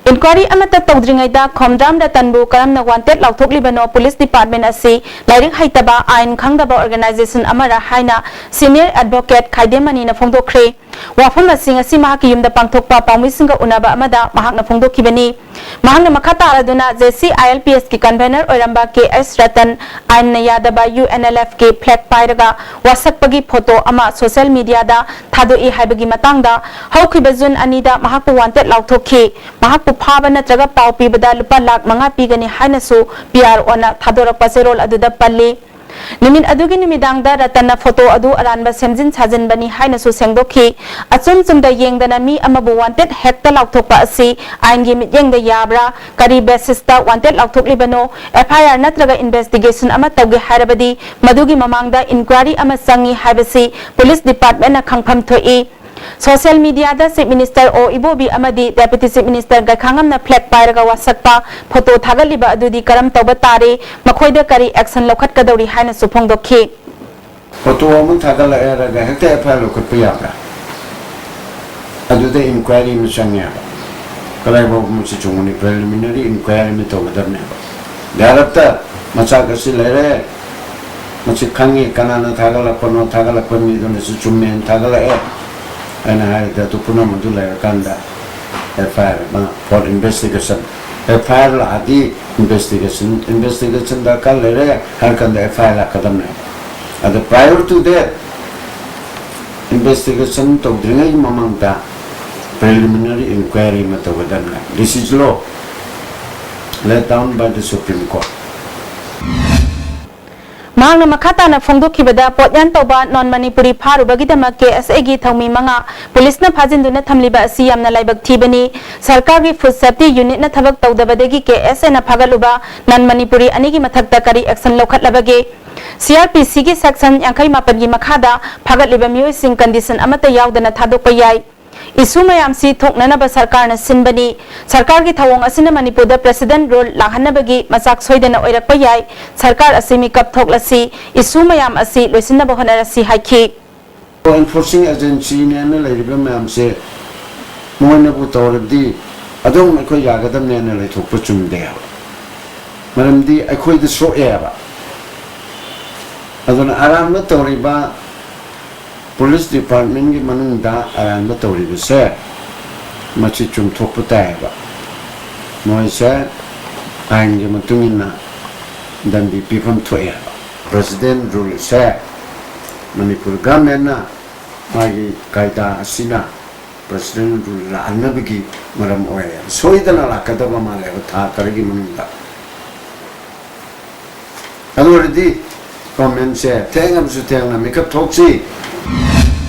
ꯏꯟꯀ꯭ꯋꯥꯏꯔꯤ ꯑꯃꯠꯇ ꯇꯧꯗ꯭ꯔꯤꯉꯩꯗ ꯈꯣꯝꯗ꯭ꯔꯥꯝ ꯔꯇꯟꯕꯨ ꯀꯔꯝꯅ ꯋꯥꯟꯇꯦꯠ ꯂꯥꯎꯊꯣꯛꯂꯤꯕꯅꯣ ꯄꯨꯂꯤꯁ ꯗꯤꯄꯥꯔꯠꯃꯦꯟ ꯑꯁꯤ ꯂꯥꯏꯔꯤꯛ ꯍꯩꯇꯕ, ꯑꯥꯏꯟ ꯈꯪꯗꯕ ꯑꯣꯔꯒꯅꯥꯏꯖꯦꯁꯟ ꯑꯃꯔ ꯍꯥꯏꯅ ꯁꯤꯅꯤꯌꯔ ꯑꯦꯗꯚꯣꯀꯦꯠ ꯈꯥꯏꯗꯦꯝ ꯃꯅꯤꯅ ꯐꯣꯡꯗꯣꯛꯈ꯭ꯔꯦ꯫ ꯋꯥꯐꯝ ꯑꯁꯤ ꯉꯁꯤ ꯃꯍꯥꯛꯀꯤ ꯌꯨꯝꯗ ꯄꯥꯡꯊꯣꯛꯄ ꯄꯥꯎꯃꯤꯁꯤꯡꯒ ꯎꯅꯕ ꯑꯃꯗ ꯃꯍꯥꯛꯅ ꯐꯣꯡꯗꯣꯛꯈꯤꯕꯅꯤ꯫ ꯃꯍꯥꯛꯅ ꯃꯈꯥ ꯇꯥꯔꯗꯨꯅ J C I L P ꯑꯦꯁꯀꯤ convener ꯑꯣꯏꯔꯝꯕ ꯀꯦ ꯑꯦꯁ ꯔꯇꯟ ꯑꯥꯏꯟꯅ ꯌꯥꯗꯕ ꯌꯨ ꯑꯦꯟ ꯑꯦꯜ ꯑꯦꯐꯀꯤ ꯐ꯭ꯂꯦꯒ ꯄꯥꯏꯔꯒ ꯋꯥꯁꯛꯄꯒꯤ ꯐꯣꯇꯣ ꯑꯃ ꯁꯣꯁꯤꯌꯦꯜ ꯃꯤꯗꯤꯌꯥꯗ ꯊꯥꯗꯣꯛꯏ ꯍꯥꯏꯕꯒꯤ ꯃꯇꯥꯡꯗ ꯍꯧꯈꯤꯕ ꯖꯨꯟ ꯑꯅꯤꯗ ꯃꯍꯥꯛꯄꯨ ꯋꯥꯟꯇꯦꯠ ꯂꯥꯎꯊꯣꯛꯈꯤ꯫ ꯃꯍꯥꯛꯄꯨ ꯐꯥꯕ ꯅꯠꯇ꯭ꯔꯒ ꯄꯥꯎ ꯄꯤꯕꯗ ꯂꯨꯄꯥ ꯂꯥꯈ ꯃꯉꯥ ꯄꯤꯒꯅꯤ ꯍꯥꯏꯅꯁꯨ ꯄꯤ ꯑꯥꯔ ꯑꯣꯅ ꯊꯥꯗꯣꯔꯛꯄ ꯆꯦꯔꯣꯜ ꯑꯗꯨꯗ ꯄꯜꯂꯤ꯫ ꯅꯨꯃꯤꯠ ꯑꯗꯨꯒꯤ ꯅꯨꯃꯤꯗꯥꯡꯗ ꯔꯇꯟꯅ ꯐꯣꯇꯣ ꯑꯗꯨ ꯑꯔꯥꯟꯕ ꯁꯦꯝꯖꯤꯟ ꯁꯥꯖꯤꯟꯕꯅꯤ ꯍꯥꯏꯅꯁꯨ ꯁꯦꯡꯗꯣꯛꯈꯤ꯫ ꯑꯆꯨꯝ ꯆꯨꯝꯗ ꯌꯦꯡꯗꯅ ꯃꯤ ꯑꯃꯕꯨ ꯋꯥꯟꯇꯦꯠ ꯍꯦꯛꯇ ꯂꯥꯎꯊꯣꯛꯄ ꯑꯁꯤ ꯑꯥꯏꯟꯒꯤ ꯃꯤꯠꯌꯦꯡꯗ ꯌꯥꯕ꯭ꯔꯥ? ꯀꯔꯤ ꯕꯦꯁꯤꯁꯇ ꯋꯥꯟꯇꯦꯠ ꯂꯥꯎꯊꯣꯛꯂꯤꯕꯅꯣ? ꯑꯦꯐ ꯑꯥꯏ ꯑꯥꯔ ꯅꯠꯇ꯭ꯔꯒ ꯏꯟꯚꯦꯁꯇꯤꯒꯦꯁꯟ ꯑꯃ ꯇꯧꯒꯦ ꯍꯥꯏꯔꯕꯗꯤ ꯃꯗꯨꯒꯤ ꯃꯃꯥꯡꯗ ꯏꯟꯀ꯭ꯋꯥꯏꯔꯤ ꯑꯃ ꯆꯪꯏ ꯍꯥꯏꯕꯁꯤ ꯄꯨꯂꯤꯁ ꯗꯤꯄꯥꯔꯠꯃꯦꯟꯅ ꯈꯪꯐꯝ ꯊꯣꯛꯏ꯫ ꯁꯣꯁꯤꯌꯦꯜ ꯃꯤꯗꯤꯌꯥꯗ ꯆꯤꯐ ꯃꯤꯅꯤꯁꯇꯔ ꯑꯣ ꯏꯕꯣꯕꯤ ꯑꯃꯗꯤ ꯗꯦꯄꯨꯇꯤ ꯆꯤꯐ ꯃꯤꯅꯤꯁꯇꯔ ꯒꯩꯈꯥꯉꯝꯅ ꯐ꯭ꯂꯦꯒ ꯄꯥꯏꯔꯒ ꯋꯥꯁꯛꯄ ꯐꯣꯇꯣ ꯊꯥꯒꯠꯂꯤꯕ ꯑꯗꯨꯗꯤ ꯀꯔꯝ ꯇꯧꯕ ꯇꯥꯔꯦ? ꯃꯈꯣꯏꯗ ꯀꯔꯤ ꯑꯦꯛꯁꯟ ꯂꯧꯈꯠꯀꯗꯧꯔꯤ ꯍꯥꯏꯅꯁꯨ ꯐꯣꯡꯗꯣꯛꯈꯤ꯫ ꯐꯣꯇꯣ ꯑꯃ ꯊꯥꯒꯠꯂꯛꯑꯦ ꯍꯥꯏꯔꯒ ꯍꯦꯛꯇ ꯑꯦꯐ ꯑꯥꯏ ꯑꯥꯔ ꯂꯧꯈꯠꯄ ꯌꯥꯕ꯭ꯔꯥ? ꯑꯗꯨꯗ ꯏꯟꯀ꯭ꯋꯥꯏꯔꯤ ꯑꯃ ꯆꯪꯉꯦꯕ꯫ ꯀꯗꯥꯏꯐꯥꯎꯕ ꯃꯁꯤ ꯆꯨꯝꯒꯅꯤ? ꯄ꯭ꯔꯤꯂꯤꯃꯤꯅꯔꯤ ꯏꯟꯀ꯭ꯋꯥꯏꯔꯤ ꯑꯃ ꯇꯧꯒꯗꯕꯅꯦꯕ꯫ ꯌꯥꯔꯛꯇ ꯃꯆꯥꯛ ꯑꯁꯤ ꯂꯩꯔꯦ, ꯃꯁꯤ ꯈꯪꯉꯤ, ꯀꯅꯥꯅ ꯊꯥꯒꯠꯂꯛꯄꯅꯣ, ꯊꯥꯒꯠꯂꯛꯄ ꯃꯤꯗꯨꯅꯁꯨ ꯆꯨꯝꯃꯦꯅ ꯊꯥꯒꯠꯂꯛꯑꯦ꯫ ꯑꯩꯅ ꯍꯥꯏꯔꯤꯗ ꯑꯗꯨ ꯄꯨꯝꯅꯃꯛ ꯑꯗꯨ ꯂꯩꯔꯀꯥꯟꯗ F I R ꯑꯃ for investigation, F I R ꯂꯥꯛꯑꯗꯤ investigation, investigation ꯗꯔꯀꯥꯔ ꯂꯩꯔꯦ ꯍꯥꯏꯔ ꯀꯥꯟꯗ F I R ꯂꯥꯛꯀꯗꯕꯅꯦ꯫ ꯑꯗ prior to that, investigation ꯇꯧꯗ꯭ꯔꯤꯉꯩꯒꯤ ꯃꯃꯥꯡꯗ preliminary inquiry ꯑꯃ ꯇꯧꯒꯗꯕꯅꯦ꯫ This is law laid down by the Supreme Court. ꯃꯍꯥꯛꯅ ꯃꯈꯥ ꯇꯥꯅ ꯐꯣꯡꯗꯣꯛꯈꯤꯕꯗ, ꯄꯣꯠꯌꯥꯟ ꯇꯧꯕ non Manipuri ꯐꯥꯔꯨꯕꯒꯤꯗꯃꯛ K S A ꯒꯤ ꯊꯧꯃꯤ ꯃꯉꯥ ꯄꯨꯂꯤꯁꯅ ꯐꯥꯖꯤꯟꯗꯨꯅ ꯊꯝꯂꯤꯕ ꯑꯁꯤ ꯌꯥꯝꯅ ꯂꯥꯏꯕꯛ ꯊꯤꯕꯅꯤ꯫ ꯁꯔꯀꯥꯔꯒꯤ food safety unit ꯅ ꯊꯕꯛ ꯇꯧꯗꯕꯗꯒꯤ K S A ꯅ ꯐꯥꯒꯠꯂꯨꯕ non Manipuri ꯑꯅꯤꯒꯤ ꯃꯊꯛꯇ ꯀꯔꯤ action ꯂꯧꯈꯠꯂꯕꯒꯦ? C R P C ꯒꯤ section ꯌꯥꯡꯈꯩ ꯃꯥꯄꯟꯒꯤ ꯃꯈꯥꯗ ꯐꯥꯒꯠꯂꯤꯕ ꯃꯤꯑꯣꯏꯁꯤꯡ condition ꯑꯃꯠꯇ ꯌꯥꯎꯗꯅ ꯊꯥꯗꯣꯛꯄ ꯌꯥꯏ꯫ Issue ꯃꯌꯥꯝꯁꯤ ꯊꯣꯛꯅꯅꯕ ꯁꯔꯀꯥꯔꯅ ꯁꯤꯟꯕꯅꯤ꯫ ꯁꯔꯀꯥꯔꯒꯤ ꯊꯧꯑꯣꯡ ꯑꯁꯤꯅ ꯃꯅꯤꯄꯨꯔꯗ President Rule ꯂꯥꯛꯍꯟꯅꯕꯒꯤ ꯃꯆꯥꯛ ꯁꯣꯏꯗꯅ ꯑꯣꯏꯔꯛꯄ ꯌꯥꯏ꯫ ꯁꯔꯀꯥꯔ ꯑꯁꯤ ꯃꯤꯀꯞ ꯊꯣꯛꯂꯁꯤ, issue ꯃꯌꯥꯝ ꯑꯁꯤ ꯂꯣꯏꯁꯤꯟꯅꯕ ꯍꯣꯠꯅꯔꯁꯤ ꯍꯥꯏꯈꯤ꯫ Enforcing agency ꯅꯦꯅ ꯂꯩꯔꯤꯕ ꯃꯌꯥꯝꯁꯦ ꯃꯣꯏꯅꯕꯨ ꯇꯧꯔꯗꯤ ꯑꯗꯨꯝ ꯑꯩꯈꯣꯏ ꯌꯥꯒꯗꯕꯅꯦꯅ ꯂꯩꯊꯣꯛꯄ ꯆꯨꯝꯗꯦ ꯍꯥꯏꯕ꯫ ꯃꯔꯝꯗꯤ ꯑꯩꯈꯣꯏꯗ ꯁꯣꯛꯑꯦ ꯍꯥꯏꯕ꯫ ꯑꯗꯨꯅ ꯑꯔꯥꯟꯕ ꯇꯧꯔꯤꯕ police department ꯀꯤ ꯃꯅꯨꯡꯗ ꯑꯔꯥꯟꯕ ꯇꯧꯔꯤꯕꯁꯦ ꯃꯁꯤ ꯆꯨꯝꯊꯣꯛꯄ ꯇꯥꯏꯌꯦꯕ꯫ ꯃꯣꯏꯁꯦ ꯑꯥꯏꯟꯒꯤ ꯃꯇꯨꯡ ꯏꯟꯅ ꯗꯟꯗꯤ ꯄꯤꯐꯝ ꯊꯣꯛꯑꯦ ꯍꯥꯏꯕ꯫ President Rule ꯁꯦ ꯃꯅꯤꯄꯨꯔ government ꯅ ꯃꯥꯒꯤ ꯀꯥꯏꯗꯥ ꯑꯁꯤꯅ President Rule ꯂꯥꯛꯍꯟꯅꯕꯒꯤ ꯃꯔꯝ ꯑꯣꯏꯔꯦ꯫ ꯁꯣꯏꯗꯅ ꯂꯥꯛꯀꯗꯕ ꯃꯥꯜꯂꯦꯕ ꯊꯥ ꯈꯔꯒꯤ ꯃꯅꯨꯡꯗ꯫ ꯑꯗꯨ ꯑꯣꯏꯔꯗꯤ government ꯁꯦ ꯊꯦꯡꯉꯕꯁꯨ ꯊꯦꯡꯅ ꯃꯤꯀꯞ ꯊꯣꯛꯁꯤ꯫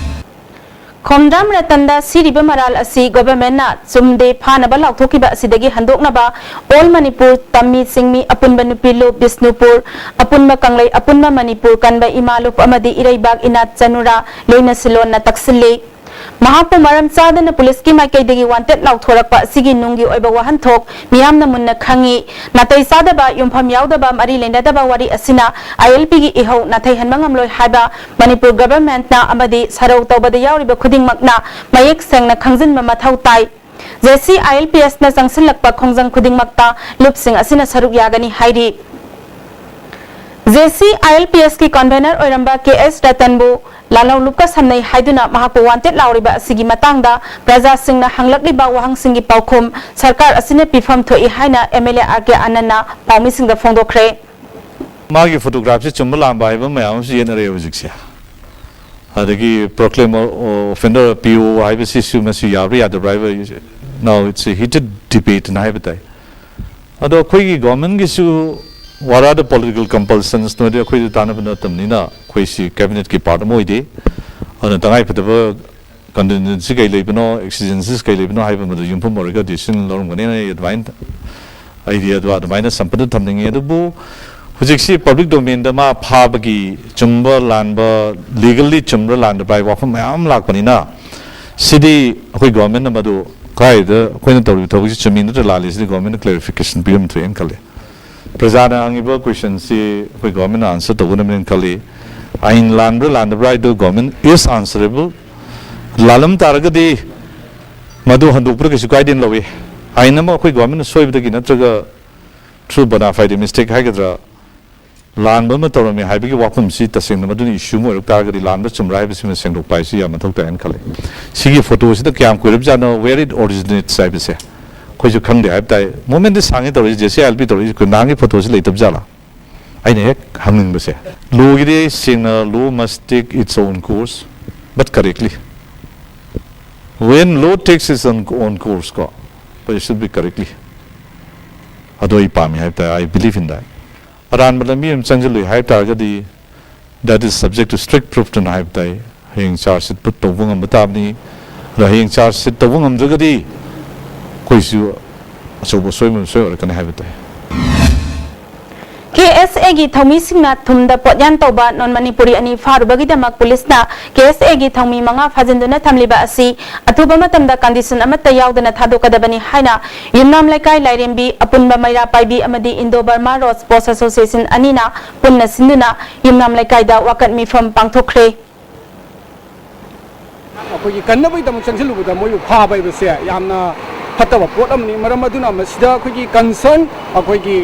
ꯈꯣꯝꯗ꯭ꯔꯥꯝ ꯔꯇꯟꯗ ꯁꯤꯔꯤꯕ ꯃꯔꯥꯜ ꯑꯁꯤ government ꯅ ꯆꯨꯝꯗꯦ ꯐꯥꯅꯕ ꯂꯥꯎꯊꯣꯛꯈꯤꯕ ꯑꯁꯤꯗꯒꯤ ꯍꯟꯗꯣꯛꯅꯕ All Manipur ꯇꯝꯃꯤ ꯆꯤꯡꯃꯤ ꯑꯄꯨꯟꯕ ꯅꯨꯄꯤ ꯂꯨꯞ ꯕꯤꯁꯅꯨꯄꯨꯔ, ꯑꯄꯨꯟꯕ ꯀꯪꯂꯩ, ꯑꯄꯨꯟꯕ ꯃꯅꯤꯄꯨꯔ ꯀꯟꯕ ꯏꯃꯥ ꯂꯨꯞ ꯑꯃꯗꯤ ꯏꯔꯩꯕꯥꯛ ꯏꯅꯥꯠ ꯆꯅꯨꯔꯥ ꯂꯣꯏꯅ ꯁꯤꯜꯂꯣꯟꯅ ꯇꯛꯁꯤꯜꯂꯤ꯫ ꯃꯍꯥꯛꯄꯨ ꯃꯔꯝ ꯆꯥꯗꯅ ꯄꯨꯂꯤꯁꯀꯤ ꯃꯥꯏꯀꯩꯗꯒꯤ wanted ꯂꯥꯎꯊꯣꯔꯛꯄ ꯑꯁꯤꯒꯤ ꯅꯨꯡꯒꯤ ꯑꯣꯏꯕ ꯋꯥꯍꯟꯊꯣꯛ ꯃꯤꯌꯥꯝꯅ ꯃꯨꯟꯅ ꯈꯪꯏ꯫ ꯅꯥꯇꯩ ꯆꯥꯗꯕ, ꯌꯨꯝꯐꯝ ꯌꯥꯎꯗꯕ, ꯃꯔꯤ ꯂꯩꯅꯗꯕ ꯋꯥꯔꯤ ꯑꯁꯤꯅ I L P ꯒꯤ ꯏꯍꯧ ꯅꯥꯊꯩꯍꯟꯕ ꯉꯝꯂꯣꯏ ꯍꯥꯏꯕ ꯃꯅꯤꯄꯨꯔ government ꯅ ꯑꯃꯗꯤ ꯁꯔꯧ ꯇꯧꯕꯗ ꯌꯥꯎꯔꯤꯕ ꯈꯨꯗꯤꯡꯃꯛꯅ ꯃꯌꯦꯛ ꯁꯦꯡꯅ ꯈꯪꯖꯤꯟꯕ ꯃꯊꯧ ꯇꯥꯏ꯫ J C I L P S ꯅ ꯆꯪꯁꯤꯜꯂꯛꯄ ꯈꯣꯡꯖꯪ ꯈꯨꯗꯤꯡꯃꯛꯇ ꯂꯨꯞꯁꯤꯡ ꯑꯁꯤꯅ ꯁꯔꯨꯛ ꯌꯥꯒꯅꯤ ꯍꯥꯏꯔꯤ꯫ J C I L P ꯑꯦꯁꯀꯤ convener ꯑꯣꯏꯔꯝꯕ ꯀꯦ ꯑꯦꯁ ꯔꯇꯟꯕꯨ ꯂꯥꯜꯍꯧ ꯂꯨꯞꯀ ꯁꯝꯅꯩ ꯍꯥꯏꯗꯨꯅ ꯃꯍꯥꯛꯄꯨ ꯋꯥꯟꯇꯦꯗ ꯂꯥꯎꯔꯤꯕ ꯑꯁꯤꯒꯤ ꯃꯇꯥꯡꯗ ꯄ꯭ꯔꯖꯥꯁꯤꯡꯅ ꯍꯪꯂꯛꯂꯤꯕ ꯋꯥꯍꯪꯁꯤꯡꯒꯤ ꯄꯥꯎꯈꯨꯝ ꯁꯔꯀꯥꯔ ꯑꯁꯤꯅ ꯄꯤꯐꯝ ꯊꯣꯛꯏ ꯍꯥꯏꯅ ꯑꯦꯝ ꯑꯦꯜ ꯑꯦ ꯑꯥꯔ ꯀꯦ ꯑꯥꯅꯟꯅ ꯄꯥꯎꯃꯤꯁꯤꯡꯗ ꯐꯣꯡꯗꯣꯛꯈ꯭ꯔꯦ꯫ ꯃꯥꯒꯤ ꯐꯣꯇꯣꯒ꯭ꯔꯥꯐꯁꯤ ꯆꯨꯝꯕ ꯂꯥꯟꯕ ꯍꯥꯏꯕ ꯃꯌꯥꯝ ꯑꯃꯁꯨ ꯌꯦꯠꯅꯔꯛꯑꯦ ꯍꯧꯖꯤꯛꯁꯦ꯫ ꯑꯗꯒꯤ proclaimer offender ꯄꯤꯌꯨ ꯍꯥꯏꯕꯁꯤꯁꯨ ꯃꯁꯤ ꯌꯥꯕ꯭ꯔꯥ ꯌꯥꯗꯕ꯭ꯔꯥ ꯍꯥꯏꯕ, now it's a heated debate ꯅ ꯍꯥꯏꯕ ꯇꯥꯏ꯫ ꯑꯗꯣ ꯑꯩꯈꯣꯏꯒꯤ ꯒꯣꯔꯃꯦꯟꯒꯤꯁꯨ what are the political compulsions ꯅꯣꯏꯗꯤ ꯑꯩꯈꯣꯏꯗ ꯇꯥꯟꯅꯕ ꯅꯠꯇꯕꯅꯤꯅ ꯑꯩꯈꯣꯏꯁꯤ ꯀꯦꯕꯤꯅꯦꯠꯀꯤ ꯄꯥꯔꯠ ꯑꯃ ꯑꯣꯏꯗꯦ꯫ ꯑꯗꯨꯅ ꯇꯉꯥꯏ ꯐꯗꯕ ꯀꯟꯇꯤꯟꯖꯦꯟꯁꯤ ꯀꯩ ꯂꯩꯕꯅꯣ, ꯑꯦꯛꯁꯤꯖꯦꯟꯁꯤꯁ ꯀꯩ ꯂꯩꯕꯅꯣ ꯍꯥꯏꯕ ꯃꯗꯨ ꯌꯨꯝꯐꯝ ꯑꯣꯏꯔꯒ ꯗꯤꯁꯤꯖꯟ ꯂꯧꯔꯝꯒꯅꯤꯅ ꯑꯩ ꯑꯗꯨꯃꯥꯏꯅ ꯑꯩꯗꯤ ꯑꯗꯨ ꯑꯗꯨꯃꯥꯏꯅ ꯁꯝꯄꯗ ꯊꯝꯅꯤꯡꯉꯤ꯫ ꯑꯗꯨꯕꯨ ꯍꯧꯖꯤꯛꯁꯤ ꯄꯕ꯭ꯂꯤꯛ ꯗꯣꯃꯦꯟꯗ ꯃꯥ ꯐꯥꯕꯒꯤ ꯆꯨꯝꯕ ꯂꯥꯟꯕ, ꯂꯤꯒꯜꯂꯤ ꯆꯨꯝꯕ꯭ꯔꯥ ꯂꯥꯟꯗꯕ꯭ꯔꯥ ꯍꯥꯏꯕ ꯋꯥꯐꯝ ꯃꯌꯥꯝ ꯂꯥꯛꯄꯅꯤꯅ ꯁꯤꯗꯤ ꯑꯩꯈꯣꯏ ꯒꯣꯔꯃꯦꯟꯅ ꯃꯗꯨ ꯀꯗꯥꯏꯗ ꯑꯩꯈꯣꯏꯅ ꯇꯧꯔꯤꯕ ꯊꯕꯛꯁꯤ ꯆꯨꯝꯃꯤ ꯅꯠꯇ꯭ꯔ ꯂꯥꯜꯂꯤ ꯁꯤꯗꯤ ꯒꯣꯔꯃꯦꯟꯅ ꯀ꯭ꯂꯦꯔꯤꯐꯤꯀꯦꯁꯟ ꯄꯤꯔꯝ ꯊꯣꯛꯑꯦꯅ ꯈꯜꯂꯤ꯫ ꯄ꯭ꯔꯖꯥꯅ ꯍꯪꯉꯤꯕ ꯀꯣꯏꯁꯟꯁꯤ ꯑꯩꯈꯣꯏ ꯒꯣꯔꯃꯦꯟꯅ ꯑꯥꯟꯁꯔ ꯇꯧꯒꯗꯕꯅꯦꯅ ꯈꯜꯂꯤ꯫ ꯑꯥꯏꯟ ꯂꯥꯟꯕ꯭ꯔꯥ ꯂꯥꯟꯗꯕ꯭ꯔꯥ ꯍꯥꯏꯗꯨ government is answerable꯫ ꯂꯥꯜꯂꯝ ꯇꯥꯔꯒꯗꯤ ꯃꯗꯨ ꯍꯟꯗꯣꯛꯄꯗ ꯀꯩꯁꯨ ꯀꯥꯏꯗꯦꯅ ꯂꯧꯏ꯫ ꯑꯥꯏꯟ ꯑꯃ ꯑꯩꯈꯣꯏ ꯒꯣꯔꯃꯦꯟꯅ ꯁꯣꯏꯕꯗꯒꯤ ꯅꯠꯇ꯭ꯔꯒ through bona fide mistake ꯍꯥꯏꯒꯗ꯭ꯔꯥ, ꯂꯥꯟꯕ ꯑꯃ ꯇꯧꯔꯝꯃꯤ ꯍꯥꯏꯕꯒꯤ ꯋꯥꯐꯝꯁꯤ ꯇꯁꯦꯡꯅ ꯃꯗꯨꯅ ꯏꯁꯨ ꯑꯃ ꯑꯣꯏꯔꯛ ꯇꯥꯔꯒꯗꯤ ꯂꯥꯟꯕ ꯆꯨꯝꯕ꯭ꯔꯥ ꯍꯥꯏꯕꯁꯤꯃ ꯁꯦꯡꯗꯣꯛꯄ ꯍꯥꯏꯁꯤ ꯌꯥꯝ ꯃꯊꯧ ꯇꯥꯏꯅ ꯈꯜꯂꯤ꯫ ꯁꯤꯒꯤ ꯐꯣꯇꯣꯁꯤꯗ ꯀꯌꯥꯝ ꯀꯨꯏꯔꯕꯖꯥꯠꯅꯣ, where it originates ꯍꯥꯏꯕꯁꯦ ꯑꯩꯈꯣꯏꯁꯨ ꯈꯪꯗꯦ ꯍꯥꯏꯕ ꯇꯥꯏ꯫ ꯃꯣꯃꯦꯟꯗꯤ ꯁꯥꯡꯉꯦ ꯇꯧꯔꯛꯏꯁꯦ, J C I L P ꯇꯧꯔꯛꯏꯁꯦ, ꯀꯨꯟ ꯅꯍꯥꯟꯒꯤ ꯐꯣꯇꯣꯁꯤ ꯂꯩꯇꯕ ꯖꯥꯠꯂꯥ? ꯑꯩꯅ ꯍꯦꯛ ꯍꯪꯅꯤꯡꯕꯁꯦ꯫ ꯂꯣꯒꯤꯗꯤ ꯁꯦꯡꯅ, law must take its own course, but correctly. When law takes its own, own course ꯀꯣ, but it should be correctly. ꯑꯗꯣ ꯑꯩ ꯄꯥꯝꯃꯤ ꯍꯥꯏꯕ ꯇꯥꯏ, I believe in that. ꯑꯔꯥꯟꯕ ꯂꯝꯕꯤ ꯑꯃ ꯆꯪꯁꯤꯜꯂꯨꯏ ꯍꯥꯏꯕ ꯇꯥꯔꯒꯗꯤ, that is subject to strict proof ꯇꯨꯅ ꯍꯥꯏꯕ ꯇꯥꯏ꯫ ꯍꯌꯦꯡ charge sheet put ꯇꯧꯕ ꯉꯝꯕ ꯇꯥꯕꯅꯤ꯫ ꯑꯗꯣ ꯍꯌꯦꯡ charge sheet ꯇꯧꯕ ꯉꯝꯗ꯭ꯔꯒꯗꯤ ꯑꯩꯈꯣꯏꯁꯨ ꯑꯆꯧꯕ ꯑꯁꯣꯏꯕ ꯑꯃ ꯁꯣꯏ ꯑꯣꯏꯔꯛꯀꯅꯤ ꯍꯥꯏꯕ ꯇꯥꯏ꯫ ꯀꯦ ꯑꯦꯁ ꯑꯦꯒꯤ ꯊꯧꯃꯤꯁꯤꯡꯅ ꯊꯨꯝꯗ ꯄꯣꯠꯌꯥꯟ ꯇꯧꯕ ꯅꯣꯟ ꯃꯅꯤꯄꯨꯔꯤ ꯑꯅꯤ ꯐꯥꯔꯨꯕꯒꯤꯗꯃꯛ ꯄꯨꯂꯤꯁꯅ ꯀꯦ ꯑꯦꯁ ꯑꯦꯒꯤ ꯊꯧꯃꯤ ꯃꯉꯥ ꯐꯥꯖꯤꯟꯗꯨꯅ ꯊꯝꯂꯤꯕ ꯑꯁꯤ ꯑꯊꯨꯕ ꯃꯇꯝꯗ ꯀꯟꯗꯤꯁꯟ ꯑꯃꯠꯇ ꯌꯥꯎꯗꯅ ꯊꯥꯗꯣꯛꯀꯗꯕꯅꯤ ꯍꯥꯏꯅ ꯌꯨꯝꯅꯥꯝ ꯂꯩꯀꯥꯏ ꯂꯥꯏꯔꯦꯝꯕꯤ, ꯑꯄꯨꯟꯕ ꯃꯩꯔꯥ ꯄꯥꯏꯕꯤ ꯑꯃꯗꯤ ꯏꯟꯗꯣ ꯕꯔꯃꯥ ꯔꯣꯗ ꯁ꯭ꯄꯣꯔꯠꯁ ꯑꯦꯁꯣꯁꯤꯌꯦꯁꯟ ꯑꯅꯤꯅ ꯄꯨꯟꯅ ꯁꯤꯟꯗꯨꯅ ꯌꯨꯝꯅꯥꯝ ꯂꯩꯀꯥꯏꯗ ꯋꯥꯀꯠ ꯃꯤꯐꯝ ꯄꯥꯡꯊꯣꯛꯈ꯭ꯔꯦ꯫ ꯑꯩꯈꯣꯏꯒꯤ ꯀꯟꯅꯕꯒꯤꯗꯃꯛ ꯆꯪꯁꯤꯜꯂꯨꯕꯗ ꯃꯣꯏꯕꯨ ꯐꯥꯕ ꯍꯥꯏꯕꯁꯦ ꯌꯥꯝꯅ ꯐꯠꯇꯕ ꯄꯣꯠ ꯑꯃꯅꯤ꯫ ꯃꯔꯝ ꯑꯗꯨꯅ ꯃꯁꯤꯗ ꯑꯩꯈꯣꯏꯒꯤ ꯀꯟꯁꯔꯟ ꯑꯩꯈꯣꯏꯒꯤ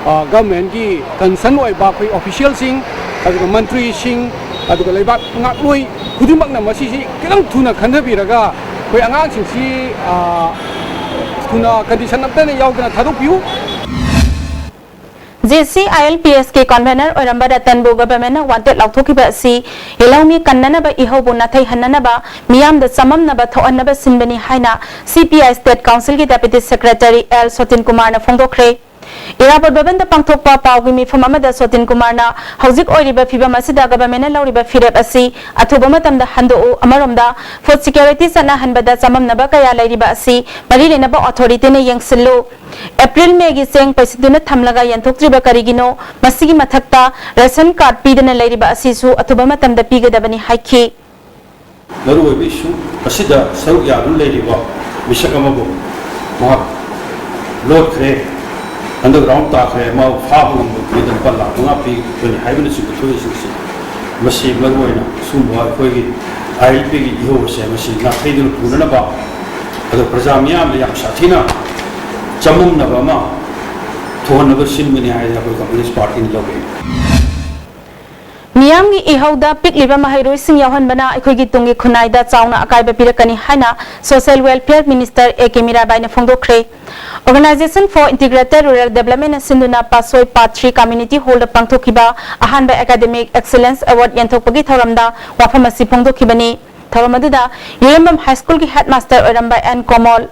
ꯒꯚꯔꯟꯃꯦꯟꯠꯀꯤ ꯀꯟꯁꯔꯟ ꯑꯣꯏꯕ ꯑꯩꯈꯣꯏ ꯑꯣꯐꯤꯁꯤꯌꯦꯜꯁꯤꯡ, ꯑꯗꯨꯒ ꯃꯟꯇ꯭ꯔꯤꯁꯤꯡ, ꯑꯗꯨꯒ ꯂꯩꯕꯥꯛ ꯉꯥꯛꯂꯣꯏ ꯈꯨꯗꯤꯡꯃꯛꯅ ꯃꯁꯤꯁꯤ ꯈꯤꯇꯪ ꯊꯨꯅ ꯈꯟꯊꯕꯤꯔꯒ ꯑꯩꯈꯣꯏ ꯑꯉꯥꯡꯁꯤꯡꯁꯤ ꯊꯨꯅ ꯀꯟꯗꯤꯁꯟ ꯑꯝꯇ ꯌꯥꯎꯗꯅ ꯊꯥꯗꯣꯛꯄꯤꯌꯨ꯫ J C I L P ꯑꯦꯁꯀꯤ convener ꯑꯣꯏꯔꯝꯕ ꯔꯇꯟꯕꯨ ꯒꯚꯔꯟꯃꯦꯟꯠꯅ ꯋꯥꯟꯇꯦꯗ ꯂꯥꯎꯊꯣꯛꯈꯤꯕ ꯑꯁꯤ ꯌꯦꯜꯍꯧꯃꯤ ꯀꯟꯅꯅꯕ ꯏꯍꯧꯕꯨ ꯅꯥꯊꯩꯍꯟꯅꯅꯕ, ꯃꯤꯌꯥꯝꯗ ꯆꯃꯝꯅꯕ ꯊꯣꯛꯍꯟꯅꯕ ꯁꯤꯟꯕꯅꯤ ꯍꯥꯏꯅ ꯁꯤ ꯄꯤ ꯑꯥꯏ ꯁ꯭ꯇꯦꯠ ꯀꯥꯎꯟꯁꯤꯜꯒꯤ ꯗꯦꯄ꯭ꯌꯨꯇꯤ ꯁꯦꯀ꯭ꯔꯦꯇꯔꯤ ꯑꯦꯜ ꯁꯣꯇꯤꯟ ꯀꯨꯃꯥꯔꯅ ꯐꯣꯡꯗꯣꯛꯈ꯭ꯔꯦ꯫ ꯏꯔꯥꯕꯣꯠ ꯚꯕꯟꯗ ꯄꯥꯡꯊꯣꯛꯄ ꯄꯥꯎꯒꯤ ꯃꯤꯐꯝ ꯑꯃꯗ ꯁꯣꯇꯤꯟ ꯀꯨꯃꯥꯔꯅ ꯍꯧꯖꯤꯛ ꯑꯣꯏꯔꯤꯕ ꯐꯤꯚꯝ ꯑꯁꯤꯗ ꯒꯚꯔꯟꯃꯦꯟꯠꯅ ꯂꯧꯔꯤꯕ ꯐꯤꯔꯦꯞ ꯑꯁꯤ ꯑꯊꯨꯕ ꯃꯇꯝꯗ ꯍꯟꯗꯣꯛꯎ, ꯑꯃꯔꯣꯝꯗ ꯐꯨꯗ ꯁꯤꯀ꯭ꯌꯨꯔꯤꯇꯤ ꯆꯠꯅꯍꯟꯕꯗ ꯆꯃꯝꯅꯕ ꯀꯌꯥ ꯂꯩꯔꯤꯕ ꯑꯁꯤ ꯃꯔꯤ ꯂꯩꯅꯕ ꯑꯣꯊꯣꯔꯤꯇꯤꯅ ꯌꯦꯡꯁꯤꯜꯂꯨ꯫ ꯑꯦꯄ꯭ꯔꯤꯜ ꯃꯦꯒꯤ ꯆꯦꯡ ꯄꯩꯁꯤꯟꯗꯨꯅ ꯊꯝꯂꯒ ꯌꯦꯟꯊꯣꯛꯇ꯭ꯔꯤꯕ ꯀꯔꯤꯒꯤꯅꯣ? ꯃꯁꯤꯒꯤ ꯃꯊꯛꯇ ꯔꯦꯁꯟ ꯀꯥꯔꯗ ꯄꯤꯗꯅ ꯂꯩꯔꯤꯕ ꯑꯁꯤꯁꯨ ꯑꯊꯨꯕ ꯃꯇꯝꯗ ꯄꯤꯒꯗꯕꯅꯤ ꯍꯥꯏꯈꯤ꯫ ꯃꯔꯨꯑꯣꯏꯕ ꯏꯁꯨ ꯑꯁꯤꯗ ꯁꯔꯨꯛ ꯌꯥꯗꯨꯅ ꯂꯩꯔꯤꯕ ꯃꯤꯁꯛ ꯑꯃꯕꯨ ꯃꯍꯥꯛ ꯂꯣꯠꯈ꯭ꯔꯦ, ꯑꯟꯗꯔꯒ꯭ꯔꯥꯎꯟ ꯇꯥꯈ꯭ꯔꯦ, ꯃꯥꯕꯨ ꯐꯥꯕ ꯉꯝꯕꯒꯤꯗꯃꯛ ꯂꯨꯄꯥ ꯂꯥꯈ ꯃꯉꯥ ꯄꯤꯒꯅꯤ ꯍꯥꯏꯕꯅꯆꯤꯡꯕ ꯊꯣꯛꯏꯁꯤꯡꯁꯤ, ꯃꯁꯤ ꯃꯔꯨꯑꯣꯏꯅ ꯁꯤꯒꯨꯝꯕ ꯑꯩꯈꯣꯏꯒꯤ ꯑꯥꯏ ꯑꯦꯜ ꯄꯤꯒꯤ ꯏꯍꯧ ꯑꯁꯦ ꯃꯁꯤ ꯅꯥꯊꯩꯗꯨꯅ ꯄꯨꯅꯅꯕ, ꯑꯗꯨꯒ ꯄ꯭ꯔꯖꯥ ꯃꯤꯌꯥꯝꯗ ꯌꯥꯝ ꯁꯥꯊꯤꯅ ꯆꯃꯝꯅꯕ ꯑꯃ ꯊꯣꯛꯍꯟꯅꯕ ꯁꯤꯟꯕꯅꯤ ꯍꯥꯏꯅ ꯑꯩꯈꯣꯏ ꯀꯝꯃꯨꯅꯤꯁ ꯄꯥꯔꯇꯤꯅ ꯂꯧꯏ꯫ ꯃꯤꯌꯥꯝꯒꯤ ꯏꯍꯧꯗ ꯄꯤꯛꯂꯤꯕ ꯃꯍꯩꯔꯣꯏꯁꯤꯡ ꯌꯥꯎꯍꯟꯕꯅ ꯑꯩꯈꯣꯏꯒꯤ ꯇꯨꯡꯒꯤ ꯈꯨꯟꯅꯥꯏꯗ ꯆꯥꯎꯅ ꯑꯀꯥꯏꯕ ꯄꯤꯔꯛꯀꯅꯤ ꯍꯥꯏꯅ Social Welfare Minister A K ꯃꯤꯔꯥꯕꯥꯏꯅ ꯐꯣꯡꯗꯣꯛꯈ꯭ꯔꯦ꯫ Organisation for Integrated Rural Developmentꯅ ꯁꯤꯟꯗꯨꯅ ꯄꯥꯠꯁꯣꯏ Part three Community Hallꯗ ꯄꯥꯡꯊꯣꯛꯈꯤꯕ ꯑꯍꯥꯟꯕ Academic Excellence Award ꯌꯦꯟꯊꯣꯛꯄꯒꯤ ꯊꯧꯔꯝꯗ ꯋꯥꯐꯝ ꯑꯁꯤ ꯐꯣꯡꯗꯣꯛꯈꯤꯕꯅꯤ꯫ ꯊꯧꯔꯝ ꯑꯗꯨꯗ ꯌꯨꯔꯦꯝꯕꯝ High Schoolꯒꯤ headmaster ꯑꯣꯏꯔꯝꯕ N Komol,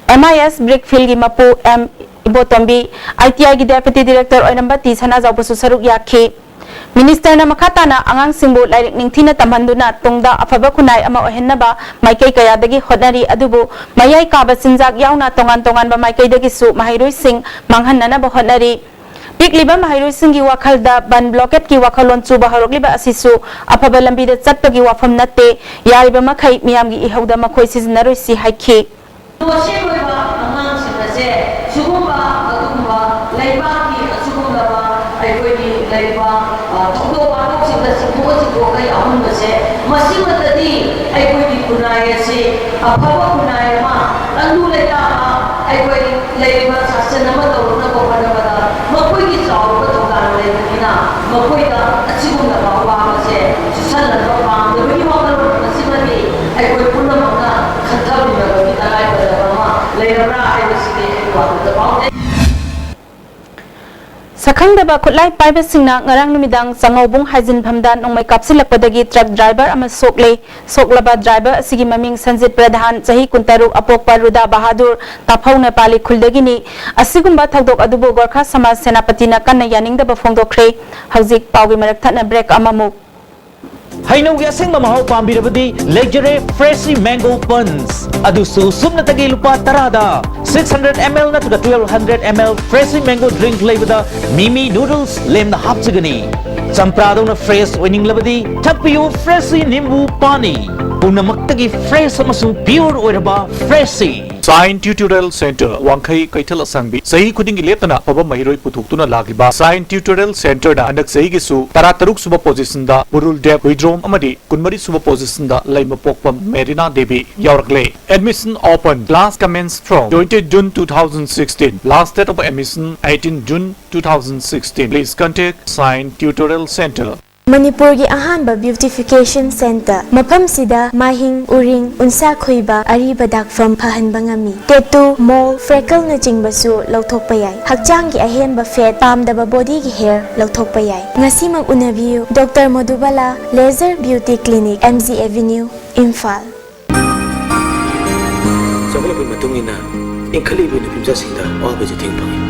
M I S Brick Fieldꯒꯤ ꯃꯄꯨ ꯑꯦꯝ ꯏꯕꯣꯇꯣꯝꯕꯤ, ꯑꯥꯏ ꯇꯤ ꯑꯥꯏꯒꯤ Deputy Director ꯑꯣꯏꯔꯝꯕ ꯇꯤ ꯁꯅꯥꯖꯥꯎꯕꯁꯨ ꯁꯔꯨꯛ ꯌꯥꯈꯤ꯫ Ministerꯅ ꯃꯈꯥ ꯇꯥꯅ ꯑꯉꯥꯡꯁꯤꯡꯕꯨ ꯂꯥꯏꯔꯤꯛ ꯅꯤꯡꯊꯤꯅ ꯇꯝꯍꯟꯗꯨꯅ ꯇꯨꯡꯗ ꯑꯐꯕ ꯈꯨꯟꯅꯥꯏ ꯑꯃ ꯑꯣꯏꯍꯟꯅꯕ ꯃꯥꯏꯀꯩ ꯀꯌꯥꯗꯒꯤ ꯍꯣꯠꯅꯔꯤ, ꯑꯗꯨꯕꯨ ꯃꯌꯥꯏ ꯀꯥꯕ ꯆꯤꯟꯖꯥꯛ ꯌꯥꯎꯅ ꯇꯣꯉꯥꯟ ꯇꯣꯉꯥꯟꯕ ꯃꯥꯏꯀꯩꯗꯒꯤꯁꯨ ꯃꯍꯩꯔꯣꯏꯁꯤꯡ ꯃꯥꯡꯍꯟꯅꯅꯕ ꯍꯣꯠꯅꯔꯤ꯫ ꯄꯤꯛꯂꯤꯕ ꯃꯍꯩꯔꯣꯏꯁꯤꯡꯒꯤ ꯋꯥꯈꯜꯗ ꯕꯟ blockadꯀꯤ ꯋꯥꯈꯜꯂꯣꯟ ꯆꯨꯕ ꯍꯧꯔꯛꯂꯤꯕ ꯑꯁꯤꯁꯨ ꯑꯐꯕ ꯂꯝꯕꯤꯗ ꯆꯠꯄꯒꯤ ꯋꯥꯐꯝ ꯅꯠꯇꯦ, ꯌꯥꯔꯤꯕ ꯃꯈꯩ ꯃꯤꯌꯥꯝꯒꯤ ꯏꯍꯧꯗ ꯃꯈꯣꯏ ꯁꯤꯖꯤꯟꯅꯔꯣꯏꯁꯤ ꯍꯥꯏꯈꯤ꯫ ꯃꯁꯤ ꯑꯣꯏꯕ ꯑꯉꯥꯡꯁꯤꯡ ꯑꯁꯦ ꯁꯤꯒꯨꯝꯕ ꯑꯗꯨꯒꯨꯝꯕ ꯂꯩꯕꯥꯛꯀꯤ ꯑꯁꯤꯒꯨꯝꯂꯕ ꯑꯩꯈꯣꯏꯒꯤ ꯂꯩꯔꯤꯕ ꯊꯧꯗꯣꯛ ꯋꯥꯊꯣꯛꯁꯤꯡꯗ ꯆꯤꯡꯊꯣꯛꯑ ꯆꯤꯡꯊꯣꯛꯑꯒ ꯌꯥꯎꯍꯟꯕꯁꯦ, ꯃꯁꯤꯃꯛꯇꯗꯤ ꯑꯩꯈꯣꯏꯒꯤ ꯈꯨꯟꯅꯥꯏ ꯑꯁꯤ ꯑꯐꯕ ꯈꯨꯟꯅꯥꯏ ꯑꯃ, ꯇꯪꯗꯨ ꯂꯩꯇꯥꯕ ꯑꯩꯈꯣꯏ ꯂꯩꯔꯤꯕ ꯁꯥꯁꯟ ꯑꯃ ꯇꯧꯔꯛꯅꯕ ꯍꯣꯠꯅꯕꯗ ꯃꯈꯣꯏ ꯆꯥꯎꯔꯕ ꯊꯧꯗꯥꯡ ꯂꯩꯕꯅꯤꯅ ꯃꯈꯣꯏꯗ ꯑꯁꯤꯒꯨꯝꯂꯕ ꯑꯋꯥꯕꯁꯦ ꯆꯨꯁꯜꯍꯟꯕ ꯄꯥꯝꯗꯕꯒꯤ ꯋꯥꯈꯜꯂꯣꯟ ꯑꯁꯤꯃꯗꯤ ꯑꯩꯈꯣꯏ ꯄꯨꯝꯅꯃꯛꯅ ꯈꯟꯊꯃꯤꯟꯅꯕꯒꯤ ꯇꯉꯥꯏꯐꯗꯕ ꯑꯃ ꯂꯩꯔꯕ꯭ꯔꯥ ꯍꯥꯏꯕꯁꯤꯗꯤ ꯑꯩꯒꯤ ꯋꯥꯈꯜꯗ ꯐꯥꯎꯗꯦ꯫ ꯁꯛꯈꯪꯗꯕ ꯈꯨꯠꯂꯥꯏ ꯄꯥꯏꯕꯁꯤꯡꯅ ꯉꯔꯥꯡ ꯅꯨꯃꯤꯗꯥꯡ ꯆꯥꯉꯧꯕꯨꯡ ꯍꯥꯏꯖꯤꯟꯐꯝꯗ ꯅꯣꯡꯃꯩ ꯀꯥꯞꯁꯤꯜꯂꯛꯄꯗꯒꯤ ꯇ꯭ꯔꯛ ꯗ꯭ꯔꯥꯏꯚꯔ ꯑꯃ ꯁꯣꯛꯂꯦ꯫ ꯁꯣꯛꯂꯕ ꯗ꯭ꯔꯥꯏꯚꯔ ꯑꯁꯤꯒꯤ ꯃꯃꯤꯡ ꯁꯟꯖꯤꯠ ꯄ꯭ꯔꯙꯥꯟ, ꯆꯍꯤ ꯀꯨꯟꯇꯔꯨꯛ, ꯑꯄꯣꯛꯄ ꯔꯨꯗꯥ ꯕꯍꯥꯗꯨꯔ, ꯇꯥꯐꯧ ꯅꯦꯄꯥꯂꯤ ꯈꯨꯜꯗꯒꯤꯅꯤ꯫ ꯑꯁꯤꯒꯨꯝꯕ ꯊꯧꯗꯣꯛ ꯑꯗꯨꯕꯨ ꯒꯣꯔꯈꯥ ꯁꯃꯥꯖ ꯁꯦꯅꯥꯄꯇꯤꯅ ꯀꯟꯅ ꯌꯥꯅꯤꯡꯗꯕ ꯐꯣꯡꯗꯣꯛꯈ꯭ꯔꯦ꯫ ꯍꯧꯖꯤꯛ ꯄꯥꯎꯒꯤ ꯃꯔꯛ ꯊꯠꯅ ꯕ꯭ꯔꯦꯛ ꯑꯃꯃꯨꯛ꯫ ꯍꯩꯅꯧꯒꯤ ꯑꯁꯦꯡꯕ ꯃꯍꯥꯎ ꯄꯥꯝꯕꯤꯔꯕꯗꯤ ꯂꯩꯖꯔꯦ ꯐ꯭ꯔꯦꯁꯤ ꯃꯦꯡꯒꯣ ꯄꯟꯁ, ꯑꯗꯨꯁꯨ ꯁꯨꯞꯅꯇꯒꯤ ꯂꯨꯄꯥ ꯇꯔꯥꯗ꯫ Six hundred ml ꯅꯠꯇ꯭ꯔꯒ twelve hundred ml freshy mango drink ꯂꯩꯕꯗ ꯃꯤꯃꯤ ꯅꯨꯗꯜꯁ ꯂꯦꯝꯅ ꯍꯥꯞꯆꯒꯅꯤ꯫ ꯆꯝꯄ꯭ꯔꯥꯗꯧꯅ ꯐ꯭ꯔꯦꯁ ꯑꯣꯏꯅꯤꯡꯂꯕꯗꯤ ꯊꯛꯄꯤꯌꯨ ꯐ꯭ꯔꯦꯁꯤ ꯅꯤꯝꯕꯨ ꯄꯥꯅꯤ, ꯄꯨꯝꯅꯃꯛꯇꯒꯤ ꯐ꯭ꯔꯦꯁ ꯑꯃꯁꯨꯡ ꯄ꯭ꯌꯨꯔ ꯑꯣꯏꯔꯕ ꯐ꯭ꯔꯦꯁꯤ꯫ Sign Tutorial Center, ꯋꯥꯡꯈꯩ ꯀꯩꯊꯦꯜ ꯑꯁꯥꯡꯕꯤ꯫ ꯆꯍꯤ ꯈꯨꯗꯤꯡꯒꯤ ꯂꯦꯞꯇꯅ ꯑꯐꯕ ꯃꯍꯩꯔꯣꯏ ꯄꯨꯊꯣꯛꯇꯨꯅ ꯂꯥꯛꯂꯤꯕ Sign Tutorial Centerꯅ ꯍꯟꯗꯛ ꯆꯍꯤꯒꯤꯁꯨ ꯇꯔꯥꯇꯔꯨꯛ ꯁꯨꯕ ꯄꯣꯖꯤꯁꯟꯗ ꯄꯨꯔꯨꯜ ꯗꯦꯕ ꯍꯨꯏꯗ꯭ꯔꯣꯝ ꯑꯃꯗꯤ ꯀꯨꯟꯃꯔꯤ ꯁꯨꯕ ꯄꯣꯖꯤꯁꯟꯗ ꯂꯩꯃꯄꯣꯛꯄꯝ ꯃꯦꯔꯤꯅꯥ ꯗꯦꯕꯤ ꯌꯥꯎꯔꯛꯂꯦ꯫ Admission open. Class commence from twenty June two thousand sixteen. Last date of admission eighteen June two thousand sixteen. Please contact Sign Tutorial Center. ꯃꯅꯤꯄꯨꯔꯒꯤ ꯑꯍꯥꯟꯕ ꯕ꯭ꯌꯨꯇꯤꯐꯤꯀꯦꯁꯟ ꯁꯦꯟꯇꯔ꯫ ꯃꯐꯝꯁꯤꯗ ꯃꯥꯏꯍꯤꯡ, ꯎꯔꯤꯡ, ꯎꯟꯁꯥ ꯈꯣꯏꯕ, ꯑꯔꯤꯕ ꯗꯥꯛꯐꯝ ꯐꯍꯟꯕ ꯉꯝꯃꯤ꯫ ꯇꯦꯇꯨ, ꯃꯣꯜ, ꯐ꯭ꯔꯦꯀꯜꯅꯆꯤꯡꯕꯁꯨ ꯂꯧꯊꯣꯛꯄ ꯌꯥꯏ꯫ ꯍꯛꯆꯥꯡꯒꯤ ꯑꯍꯦꯟꯕ ꯐꯦꯠ, ꯄꯥꯝꯗꯕ ꯕꯣꯗꯤꯒꯤ ꯍꯦꯌꯔ ꯂꯧꯊꯣꯛꯄ ꯌꯥꯏ꯫ ꯉꯁꯤꯃꯛ ꯎꯅꯕꯤꯌꯨ, doctor Modubala laser beauty clinic, M G avenue, Imphal. ꯆꯥꯎꯈꯠꯂꯛꯄꯒꯤ ꯃꯇꯨꯡ ꯏꯟꯅ ꯏꯟꯈꯠꯂꯛꯂꯤꯕ ꯅꯨꯄꯤ ꯃꯆꯥꯁꯤꯡꯗ ꯑꯋꯥꯕꯁꯨ ꯊꯦꯡꯕ ꯐꯪꯏ꯫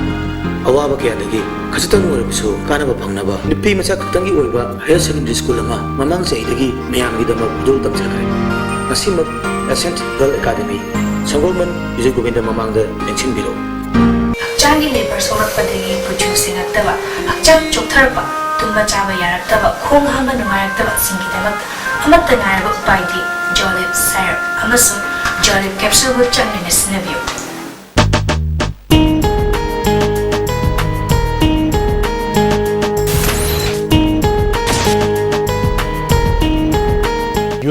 ꯑꯋꯥꯕ ꯀꯌꯥꯗꯒꯤ ꯈꯖꯤꯛꯇꯪ ꯑꯣꯏꯔꯕꯁꯨ ꯀꯥꯟꯅꯕ ꯐꯪꯅꯕ ꯅꯨꯄꯤ ꯃꯆꯥ ꯈꯛꯇꯪꯒꯤ ꯑꯣꯏꯕ ꯍꯥꯌꯔ ꯁꯦꯀꯦꯟꯗꯔꯤ ꯁ꯭ꯀꯨꯜ ꯑꯃ ꯃꯃꯥꯡ ꯆꯍꯤꯗꯒꯤ ꯃꯌꯥꯝꯒꯤꯗꯃꯛ ꯈꯨꯗꯣꯜ ꯇꯝꯖꯈ꯭ꯔꯦ꯫ ꯉꯁꯤꯃꯛ essence girl academy, ꯁꯪꯒꯣꯜꯕꯟ, Bijoy Govinda ꯃꯃꯥꯡꯗ ꯂꯦꯡꯁꯤꯟꯕꯤꯔꯛꯎ꯫ ꯍꯛꯆꯥꯡꯒꯤ ꯂꯦꯕꯔ ꯁꯣꯛꯂꯛꯄꯗꯒꯤ ꯀꯨꯆꯨ ꯁꯦꯡꯉꯛꯇꯕ, ꯍꯛꯆꯥꯡ ꯆꯣꯛꯊꯔꯛꯄ, ꯇꯨꯝꯕ ꯆꯥꯕ ꯌꯥꯔꯛꯇꯕ, ꯈꯣꯡ ꯍꯥꯝꯕ ꯅꯨꯡꯉꯥꯏꯔꯛꯇꯕꯁꯤꯡꯒꯤꯗꯃꯛꯇ ꯑꯃꯠꯇ ꯉꯥꯏꯔꯕ ꯎꯄꯥꯏꯗꯤ ꯖꯣꯂꯤꯞ ꯁꯥꯏꯔꯞ ꯑꯃꯁꯨꯡ ꯖꯣꯂꯤꯞ ꯀꯦꯞꯁꯨꯜꯕꯨ ꯆꯥꯡ ꯅꯥꯏꯅ ꯁꯤꯖꯤꯟꯅꯕꯤꯌꯨ꯫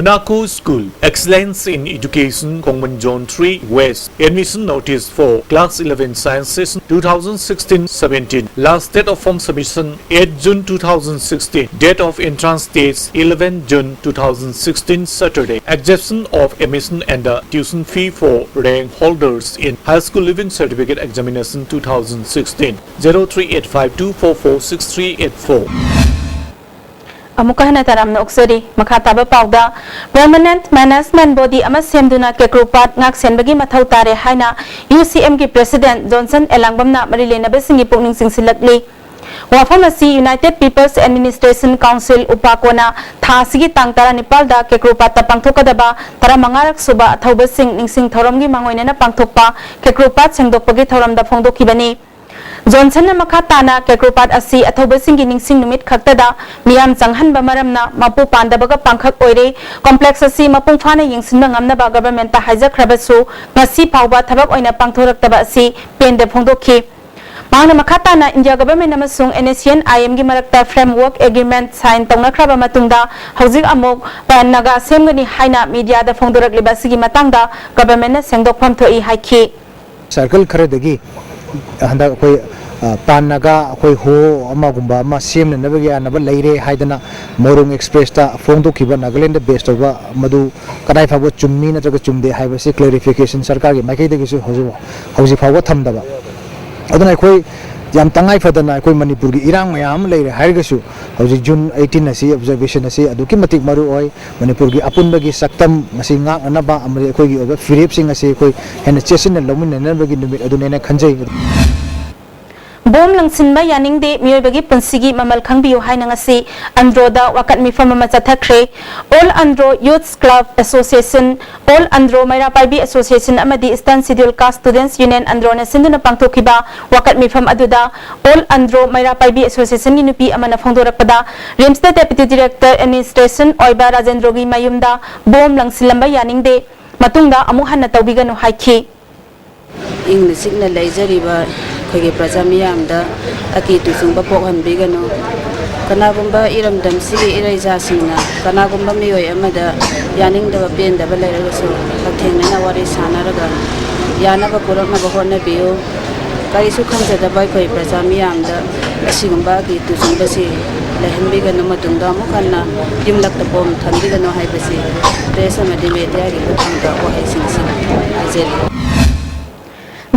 Naku School, Excellence in Education, Khongmon Zone three West. Admission notice for Class eleven Science Session two thousand sixteen seventeen. Last date of form submission eight June two thousand sixteen. Date of entrance test eleven June two thousand sixteen, Saturday. Exemption of admission and the tuition fee for rank holders in High School Leaving Certificate Examination two thousand sixteen. Zero three eight five two four four six three eight four. ꯑꯃꯨꯛꯀ ꯍꯟꯅ ꯇꯔꯥꯝꯅ ꯑꯣꯛꯆꯔꯤ꯫ ꯃꯈꯥ ꯇꯥꯕ ꯄꯥꯎꯗ, Permanent Management Body ꯑꯃ ꯁꯦꯝꯗꯨꯅ ꯀꯦꯀ꯭ꯔꯨꯄꯥꯠ ꯉꯥꯛꯁꯦꯟꯕꯒꯤ ꯃꯊꯧ ꯇꯥꯔꯦ ꯍꯥꯏꯅ ꯌꯨ ꯁꯤ ꯑꯦꯝꯒꯤ President ꯖꯣꯟꯁꯟ ꯑꯦꯂꯥꯡꯕꯝꯅ ꯃꯔꯤ ꯂꯩꯅꯕꯁꯤꯡꯒꯤ ꯄꯨꯛꯅꯤꯡ ꯆꯤꯡꯁꯤꯜꯂꯛꯂꯤ꯫ ꯋꯥꯐꯝ ꯑꯁꯤ United People's Administration Council, ꯎꯄꯥꯀꯣꯅ ꯊꯥ ꯑꯁꯤꯒꯤ ꯇꯥꯡ ꯇꯔꯥꯅꯤꯄꯥꯜꯗ ꯀꯦꯀ꯭ꯔꯨꯄꯥꯠꯇ ꯄꯥꯡꯊꯣꯛꯀꯗꯕ ꯇꯔꯥꯃꯉꯥꯔꯛ ꯁꯨꯕ ꯑꯊꯧꯕꯁꯤꯡ ꯅꯤꯡꯁꯤꯡ ꯊꯧꯔꯝꯒꯤ ꯃꯥꯡꯑꯣꯏꯅꯅ ꯄꯥꯡꯊꯣꯛꯄ ꯀꯦꯀ꯭ꯔꯨꯄꯥꯠ ꯁꯦꯡꯗꯣꯛꯄꯒꯤ ꯊꯧꯔꯝꯗ ꯐꯣꯡꯗꯣꯛꯈꯤꯕꯅꯤ꯫ ꯖꯣꯟꯁꯟꯅ ꯃꯈꯥ ꯇꯥꯅ ꯀꯦꯀ꯭ꯔꯨꯄꯥꯠ ꯑꯁꯤ ꯑꯊꯧꯕꯁꯤꯡꯒꯤ ꯅꯤꯡꯁꯤꯡ ꯅꯨꯃꯤꯠ ꯈꯛꯇꯗ ꯃꯤꯌꯥꯝ ꯆꯪꯍꯟꯕ ꯃꯔꯝꯅ ꯃꯄꯨ ꯄꯥꯟꯗꯕꯒ ꯄꯥꯡꯈꯛ ꯑꯣꯏꯔꯦ꯫ Complex ꯑꯁꯤ ꯃꯄꯨꯡ ꯐꯥꯅ ꯌꯦꯡꯁꯤꯟꯕ ꯉꯝꯅꯕ governmentꯇ ꯍꯥꯏꯖꯈ꯭ꯔꯕꯁꯨ ꯉꯁꯤ ꯐꯥꯎꯕ ꯊꯕꯛ ꯑꯣꯏꯅ ꯄꯥꯡꯊꯣꯔꯛꯇꯕ ꯑꯁꯤ ꯄꯦꯟꯗꯦ ꯐꯣꯡꯗꯣꯛꯈꯤ꯫ ꯃꯍꯥꯛꯅ ꯃꯈꯥ ꯇꯥꯅ India government ꯑꯃꯁꯨꯡ N S C N I M ꯒꯤ ꯃꯔꯛꯇ framework agreement sign ꯇꯧꯅꯈ꯭ꯔꯕ ꯃꯇꯨꯡꯗ ꯍꯧꯖꯤꯛ ꯑꯃꯨꯛ ꯄꯥꯟ ꯅꯥꯒꯥ ꯁꯦꯝꯒꯅꯤ ꯍꯥꯏꯅ mediaꯗ ꯐꯣꯡꯗꯣꯔꯛꯂꯤꯕ ꯑꯁꯤꯒꯤ ꯃꯇꯥꯡꯗ governmentꯅ ꯁꯦꯡꯗꯣꯛꯐꯝ ꯊꯣꯛꯏ ꯍꯥꯏꯈꯤ꯫ Circle ꯈꯔꯗꯒꯤ ꯍꯟꯗꯛ ꯑꯩꯈꯣꯏ, ꯑ, ꯄꯥꯟ ꯅꯥꯒꯥ ꯑꯩꯈꯣꯏ ꯍꯣ ꯑꯃꯒꯨꯝꯕ ꯑꯃ ꯁꯦꯝꯅꯅꯕꯒꯤ ꯌꯥꯅꯕ ꯂꯩꯔꯦ ꯍꯥꯏꯗꯅ ꯃꯣꯏꯔꯣꯡ Expressꯇ ꯐꯣꯡꯗꯣꯛꯈꯤꯕ ꯅꯥꯒꯥꯂꯦꯟꯗ base ꯇꯧꯕ ꯃꯗꯨ ꯀꯗꯥꯏ ꯐꯥꯎꯕ ꯆꯨꯝꯃꯤ ꯅꯠꯇ꯭ꯔꯒ ꯆꯨꯝꯗꯦ ꯍꯥꯏꯕꯁꯤ clarification ꯁꯔꯀꯥꯔꯒꯤ ꯃꯥꯏꯀꯩꯗꯒꯤꯁꯨ ꯍꯧꯖꯤꯛ, ꯍꯧꯖꯤꯛ ꯐꯥꯎꯕ ꯊꯝꯗꯕ꯫ ꯑꯗꯨꯅ ꯑꯩꯈꯣꯏ ꯌꯥꯝ ꯇꯉꯥꯏ ꯐꯗꯅ ꯑꯩꯈꯣꯏ ꯃꯅꯤꯄꯨꯔꯒꯤ ꯏꯔꯥꯡ ꯃꯌꯥꯝ ꯑꯃ ꯂꯩꯔꯦ ꯍꯥꯏꯔꯒꯁꯨ ꯍꯧꯖꯤꯛ June eighteen ꯑꯁꯤ observation ꯑꯁꯤ ꯑꯗꯨꯛꯀꯤ ꯃꯇꯤꯛ ꯃꯔꯨ ꯑꯣꯏ꯫ ꯃꯅꯤꯄꯨꯔꯒꯤ ꯑꯄꯨꯟꯕꯒꯤ ꯁꯛꯇꯝ ꯃꯁꯤ ꯉꯥꯛꯅꯅꯕ ꯑꯃꯗꯤ ꯑꯩꯈꯣꯏꯒꯤ ꯑꯣꯏꯕ ꯐꯤꯔꯦꯞꯁꯤꯡ ꯑꯁꯤ ꯑꯩꯈꯣꯏ ꯍꯦꯟꯅ ꯆꯦꯠꯁꯤꯟꯅ ꯂꯧꯃꯤꯟꯅꯅꯕꯒꯤ ꯅꯨꯃꯤꯠ ꯑꯗꯨꯅꯦꯅ ꯈꯟꯖꯩ꯫ ꯕꯣꯝ ꯂꯪꯁꯤꯟꯕ ꯌꯥꯅꯤꯡꯗꯦ, ꯃꯤꯑꯣꯏꯕꯒꯤ ꯄꯨꯟꯁꯤꯒꯤ ꯃꯃꯜ ꯈꯪꯕꯤꯌꯨ ꯍꯥꯏꯅ ꯉꯁꯤ ꯑꯟꯗ꯭ꯔꯣꯗ ꯋꯥꯀꯠ ꯃꯤꯐꯝ ꯑꯃ ꯆꯠꯊꯈ꯭ꯔꯦ꯫ All Andro Youths Club Association, All Andro ꯃꯩꯔꯥ ꯄꯥꯏꯕꯤ Association ꯑꯃꯗꯤ Eastern Schedule Caste Students Union ꯑꯟꯗ꯭ꯔꯣꯅ ꯁꯤꯟꯗꯨꯅ ꯄꯥꯡꯊꯣꯛꯈꯤꯕ ꯋꯥꯀꯠ ꯃꯤꯐꯝ ꯑꯗꯨꯗ All Andro ꯃꯩꯔꯥ ꯄꯥꯏꯕꯤ Associationꯒꯤ ꯅꯨꯄꯤ ꯑꯃꯅ ꯐꯣꯡꯗꯣꯔꯛꯄꯗ, RIMSꯇ Deputy Director Administration ꯑꯣꯏꯕ ꯔꯥꯖꯦꯟꯗ꯭ꯔꯣꯒꯤ ꯃꯌꯨꯝꯗ ꯕꯣꯝ ꯂꯪꯁꯤꯜꯂꯝꯕ ꯌꯥꯅꯤꯡꯗꯦ, ꯃꯇꯨꯡꯗ ꯑꯃꯨꯛ ꯍꯟꯅ ꯇꯧꯕꯤꯒꯅꯨ ꯍꯥꯏꯈꯤ꯫ ꯏꯪꯅ ꯆꯤꯛꯅ ꯂꯩꯖꯔꯤꯕ ꯑꯩꯈꯣꯏꯒꯤ ꯄ꯭ꯔꯖꯥ ꯃꯤꯌꯥꯝꯗ ꯑꯀꯤ ꯇꯨꯖꯨꯡꯕ ꯄꯣꯛꯍꯟꯕꯤꯒꯅꯨ꯫ ꯀꯅꯥꯒꯨꯝꯕ ꯏꯔꯝꯗꯝꯁꯤꯒꯤ ꯏꯔꯩꯖꯥꯁꯤꯡꯅ ꯀꯅꯥꯒꯨꯝꯕ ꯃꯤꯑꯣꯏ ꯑꯃꯗ ꯌꯥꯅꯤꯡꯗꯕ ꯄꯦꯟꯗꯕ ꯂꯩꯔꯒꯁꯨ ꯍꯛꯊꯦꯡꯅꯅ ꯋꯥꯔꯤ ꯁꯥꯅꯔꯒ ꯌꯥꯅꯕ ꯄꯨꯔꯛꯅꯕ ꯍꯣꯠꯅꯕꯤꯌꯨ꯫ ꯀꯔꯤꯁꯨ ꯈꯟꯖꯗꯕ ꯑꯩꯈꯣꯏ ꯄ꯭ꯔꯖꯥ ꯃꯤꯌꯥꯝꯗ ꯑꯁꯤꯒꯨꯝꯕꯒꯤ ꯇꯨꯖꯨꯡꯕꯁꯤ ꯂꯩꯍꯟꯕꯤꯒꯅꯨ, ꯃꯇꯨꯡꯗ ꯑꯃꯨꯛ ꯍꯟꯅ ꯌꯨꯝꯂꯛꯇ ꯄꯣꯝ ꯊꯝꯕꯤꯒꯅꯨ ꯍꯥꯏꯕꯁꯤ ꯄ꯭ꯔꯦꯁ ꯑꯃꯗꯤ ꯃꯦꯗꯤꯌꯥꯒꯤ ꯈꯨꯠꯊꯥꯡꯗ ꯋꯥꯍꯩꯁꯤꯡꯁꯤ ꯍꯥꯏꯖꯔꯤ꯫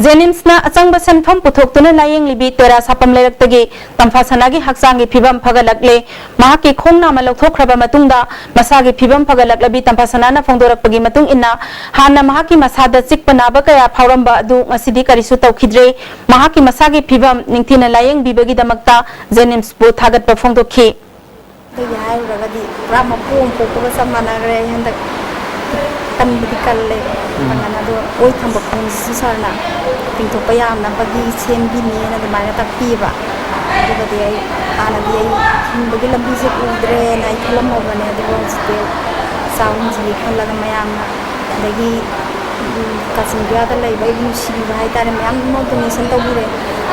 ꯖꯦꯅꯤꯝꯁꯅ ꯑꯆꯪꯕ ꯁꯦꯟꯐꯝ ꯄꯨꯊꯣꯛꯇꯨꯅ ꯂꯥꯌꯦꯡꯂꯤꯕꯤ ꯇꯦꯔꯥ ꯁꯥꯄꯝ ꯂꯩꯔꯛꯇꯒꯤ ꯇꯝꯐꯥꯁꯅꯥꯒꯤ ꯍꯛꯆꯥꯡꯒꯤ ꯐꯤꯕꯝ ꯐꯒꯠꯂꯛꯂꯦ꯫ ꯃꯍꯥꯛꯀꯤ ꯈꯣꯡ ꯅꯥꯝꯃ ꯂꯧꯊꯣꯛꯈ꯭ꯔꯕ ꯃꯇꯨꯡꯗ ꯃꯁꯥꯒꯤ ꯐꯤꯕꯝ ꯐꯒꯠꯂꯛꯂꯕꯤ ꯇꯝꯐꯥꯁꯅꯥꯅ ꯐꯣꯡꯗꯣꯔꯛꯄꯒꯤ ꯃꯇꯨꯡ ꯏꯟꯅ, ꯍꯥꯟꯅ ꯃꯍꯥꯛꯀꯤ ꯃꯁꯥꯗ ꯆꯤꯛꯄ ꯅꯥꯕ ꯀꯌꯥ ꯐꯥꯎꯔꯝꯕ ꯑꯗꯨ ꯉꯁꯤꯗꯤ ꯀꯔꯤꯁꯨ ꯇꯧꯈꯤꯗ꯭ꯔꯦ꯫ ꯃꯍꯥꯛꯀꯤ ꯃꯁꯥꯒꯤ ꯐꯤꯕꯝ ꯅꯤꯡꯊꯤꯅ ꯂꯥꯌꯦꯡꯕꯤꯕꯒꯤꯗꯃꯛꯇ ꯖꯦꯅꯤꯝꯁꯄꯨ ꯊꯥꯒꯠꯄ ꯐꯣꯡꯗꯣꯛꯈꯤ꯫ ꯑꯩꯒꯤ ꯍꯥꯏꯔꯨꯔꯒꯗꯤ ꯄꯨꯔꯥ ꯃꯄꯨ ꯑꯃ ꯄꯣꯛꯄꯒ ꯆꯞ ꯃꯥꯟꯅꯈ꯭ꯔꯦ꯫ ꯑꯩ ꯍꯟꯗꯛ ꯀꯟꯕꯗꯤ ꯀꯜꯂꯦ꯫ ꯎꯝ꯫ ꯄꯥꯡꯒꯜ ꯑꯗꯣ ꯑꯣꯏ ꯊꯪꯕ ꯈꯣꯡꯁꯤꯁꯨ ꯁꯥꯔꯅ ꯇꯤꯡꯊꯣꯛꯄ ꯌꯥꯅꯕꯒꯤ ꯁꯦꯝꯕꯤꯅꯦꯅ ꯑꯗꯨꯃꯥꯏꯅ ꯇꯥꯛꯄꯤꯕ꯫ ꯑꯗꯨꯒꯗꯤ ꯑꯩ ꯍꯥꯟꯅꯗꯤ ꯑꯩ ꯍꯤꯡꯕꯒꯤ ꯂꯝꯕꯤꯁꯦ ꯎꯗ꯭ꯔꯦꯅ ꯑꯩ ꯈꯜꯂꯝꯃꯕꯅꯦ, ꯑꯗꯨꯕꯨ ꯍꯧꯖꯤꯛꯇꯤ ꯆꯥꯛ ꯍꯨꯝꯁꯤꯒꯦ ꯈꯜꯂꯒ ꯃꯌꯥꯝꯅ, ꯑꯗꯒꯤ ꯎꯝ, ꯀꯥꯆꯤꯟ ꯀꯣꯌꯥꯗ ꯂꯩꯕ ꯑꯩꯕꯨ ꯅꯨꯡꯁꯤꯕꯤꯕ ꯍꯥꯏꯇꯥꯔꯦ, ꯃꯌꯥꯝ ꯑꯃ ꯗꯣꯅꯦꯁꯟ ꯇꯧꯕꯤꯔꯦ꯫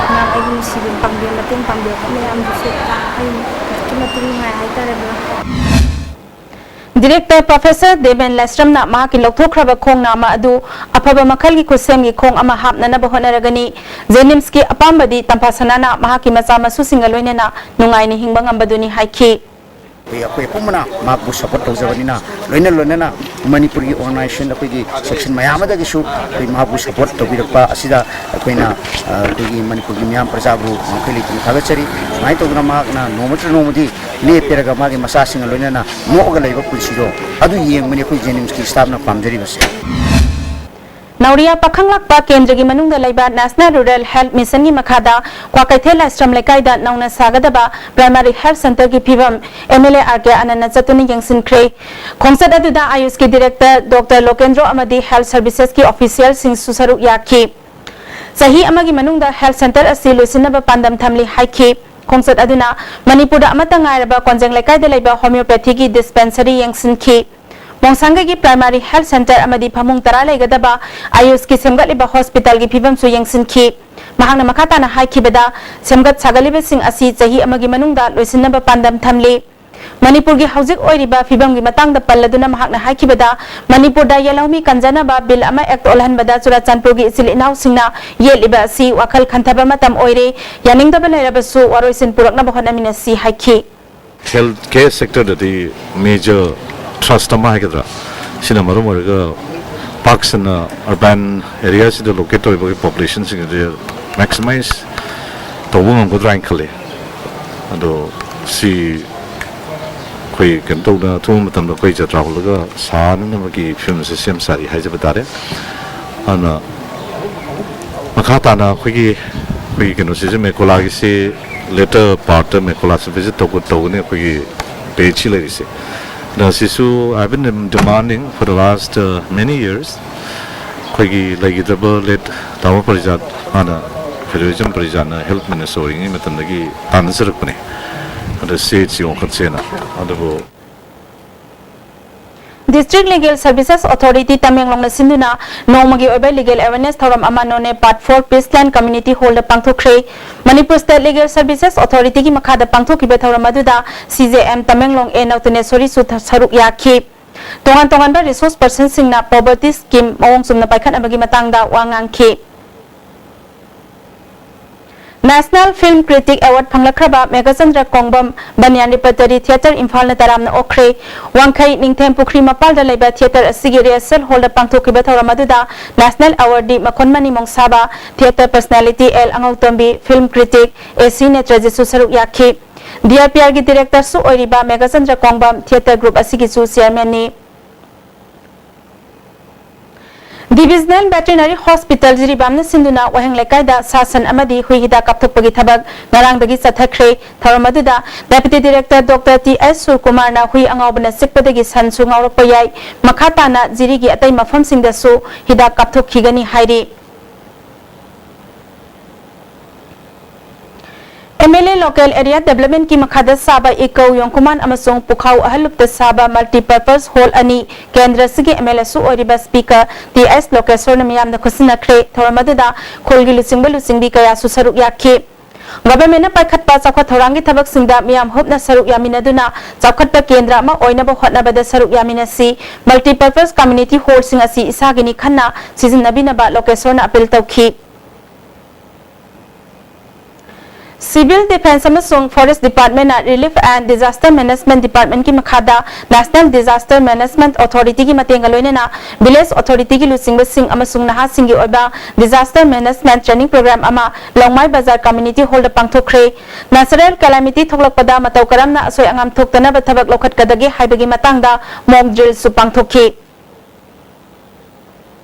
ꯃꯌꯥꯝ ꯑꯩꯕꯨ ꯅꯨꯡꯁꯤꯕꯤꯕ, ꯄꯥꯡꯕꯤꯕ, ꯃꯇꯦꯡ ꯄꯥꯡꯕꯤꯔꯛꯄ ꯃꯌꯥꯝꯗꯨꯁꯨ ꯑꯩ ꯑꯗꯨꯛꯀꯤ ꯃꯇꯤꯛ ꯅꯨꯡꯉꯥꯏ ꯍꯥꯏꯇꯥꯔꯦ, ꯕ꯭ꯔꯣ꯫ ꯗꯤꯔꯦꯛꯇꯔ ꯄ꯭ꯔꯣꯐꯦꯁꯔ ꯗꯦꯕꯦꯟ ꯂꯥꯏꯁ꯭ꯔꯝꯅ ꯃꯍꯥꯛꯀꯤ ꯂꯧꯊꯣꯛꯈ꯭ꯔꯕ ꯈꯣꯡ ꯅꯥꯝꯃ ꯑꯗꯨ ꯑꯐꯕ ꯃꯈꯜꯒꯤ ꯈꯨꯠꯁꯦꯝꯒꯤ ꯈꯣꯡ ꯑꯃ ꯍꯥꯞꯅꯅꯕ ꯍꯣꯠꯅꯔꯒꯅꯤ꯫ ꯖꯦꯅꯤꯝꯁꯀꯤ ꯑꯄꯥꯝꯕꯗꯤ ꯇꯝꯐꯥ ꯁꯅꯥꯅ ꯃꯍꯥꯛꯀꯤ ꯃꯆꯥ ꯃꯁꯨꯁꯤꯡꯒ ꯂꯣꯏꯅꯅ ꯅꯨꯡꯉꯥꯏꯅ ꯍꯤꯡꯕ ꯉꯝꯕꯗꯨꯅꯤ ꯍꯥꯏꯈꯤ꯫ ꯑꯩꯈꯣꯏ, ꯑꯩꯈꯣꯏ ꯄꯨꯝꯕꯅ ꯃꯍꯥꯛꯄꯨ ꯁꯄꯣꯔꯠ ꯇꯧꯖꯕꯅꯤꯅ, ꯂꯣꯏꯅ ꯂꯣꯏꯅꯅ ꯃꯅꯤꯄꯨꯔꯒꯤ ꯑꯣꯔꯒꯅꯥꯏꯖꯦꯁꯟ, ꯑꯩꯈꯣꯏꯒꯤ ꯁꯦꯛꯁꯟ ꯃꯌꯥꯝ ꯑꯃꯗꯒꯤꯁꯨ ꯑꯩꯈꯣꯏ ꯃꯍꯥꯛꯄꯨ ꯁꯄꯣꯔꯠ ꯇꯧꯕꯤꯔꯛꯄ ꯑꯁꯤꯗ ꯑꯩꯈꯣꯏꯅ, ꯑ, ꯑꯩꯈꯣꯏꯒꯤ ꯃꯅꯤꯄꯨꯔꯒꯤ ꯃꯤꯌꯥꯝ ꯄ꯭ꯔꯖꯥꯕꯨ ꯉꯝꯈꯩ ꯂꯩꯇꯅ ꯊꯥꯒꯠꯆꯔꯤ꯫ ꯁꯨꯃꯥꯏꯅ ꯇꯧꯗꯅ ꯃꯍꯥꯛꯅ ꯅꯣꯡꯃ ꯅꯠꯇ꯭ꯔꯒ ꯅꯣꯡꯃꯗꯤ ꯂꯦꯞꯄꯤꯔꯒ ꯃꯥꯒꯤ ꯃꯆꯥꯁꯤꯡꯒ ꯂꯣꯏꯅꯅ ꯅꯣꯛꯑꯒ ꯂꯩꯕ ꯄꯨꯟꯁꯤꯗꯣ ꯑꯗꯨ ꯌꯦꯡꯕꯅꯤ ꯑꯩꯈꯣꯏ ꯖꯦꯅꯤꯝꯁꯀꯤ ꯁ꯭ꯇꯥꯐꯅ ꯄꯥꯝꯖꯔꯤꯕꯁꯦ꯫ ꯅꯥꯎꯔꯤꯌꯥ ꯄꯥꯈꯪꯂꯥꯛꯄ ꯀꯦꯟꯗ꯭ꯔꯒꯤ ꯃꯅꯨꯡꯗ ꯂꯩꯕ National Rural Health Mission ꯒꯤ ꯃꯈꯥꯗ ꯀ꯭ꯋꯥꯀꯩꯊꯦꯜ ꯂꯥꯏꯁ꯭ꯔꯝ ꯂꯩꯀꯥꯏꯗ ꯅꯧꯅ ꯁꯥꯒꯗꯕ Primary Health Centre ꯒꯤ ꯐꯤꯕꯝ M L A R K ꯑꯅꯟꯅ ꯆꯠꯇꯨꯅ ꯌꯦꯡꯁꯤꯟꯈ꯭ꯔꯦ꯫ ꯈꯣꯡꯆꯠ ꯑꯗꯨꯗ ꯑꯥꯌꯨꯁꯀꯤ ꯗꯤꯔꯦꯛꯇꯔ ꯗꯣꯛꯇꯔ ꯂꯣꯀꯦꯟꯗ꯭ꯔꯣ ꯑꯃꯗꯤ ꯍꯦꯜꯊ ꯁꯔꯚꯤꯁꯦꯁꯀꯤ ꯑꯣꯐꯤꯁꯤꯌꯦꯜꯁꯤꯡꯁꯨ ꯁꯔꯨꯛ ꯌꯥꯈꯤ꯫ ꯆꯍꯤ ꯑꯃꯒꯤ ꯃꯅꯨꯡꯗ ꯍꯦꯜꯊ ꯁꯦꯟꯇꯔ ꯑꯁꯤ ꯂꯣꯏꯁꯤꯟꯅꯕ ꯄꯥꯟꯗꯝ ꯊꯝꯂꯤ ꯍꯥꯏꯈꯤ꯫ ꯈꯣꯡꯆꯠ ꯑꯗꯨꯅ ꯃꯅꯤꯄꯨꯔꯗ ꯑꯃꯠꯇ ꯉꯥꯏꯔꯕ ꯀꯣꯟꯖꯦꯡ ꯂꯩꯀꯥꯏꯗ ꯂꯩꯕ ꯍꯣꯃꯤꯌꯣꯄꯦꯊꯤꯒꯤ ꯗꯤꯁꯄꯦꯟꯁꯔꯤ ꯌꯦꯡꯁꯤꯟꯈꯤ꯫ ꯃꯣꯡꯁꯥꯡꯒꯩꯒꯤ ꯄ꯭ꯔꯥꯏꯃꯥꯔꯤ ꯍꯦꯜꯊ ꯁꯦꯟꯇꯔ ꯑꯃꯗꯤ ꯐꯃꯨꯡ ꯇꯔꯥ ꯂꯩꯒꯗꯕ ꯑꯥꯌꯨꯁꯀꯤ ꯁꯦꯝꯒꯠꯂꯤꯕ ꯍꯣꯁꯄꯤꯇꯥꯜꯒꯤ ꯐꯤꯕꯝꯁꯨ ꯌꯦꯡꯁꯤꯟꯈꯤ꯫ ꯃꯍꯥꯛꯅ ꯃꯈꯥ ꯇꯥꯅ ꯍꯥꯏꯈꯤꯕꯗ, ꯁꯦꯝꯒꯠ ꯁꯥꯒꯠꯂꯤꯕꯁꯤꯡ ꯑꯁꯤ ꯆꯍꯤ ꯑꯃꯒꯤ ꯃꯅꯨꯡꯗ ꯂꯣꯏꯁꯤꯟꯅꯕ ꯄꯥꯟꯗꯝ ꯊꯝꯂꯤ꯫ ꯃꯅꯤꯄꯨꯔꯒꯤ ꯍꯧꯖꯤꯛ ꯑꯣꯏꯔꯤꯕ ꯐꯤꯕꯝꯒꯤ ꯃꯇꯥꯡꯗ ꯄꯜꯂꯗꯨꯅ ꯃꯍꯥꯛꯅ ꯍꯥꯏꯈꯤꯕꯗ, ꯃꯅꯤꯄꯨꯔꯗ ꯌꯦꯜꯍꯧꯃꯤ ꯀꯟꯖꯅꯕ ꯕꯤꯜ ꯑꯃ ꯑꯦꯛꯇ ꯑꯣꯜꯍꯟꯕꯗ ꯆꯨꯔꯥꯆꯥꯟꯄꯨꯔꯒꯤ ꯏꯆꯤꯜ ꯏꯅꯥꯎꯁꯤꯡꯅ ꯌꯦꯠꯂꯤꯕ ꯑꯁꯤ ꯋꯥꯈꯜ ꯈꯟꯊꯕ ꯃꯇꯝ ꯑꯣꯏꯔꯦ, ꯌꯥꯅꯤꯡꯗꯕ ꯂꯩꯔꯕꯁꯨ ꯋꯥꯔꯣꯏꯁꯤꯟ ꯄꯨꯔꯛꯅꯕ ꯍꯣꯠꯅꯃꯤꯟꯅꯁꯤ ꯍꯥꯏꯈꯤ꯫ ꯍꯦꯜꯊ ꯀꯦꯌꯔ ꯁꯦꯛꯇꯔꯗꯗꯤ ꯃꯦꯖꯔ ꯊ꯭ꯔꯁ ꯑꯃ ꯍꯥꯏꯒꯗ꯭ꯔꯥ, ꯁꯤꯅ ꯃꯔꯝ ꯑꯣꯏꯔꯒ ꯄꯥꯛ ꯁꯟꯅ ꯑꯔꯕꯥꯟ ꯑꯦꯔꯤꯌꯥꯁꯤꯗ ꯂꯣꯀꯦꯠ ꯇꯧꯔꯤꯕ ꯄꯣꯄꯨꯂꯦꯁꯟꯁꯤꯡ ꯑꯁꯤ ꯃꯦꯛꯁꯤꯃꯥꯏꯁ ꯇꯧꯕ ꯉꯝꯒꯗ꯭ꯔꯥ ꯍꯥꯏꯅ ꯈꯜꯂꯤ꯫ ꯑꯗꯣ ꯁꯤ ꯑꯩꯈꯣꯏ ꯀꯩꯅꯣ ꯇꯧꯗꯅ ꯑꯊꯨꯕ ꯃꯇꯝꯗ ꯑꯩꯈꯣꯏ ꯖꯇ꯭ꯔꯥ ꯍꯨꯜꯂꯒ ꯁꯥꯅꯅꯕꯒꯤ ꯐꯤꯕꯝꯁꯦ ꯁꯦꯝ ꯁꯥꯔꯤ ꯍꯥꯏꯖꯕ ꯇꯥꯔꯦ꯫ ꯑꯗꯨꯅ ꯃꯈꯥ ꯇꯥꯅ ꯑꯩꯈꯣꯏꯒꯤ ꯑꯩꯈꯣꯏꯒꯤ ꯀꯩꯅꯣꯁꯤꯁꯨ ꯃꯦꯀꯣꯂꯥꯒꯤꯁꯤ ꯂꯦꯇꯔ ꯄꯥꯔꯠꯇ ꯃꯦꯀꯣꯂꯥꯁꯨ ꯚꯤꯖꯤꯠ ꯇꯧꯒ ꯇꯧꯒꯅꯤ ꯑꯩꯈꯣꯏꯒꯤ ꯄꯦꯖꯁꯤ ꯂꯩꯔꯤꯁꯦ꯫ ꯑꯗ ꯁꯤꯁꯨ I have been demanding for the last uh, many years ꯑꯩꯈꯣꯏꯒꯤ ꯂꯩꯈꯤꯗ꯭ꯔꯕ ꯂꯦꯠ ꯇꯥꯃꯣ ꯄꯔꯤꯖꯥꯠ ꯃꯥꯅ ꯐꯦꯗꯔꯦꯖꯝ ꯄꯔꯤꯖꯥꯠꯅ ꯍꯦꯜꯊ ꯃꯤꯅꯤꯁꯇꯔ ꯑꯣꯏꯔꯤꯉꯩ ꯃꯇꯝꯗꯒꯤ ꯇꯥꯟꯅꯖꯔꯛꯄꯅꯦ꯫ ꯑꯗ ꯁꯤ ꯑꯩꯆ ꯁꯤ ꯋꯥꯡꯈꯠꯁꯦꯅ꯫ ꯑꯗꯨꯕꯨ District Legal Services Authority ꯇꯃꯦꯡꯂꯣꯡꯅ ꯁꯤꯟꯗꯨꯅ ꯅꯣꯡꯃꯒꯤ ꯑꯣꯏꯕ ꯂꯤꯒꯦꯜ ꯑꯦꯋꯦꯔꯅꯦꯁ ꯊꯧꯔꯝ ꯑꯃ ꯅꯣꯅꯦ ꯄꯥꯔꯠ ꯐꯣꯔ ꯄꯤꯁꯂꯦꯟ ꯀꯝꯃ꯭ꯌꯨꯅꯤꯇꯤ ꯍꯣꯜꯗ ꯄꯥꯡꯊꯣꯛꯈ꯭ꯔꯦ꯫ ꯃꯅꯤꯄꯨꯔ ꯁ꯭ꯇꯦꯠ ꯂꯤꯒꯦꯜ ꯁꯔꯚꯤꯁꯦꯁ ꯑꯣꯊꯣꯔꯤꯇꯤꯒꯤ ꯃꯈꯥꯗ ꯄꯥꯡꯊꯣꯛꯈꯤꯕ ꯊꯧꯔꯝ ꯑꯗꯨꯗ ꯁꯤ ꯖꯦ ꯑꯦꯝ ꯇꯃꯦꯡꯂꯣꯡ ꯑꯦ ꯅꯧꯇꯅꯦꯁꯣꯔꯤꯁꯨ ꯊ- ꯁꯔꯨꯛ ꯌꯥꯈꯤ꯫ ꯇꯣꯉꯥꯟ ꯇꯣꯉꯥꯟꯕ ꯔꯤꯁꯣꯔꯁ ꯄꯔꯁꯟꯁꯤꯡꯅ ꯄꯣꯚꯔꯇꯤ ꯁ꯭ꯀꯤꯝ ꯃꯑꯣꯡ ꯆꯨꯝꯅ ꯄꯥꯏꯈꯠꯅꯕꯒꯤ ꯃꯇꯥꯡꯗ ꯋꯥ ꯉꯥꯡꯈꯤ꯫ ꯅꯦꯁꯅꯦꯜ ꯐꯤꯜꯝ ꯀ꯭ꯔꯤꯇꯤꯛ ꯑꯦꯋꯥꯔꯗ ꯐꯪꯂꯛꯈ꯭ꯔꯕ Meghachandra Kongbam Banyan repertory theatre ꯏꯝꯐꯥꯜꯅ ꯇꯔꯥꯝꯅ ꯑꯣꯛꯈ꯭ꯔꯦ꯫ ꯋꯥꯡꯈꯩ ꯅꯤꯡꯊꯦꯝ ꯄꯨꯈ꯭ꯔꯤ ꯃꯄꯥꯜꯗ ꯂꯩꯕ ꯊꯤꯌꯦꯇꯔ ꯑꯁꯤꯒꯤ ꯔꯤꯍꯔꯁꯦꯜ ꯍꯣꯜꯗ ꯄꯥꯡꯊꯣꯛꯈꯤꯕ ꯊꯧꯔꯝ ꯑꯗꯨꯗ ꯅꯦꯁꯅꯦꯜ ꯑꯦꯋꯥꯔꯗꯤ ꯃꯈꯣꯟ ꯃꯅꯤ ꯃꯣꯡꯁꯥꯕ, theatre personality L Angoutombi, film critic A C ꯅꯦꯇ꯭ꯔꯖꯤꯠꯁꯨ ꯁꯔꯨꯛ ꯌꯥꯈꯤ꯫ ꯗꯤ ꯑꯥꯔ ꯄꯤ ꯑꯥꯔꯒꯤ ꯗꯤꯔꯦꯛꯇꯔꯁꯨ ꯑꯣꯏꯔꯤꯕ ꯃꯦꯘꯆꯟꯗ꯭ꯔ ꯀꯣꯡꯕꯝ ꯊꯤꯌꯦꯇꯔ ꯒ꯭ꯔꯨꯞ ꯑꯁꯤꯒꯤꯁꯨ ꯆꯤꯌꯔꯃꯦꯟꯅꯤ꯫ ꯗꯤꯚꯤꯖꯅꯦꯜ ꯚꯦꯇꯦꯔꯤꯅꯔꯤ ꯍꯣꯁꯄꯤꯇꯥꯜ ꯖꯤꯔꯤꯕꯥꯝꯅ ꯁꯤꯟꯗꯨꯅ ꯋꯥꯍꯦꯡ ꯂꯩꯀꯥꯏꯗ ꯁꯥ ꯁꯟ ꯑꯃꯗꯤ ꯍꯨꯏ ꯍꯤꯗꯥꯛ ꯀꯥꯞꯊꯣꯛꯄꯒꯤ ꯊꯕꯛ ꯉꯔꯥꯡꯗꯒꯤ ꯆꯠꯊꯈ꯭ꯔꯦ꯫ ꯊꯧꯔꯝ ꯑꯗꯨꯗ ꯗꯦꯄꯨꯇꯤ ꯗꯤꯔꯦꯛꯇꯔ ꯗꯣꯛꯇꯔ ꯇꯤ ꯑꯦꯁ ꯁꯨꯔꯀꯨꯃꯥꯔꯅ ꯍꯨꯏ ꯑꯉꯥꯎꯕꯅ ꯆꯤꯛꯄꯗꯒꯤ ꯁꯟꯁꯨ ꯉꯥꯎꯔꯛꯄ ꯌꯥꯏ, ꯃꯈꯥ ꯇꯥꯅ ꯖꯤꯔꯤꯒꯤ ꯑꯇꯩ ꯃꯐꯝꯁꯤꯡꯗꯁꯨ ꯍꯤꯗꯥꯛ ꯀꯥꯞꯊꯣꯛꯈꯤꯒꯅꯤ ꯍꯥꯏꯔꯤ꯫ M L A local area ꯗꯦꯕꯂꯞꯃꯦꯟꯠꯀꯤ ꯃꯈꯥꯗ ꯁꯥꯕ ꯏꯀꯧ ꯌꯣꯡꯈꯨꯃꯥꯟ ꯑꯃꯁꯨꯡ ꯄꯨꯈꯥꯎ ꯑꯍꯜꯂꯨꯞꯇ ꯁꯥꯕ ꯃꯜꯇꯤꯄꯔꯄꯁ ꯍꯣꯜ ꯑꯅꯤ ꯀꯦꯟꯗ꯭ꯔꯁꯤꯒꯤ ꯑꯦꯝ ꯑꯦꯜ ꯑꯦꯁꯨ ꯑꯣꯏꯔꯤꯕ ꯁ꯭ꯄꯤꯀꯔ ꯇꯤ ꯑꯦꯁ ꯂꯣꯀꯦꯁꯣꯔꯅ ꯃꯤꯌꯥꯝꯗ ꯈꯨꯠꯁꯤꯟꯅꯈ꯭ꯔꯦ꯫ ꯊꯧꯔꯝ ꯑꯗꯨꯗ ꯈꯨꯜꯒꯤ ꯂꯨꯆꯤꯡꯕ ꯂꯨꯆꯤꯡꯕꯤ ꯀꯌꯥꯁꯨ ꯁꯔꯨꯛ ꯌꯥꯈꯤ꯫ ꯒꯚꯔꯟꯃꯦꯟꯠꯅ ꯄꯥꯏꯈꯠꯄ ꯆꯥꯎꯈꯠ ꯊꯧꯔꯥꯡꯒꯤ ꯊꯕꯛꯁꯤꯡꯗ ꯃꯤꯌꯥꯝ ꯍꯨꯞꯅ ꯁꯔꯨꯛ ꯌꯥꯃꯤꯟꯅꯗꯨꯅ ꯆꯥꯎꯈꯠꯄ ꯀꯦꯟꯗ꯭ꯔ ꯑꯃ ꯑꯣꯏꯅꯕ ꯍꯣꯠꯅꯕꯗ ꯁꯔꯨꯛ ꯌꯥꯃꯤꯟꯅꯁꯤ꯫ ꯃꯜꯇꯤꯄꯔꯄꯁ ꯀꯝꯃ꯭ꯌꯨꯅꯤꯇꯤ ꯍꯣꯜꯁꯤꯡ ꯑꯁꯤ ꯏꯁꯥꯒꯤꯅꯤ ꯈꯟꯅ ꯁꯤꯖꯤꯟꯅꯕꯤꯅꯕ ꯂꯣꯀꯦꯁꯣꯔꯅ ꯑꯄꯤꯜ ꯇꯧꯈꯤ꯫ ꯁꯤꯚꯤꯜ ꯗꯤꯐꯦꯟꯁ ꯑꯃꯁꯨꯡ ꯐꯣꯔꯦꯁ ꯗꯤꯄꯥꯔꯠꯃꯦꯟꯠꯅ ꯔꯤꯂꯤꯐ ꯑꯦꯟ ꯗꯤꯖꯥꯁꯇꯔ ꯃꯦꯅꯦꯖꯃꯦꯟꯠ ꯗꯤꯄꯥꯔꯠꯃꯦꯟꯠꯀꯤ ꯃꯈꯥꯗ ꯅꯦꯁꯅꯦꯜ ꯗꯤꯖꯥꯁꯇꯔ ꯃꯦꯅꯦꯖꯃꯦꯟꯠ ꯑꯣꯊꯣꯔꯤꯇꯤꯒꯤ ꯃꯇꯦꯡꯒ ꯂꯣꯏꯅꯅ ꯚꯤꯂꯦꯖ ꯑꯣꯊꯣꯔꯤꯇꯤꯒꯤ ꯂꯨꯆꯤꯡꯕꯁꯤꯡ ꯑꯃꯁꯨꯡ ꯅꯍꯥꯁꯤꯡꯒꯤ ꯑꯣꯏꯕ ꯗꯤꯖꯥꯁꯇꯔ ꯃꯦꯅꯦꯖꯃꯦꯟꯠ ꯇ꯭ꯔꯦꯅꯤꯡ ꯄ꯭ꯔꯣꯒ꯭ꯔꯥꯝ ꯑꯃ ꯂꯣꯡꯃꯥꯏ ꯕꯖꯥꯔ ꯀꯝꯃ꯭ꯌꯨꯅꯤꯇꯤ ꯍꯣꯜꯗ ꯄꯥꯡꯊꯣꯛꯈ꯭ꯔꯦ꯫ ꯅꯦꯆꯔꯦꯜ ꯀꯦꯂꯥꯃꯤꯇꯤ ꯊꯣꯛꯂꯛꯄꯗ ꯃꯇꯧ ꯀꯔꯝꯅ ꯑꯁꯣꯏ ꯑꯉꯥꯝ ꯊꯣꯛꯇꯅꯕ ꯊꯕꯛ ꯂꯧꯈꯠꯀꯗꯒꯦ ꯍꯥꯏꯕꯒꯤ ꯃꯇꯥꯡꯗ ꯃꯣꯛ ꯗ꯭ꯔꯤꯜꯁꯨ ꯄꯥꯡꯊꯣꯛꯈꯤ꯫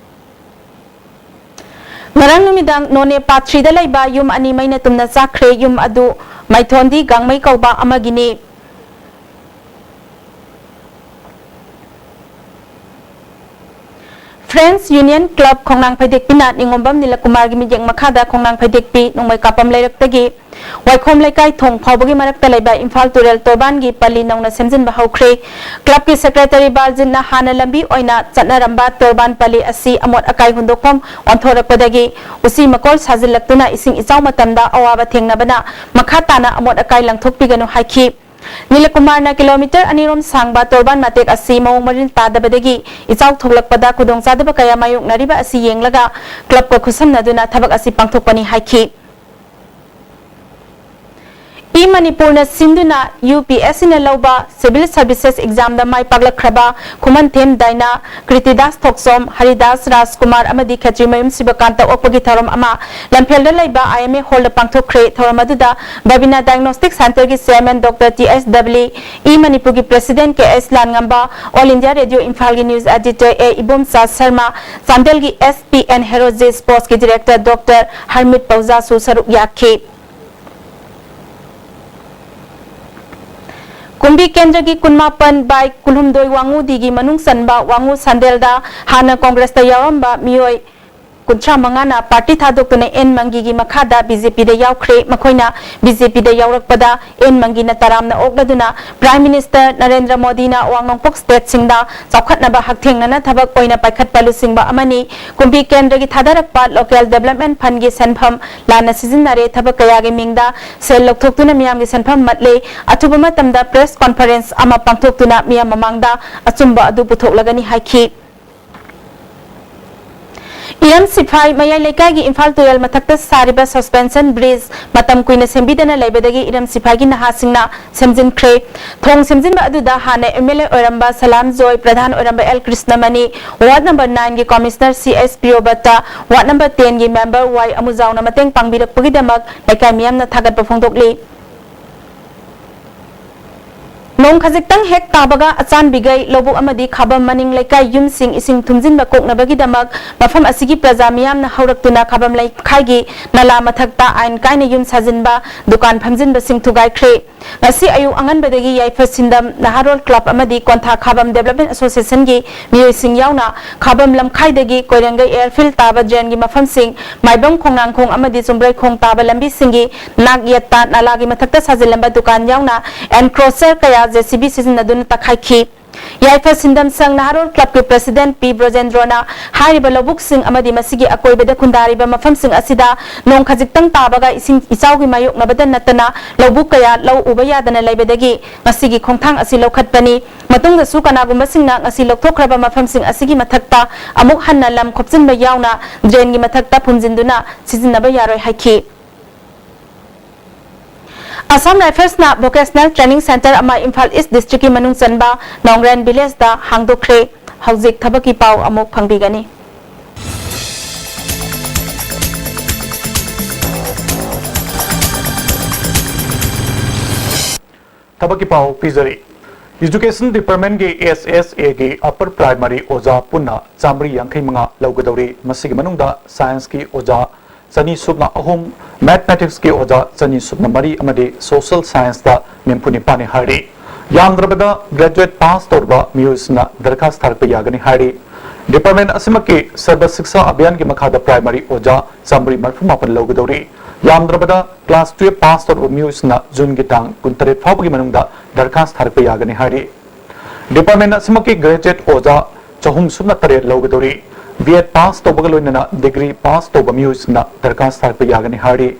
ꯉꯔꯥꯡ ꯅꯨꯃꯤꯗꯥꯡ ꯅꯣꯅꯦ ꯄꯥꯠ ꯊ꯭ꯔꯤꯗ ꯂꯩꯕ ꯌꯨꯝ ꯑꯅꯤ ꯃꯩꯅ ꯇꯨꯝꯅ ꯆꯥꯛꯈ꯭ꯔꯦ꯫ ꯌꯨꯝ ꯑꯗꯨ ꯃꯥꯏꯊꯣꯟꯗꯤ ꯒꯥꯡꯃꯩ ꯀꯧꯕ ꯑꯃꯒꯤꯅꯤ꯫ ꯐ꯭ꯔꯦꯟꯁ ꯌꯨꯅꯤꯌꯟ ꯀ꯭ꯂꯕ ꯈꯣꯡꯅꯥꯡ ꯐꯩꯗꯦꯛꯄꯤꯅ ꯅꯤꯉꯣꯝꯕꯝ ꯅꯤꯂꯀꯨꯃꯥꯔꯒꯤ ꯃꯤꯠꯌꯦꯡ ꯃꯈꯥꯗ ꯈꯣꯡꯅꯥꯡ ꯐꯩꯗꯦꯛꯄꯤ ꯅꯣꯡꯃꯩ ꯀꯥꯞꯄꯝ ꯂꯩꯔꯛꯇꯒꯤ ꯋꯥꯏꯈꯣꯝ ꯂꯩꯀꯥꯏ ꯊꯣꯡ ꯐꯥꯎꯕꯒꯤ ꯃꯔꯛꯇ ꯂꯩꯕ ꯏꯝꯐꯥꯜ ꯇꯨꯔꯦꯜ ꯇꯣꯔꯕꯥꯟꯒꯤ ꯄꯜꯂꯤ ꯅꯧꯅ ꯁꯦꯝꯖꯤꯟꯕ ꯍꯧꯈ꯭ꯔꯦ꯫ ꯀ꯭ꯂꯕꯀꯤ ꯁꯦꯀ꯭ꯔꯦꯇꯔꯤ ꯕꯥꯜꯖꯤꯠꯅ ꯍꯥꯟꯅ ꯂꯝꯕꯤ ꯑꯣꯏꯅ ꯆꯠꯅꯔꯝꯕ ꯇꯣꯔꯕꯥꯟ ꯄꯜꯂꯤ ꯑꯁꯤ ꯑꯃꯣꯠ ꯑꯀꯥꯏ ꯍꯨꯟꯗꯣꯛꯐꯝ ꯑꯣꯟꯊꯣꯔꯛꯄꯗꯒꯤ ꯎꯆꯤ ꯃꯀꯣꯜ ꯁꯥꯖꯤꯜꯂꯛꯇꯨꯅ ꯏꯁꯤꯡ ꯏꯆꯥꯎ ꯃꯇꯝꯗ ꯑꯋꯥꯕ ꯊꯦꯡꯅꯕꯅ ꯃꯈꯥ ꯇꯥꯅ ꯑꯃꯣꯠ ꯑꯀꯥꯏ ꯂꯪꯊꯣꯛꯄꯤꯒꯅꯨ ꯍꯥꯏꯈꯤ꯫ ꯅꯤꯂꯀꯨꯃꯥꯔꯅ ꯀꯤꯂꯣꯃꯤꯇꯔ ꯑꯅꯤ ꯔꯣꯝ ꯁꯥꯡꯕ ꯇꯣꯔꯕꯥꯟ ꯃꯇꯦꯛ ꯑꯁꯤ ꯃꯑꯣꯡ ꯃꯔꯤꯜ ꯇꯥꯗꯕꯗꯒꯤ ꯏꯆꯥꯎ ꯊꯣꯛꯂꯛꯄꯗ ꯈꯨꯗꯣꯡꯆꯥꯗꯕ ꯀꯌꯥ ꯃꯥꯌꯣꯛꯅꯔꯤꯕ ꯑꯁꯤ ꯌꯦꯡꯂꯒ ꯀ꯭ꯂꯕꯀ ꯈꯨꯠꯁꯝꯅꯗꯨꯅ ꯊꯕꯛ ꯑꯁꯤ ꯄꯥꯡꯊꯣꯛꯄꯅꯤ ꯍꯥꯏꯈꯤ꯫ ꯏ ꯃꯅꯤꯄꯨꯔꯅ ꯁꯤꯟꯗꯨꯅ ꯌꯨ ꯄꯤ ꯑꯦꯁ ꯁꯤꯅ ꯂꯧꯕ ꯁꯤꯚꯤꯜ ꯁꯔꯚꯤꯁꯦꯁ ꯑꯦꯛꯖꯥꯝꯗ ꯃꯥꯏ ꯄꯥꯛꯂꯛꯈ꯭ꯔꯕ ꯈꯨꯃꯟꯊꯦꯝ ꯗꯥꯏꯅꯥ, ꯀ꯭ꯔꯤꯇꯤꯗꯥꯁ ꯊꯣꯛꯆꯣꯝ, ꯍꯔꯤꯗꯥꯁ ꯔꯥꯖꯀꯨꯃꯥꯔ ꯑꯃꯗꯤ ꯈꯦꯇ꯭ꯔꯤꯃꯌꯨꯝ ꯁꯤꯕꯀꯥꯟꯇ ꯑꯣꯛꯄꯒꯤ ꯊꯧꯔꯝ ꯑꯃ ꯂꯝꯐꯦꯜꯗ ꯂꯩꯕ ꯑꯥꯏ ꯑꯦꯝ ꯑꯦ ꯍꯣꯜꯗ ꯄꯥꯡꯊꯣꯛꯈ꯭ꯔꯦ꯫ ꯊꯧꯔꯝ ꯑꯗꯨꯗ ꯕꯕꯤꯅꯥ ꯗꯥꯏꯒꯅꯣꯁꯇꯤꯛ ꯁꯦꯟꯇꯔꯒꯤ ꯆꯤꯌꯔꯃꯦꯟ ꯗꯣꯛꯇꯔ ꯇꯤ ꯑꯦꯁ ꯗꯕꯂꯤ, ꯏ ꯃꯅꯤꯄꯨꯔꯒꯤ ꯄ꯭ꯔꯦꯁꯤꯗꯦꯟ ꯀꯦ ꯑꯦꯁ ꯂꯥꯟꯉꯝꯕ, ꯑꯣꯜ ꯏꯟꯗꯤꯌꯥ ꯔꯦꯗꯤꯑꯣ ꯏꯝꯐꯥꯜꯒꯤ ꯅ꯭ꯌꯨꯁ ꯑꯦꯗꯤꯇꯔ ꯑꯦ ꯏꯕꯣꯝꯆꯥ ꯁꯔꯃ, ꯆꯥꯟꯗꯦꯜꯒꯤ ꯑꯦꯁ ꯄꯤ ꯑꯦꯟ ꯍꯦꯔꯣꯖꯦ ꯁ꯭ꯄꯣꯔꯠꯁꯀꯤ ꯗꯤꯔꯦꯛꯇꯔ ꯗꯣꯛꯇꯔ ꯍꯔꯃꯤꯠ ꯄꯧꯖꯥꯁꯨ ꯁꯔꯨꯛ ꯌꯥꯈꯤ꯫ ꯀꯨꯝꯕꯤ ꯀꯦꯟꯗ꯭ꯔꯒꯤ ꯀꯨꯟꯃꯥꯄꯟ ꯕꯥꯏ ꯀꯨꯟꯍꯨꯝꯗꯣꯏ ꯋꯥꯉꯨꯗꯤꯒꯤ ꯃꯅꯨꯡ ꯆꯟꯕ ꯋꯥꯉꯨ ꯁꯟꯗꯦꯜꯗ ꯍꯥꯟꯅ ꯀꯣꯡꯒ꯭ꯔꯦꯁꯇ ꯌꯥꯎꯔꯝꯕ ꯃꯤꯑꯣꯏ ꯀꯨꯟꯊ꯭ꯔꯥ ꯃꯉꯥꯅ ꯄꯥꯔꯇꯤ ꯊꯥꯗꯣꯛꯇꯨꯅ ꯑꯦꯟ ꯃꯪꯒꯤꯒꯤ ꯃꯈꯥꯗ ꯕꯤ ꯖꯦ ꯄꯤꯗ ꯌꯥꯎꯈ꯭ꯔꯦ꯫ ꯃꯈꯣꯏꯅ ꯕꯤ ꯖꯦ ꯄꯤꯗ ꯌꯥꯎꯔꯛꯄꯗ ꯑꯦꯟ ꯃꯪꯒꯤꯅ ꯇꯔꯥꯝꯅ ꯑꯣꯛꯂꯗꯨꯅ Prime Minister ꯅꯔꯦꯟꯗ꯭ꯔ ꯃꯣꯗꯤꯅ ꯋꯥꯡ ꯅꯣꯡꯄꯣꯛ ꯁ꯭ꯇꯦꯠꯁꯤꯡꯗ ꯆꯥꯎꯈꯠꯅꯕ ꯍꯛꯊꯦꯡꯅꯅ ꯊꯕꯛ ꯑꯣꯏꯅ ꯄꯥꯏꯈꯠꯄ ꯂꯨꯆꯤꯡꯕ ꯑꯃꯅꯤ꯫ ꯀꯨꯝꯕꯤ ꯀꯦꯟꯗ꯭ꯔꯒꯤ ꯊꯥꯗꯔꯛꯄ Local Development Fundꯒꯤ ꯁꯦꯟꯐꯝ ꯂꯥꯟꯅ ꯁꯤꯖꯤꯟꯅꯔꯦ, ꯊꯕꯛ ꯀꯌꯥꯒꯤ ꯃꯤꯡꯗ ꯁꯦꯜ ꯂꯧꯊꯣꯛꯇꯨꯅ ꯃꯤꯌꯥꯝꯒꯤ ꯁꯦꯟꯐꯝ ꯃꯠꯂꯦ, ꯑꯊꯨꯕ ꯃꯇꯝꯗ press conference ꯑꯃ ꯄꯥꯡꯊꯣꯛꯇꯨꯅ ꯃꯤꯌꯥꯝ ꯃꯃꯥꯡꯗ ꯑꯆꯨꯝꯕ ꯑꯗꯨ ꯄꯨꯊꯣꯛꯂꯒꯅꯤ ꯍꯥꯏꯈꯤ꯫ ꯏꯔꯝ ꯁꯤꯐꯥꯏ ꯃꯌꯥꯏ ꯂꯩꯀꯥꯏꯒꯤ ꯏꯝꯐꯥꯜ ꯇꯨꯔꯦꯜ ꯃꯊꯛꯇ ꯁꯥꯔꯤꯕ suspension bridge ꯃꯇꯝ ꯀꯨꯏꯅ ꯁꯦꯝꯕꯤꯗꯅ ꯂꯩꯕꯗꯒꯤ ꯏꯔꯝ ꯁꯤꯐꯥꯏꯒꯤ ꯅꯍꯥꯁꯤꯡꯅ ꯁꯦꯝꯖꯤꯟꯈ꯭ꯔꯦ꯫ ꯊꯣꯡ ꯁꯦꯝꯖꯤꯟꯕ ꯑꯗꯨꯗ ꯍꯥꯟꯅ M L A ꯑꯣꯏꯔꯝꯕ ꯁꯂꯥꯝ ꯖꯣꯏ, ꯄ꯭ꯔꯙꯥꯟ ꯑꯣꯏꯔꯝꯕ ꯑꯦꯜ ꯀ꯭ꯔꯤꯁꯅꯃꯅꯤ, Ward number nine ꯒꯤ Commissioner C H ꯄ꯭ꯔꯤꯌꯣꯕꯇ, Ward number ten ꯒꯤ member ꯋꯥꯏ ꯑꯃꯨꯖꯥꯎꯅ ꯃꯇꯦꯡ ꯄꯥꯡꯕꯤꯔꯛꯄꯒꯤꯗꯃꯛ ꯂꯩꯀꯥꯏ ꯃꯤꯌꯥꯝꯅ ꯊꯥꯒꯠꯄ ꯐꯣꯡꯗꯣꯛꯂꯤ꯫ ꯅꯣꯡ ꯈꯖꯤꯛꯇꯪ ꯍꯦꯛ ꯇꯥꯕꯒ ꯑꯆꯥꯟꯕꯤꯒꯩ ꯂꯧꯕꯨꯛ ꯑꯃꯗꯤ ꯈꯥꯕꯝ ꯃꯅꯤꯡ ꯂꯩꯀꯥꯏ ꯌꯨꯝꯁꯤꯡ ꯏꯁꯤꯡ ꯊꯨꯝꯖꯤꯟꯕ ꯀꯣꯛꯅꯕꯒꯤꯗꯃꯛ ꯃꯐꯝ ꯑꯁꯤꯒꯤ ꯄ꯭ꯔꯖꯥ ꯃꯤꯌꯥꯝꯅ ꯍꯧꯔꯛꯇꯨꯅ ꯈꯥꯕꯝ ꯂꯩꯈꯥꯏꯒꯤ ꯅꯂꯥ ꯃꯊꯛꯇ ꯑꯥꯏꯟ ꯀꯥꯏꯅ ꯌꯨꯝ ꯁꯥꯖꯤꯟꯕ, ꯗꯨꯀꯥꯟ ꯐꯝꯖꯤꯟꯕꯁꯤꯡ ꯊꯨꯒꯥꯏꯈ꯭ꯔꯦ꯫ ꯉꯁꯤ ꯑꯌꯨꯛ ꯑꯉꯟꯕꯗꯒꯤ ꯌꯥꯏꯐ ꯁꯤꯟꯗꯝ ꯅꯍꯥꯔꯣꯜ club ꯑꯃꯗꯤ ꯀꯣꯟꯊꯥ ꯈꯥꯕꯝ Development Associationꯒꯤ ꯃꯤꯑꯣꯏꯁꯤꯡ ꯌꯥꯎꯅ ꯈꯥꯕꯝ ꯂꯝꯈꯥꯏꯗꯒꯤ ꯀꯣꯏꯔꯦꯡꯒꯩ airfield ꯇꯥꯕ drainꯒꯤ ꯃꯐꯝꯁꯤꯡ, ꯃꯥꯏꯕꯝ ꯈꯣꯡꯅꯥꯡꯈꯣꯡ ꯑꯃꯗꯤ ꯆꯨꯝꯕ꯭ꯔꯩꯈꯣꯡ ꯇꯥꯕ ꯂꯝꯕꯤꯁꯤꯡꯒꯤ ꯅꯥꯛ ꯌꯦꯠꯇ ꯅꯂꯥꯒꯤ ꯃꯊꯛꯇ ꯁꯥꯖꯤꯜꯂꯝꯕ ꯗꯨꯀꯥꯟ ꯌꯥꯎꯅ encroacher ꯀꯌꯥ J C B ꯁꯤꯖꯤꯟꯅꯗꯨꯅ ꯇꯛꯈꯥꯏꯈꯤ꯫ ꯌꯥꯏꯐ ꯁꯤꯟꯗꯝ ꯁꯪ ꯅꯍꯥꯔꯣꯜ clubꯀꯤ president ꯄꯤ ꯕ꯭ꯔꯣꯖꯦꯟꯗ꯭ꯔꯣꯅ ꯍꯥꯏꯔꯤꯕ ꯂꯧꯕꯨꯛꯁꯤꯡ ꯑꯃꯗꯤ ꯃꯁꯤꯒꯤ ꯑꯀꯣꯏꯕꯗ ꯈꯨꯟꯗꯥꯔꯤꯕ ꯃꯐꯝꯁꯤꯡ ꯑꯁꯤꯗ ꯅꯣꯡ ꯈꯖꯤꯛꯇꯪ ꯇꯥꯕꯒ ꯏꯁꯤꯡ ꯏꯆꯥꯎꯒꯤ ꯃꯥꯌꯣꯛꯅꯕꯗ ꯅꯠꯇꯅ ꯂꯧꯕꯨꯛ ꯀꯌꯥ ꯂꯧ ꯎꯕ ꯌꯥꯗꯅ ꯂꯩꯕꯗꯒꯤ ꯉꯁꯤꯒꯤ ꯈꯣꯡꯊꯥꯡ ꯑꯁꯤ ꯂꯧꯈꯠꯄꯅꯤ꯫ ꯃꯇꯨꯡꯗꯁꯨ ꯀꯅꯥꯒꯨꯝꯕꯁꯤꯡꯅ ꯉꯁꯤ ꯂꯧꯊꯣꯛꯈ꯭ꯔꯕ ꯃꯐꯝꯁꯤꯡ ꯑꯁꯤꯒꯤ ꯃꯊꯛꯇ ꯑꯃꯨꯛ ꯍꯟꯅ ꯂꯝ ꯈꯣꯞꯆꯤꯟꯕ ꯌꯥꯎꯅ drainꯒꯤ ꯃꯊꯛꯇ ꯐꯨꯝꯖꯤꯟꯗꯨꯅ ꯁꯤꯖꯤꯟꯅꯕ ꯌꯥꯔꯣꯏ ꯍꯥꯏꯈꯤ꯫ Assam Riflesꯅ vocational training centre ꯑꯃ ꯏꯝꯐꯥꯜ East districtꯀꯤ ꯃꯅꯨꯡ ꯆꯟꯕ ꯅꯣꯡꯒ꯭ꯔꯦꯟ villageꯇ ꯍꯥꯡꯗꯣꯛꯈ꯭ꯔꯦ꯫ ꯍꯧꯖꯤꯛ ꯊꯕꯛꯀꯤ ꯄꯥꯎ ꯑꯃꯨꯛ ꯐꯪꯕꯤꯒꯅꯤ꯫ ꯊꯕꯛꯀꯤ ꯄꯥꯎ ꯄꯤꯖꯔꯤ꯫ Education Departmentꯀꯤ S S Aꯒꯤ upper primary ꯑꯣꯖꯥ ꯄꯨꯟꯅ ꯆꯥꯃꯔꯤ ꯌꯥꯡꯈꯩ ꯃꯉꯥ ꯂꯧꯒꯗꯧꯔꯤ꯫ ꯃꯁꯤꯒꯤ ꯃꯅꯨꯡꯗ scienceꯀꯤ ꯑꯣꯖꯥ ꯆꯅꯤ ꯁꯨꯞꯅ ꯑꯍꯨꯝ, mathematicsꯀꯤ ꯑꯣꯖꯥ ꯆꯅꯤ ꯁꯨꯞꯅ ꯃꯔꯤ ꯑꯃꯗꯤ social scienceꯇ ꯅꯤꯐꯨ ꯅꯤꯄꯥꯟꯅꯤ ꯍꯥꯏꯔꯤ꯫ ꯌꯥꯝꯗ꯭ꯔꯕꯗ graduate pass ꯇꯧꯔꯕ ꯃꯤꯑꯣꯏꯁꯤꯡꯅ ꯗꯔꯈꯥꯁ ꯊꯥꯔꯛꯄ ꯌꯥꯒꯅꯤ ꯍꯥꯏꯔꯤ꯫ ꯗꯤꯄꯥꯔꯠꯃꯦꯟ ꯑꯁꯤꯃꯛꯀꯤ ꯁꯔꯕ ꯁꯤꯛꯁꯥ ꯑꯚꯤꯌꯥꯟꯒꯤ ꯃꯈꯥꯗ ꯄ꯭ꯔꯥꯏꯃꯔꯤ ꯑꯣꯖꯥ ꯆꯥꯃꯔꯤ ꯃꯔꯤꯐꯨ ꯃꯥꯄꯟ ꯂꯧꯒꯗꯧꯔꯤ꯫ ꯌꯥꯝꯗ꯭ꯔꯕꯗ ꯀ꯭ꯂꯥꯁ ꯇꯨꯌꯦꯜꯐ ꯄꯥꯁ ꯇꯧꯔꯕ ꯃꯤꯑꯣꯏꯁꯤꯡꯅ ꯖꯨꯟꯒꯤ ꯇꯥꯡ ꯀꯨꯟꯇꯔꯦꯠ ꯐꯥꯎꯕꯒꯤ ꯃꯅꯨꯡꯗ ꯗꯔꯈꯥꯁ ꯊꯥꯔꯛꯄ ꯌꯥꯒꯅꯤ ꯍꯥꯏꯔꯤ꯫ ꯗꯤꯄꯥꯔꯠꯃꯦꯟ ꯑꯁꯤꯃꯛꯀꯤ ꯒ꯭ꯔꯦꯖꯨꯑꯦꯠ ꯑꯣꯖꯥ ꯆꯍꯨꯝ ꯁꯨꯞꯅ ꯇꯔꯦꯠ ꯂꯧꯒꯗꯧꯔꯤ꯫ ꯕꯤ ꯑꯦꯗ ꯄꯥꯁ ꯇꯧꯕꯒ ꯂꯣꯏꯅꯅ ꯗꯤꯒ꯭ꯔꯤ ꯄꯥꯁ ꯇꯧꯕ ꯃꯤꯑꯣꯏꯁꯤꯡꯅ ꯗꯔꯈꯥꯁ ꯊꯥꯔꯛꯄ ꯌꯥꯒꯅꯤ ꯍꯥꯏꯔꯤ꯫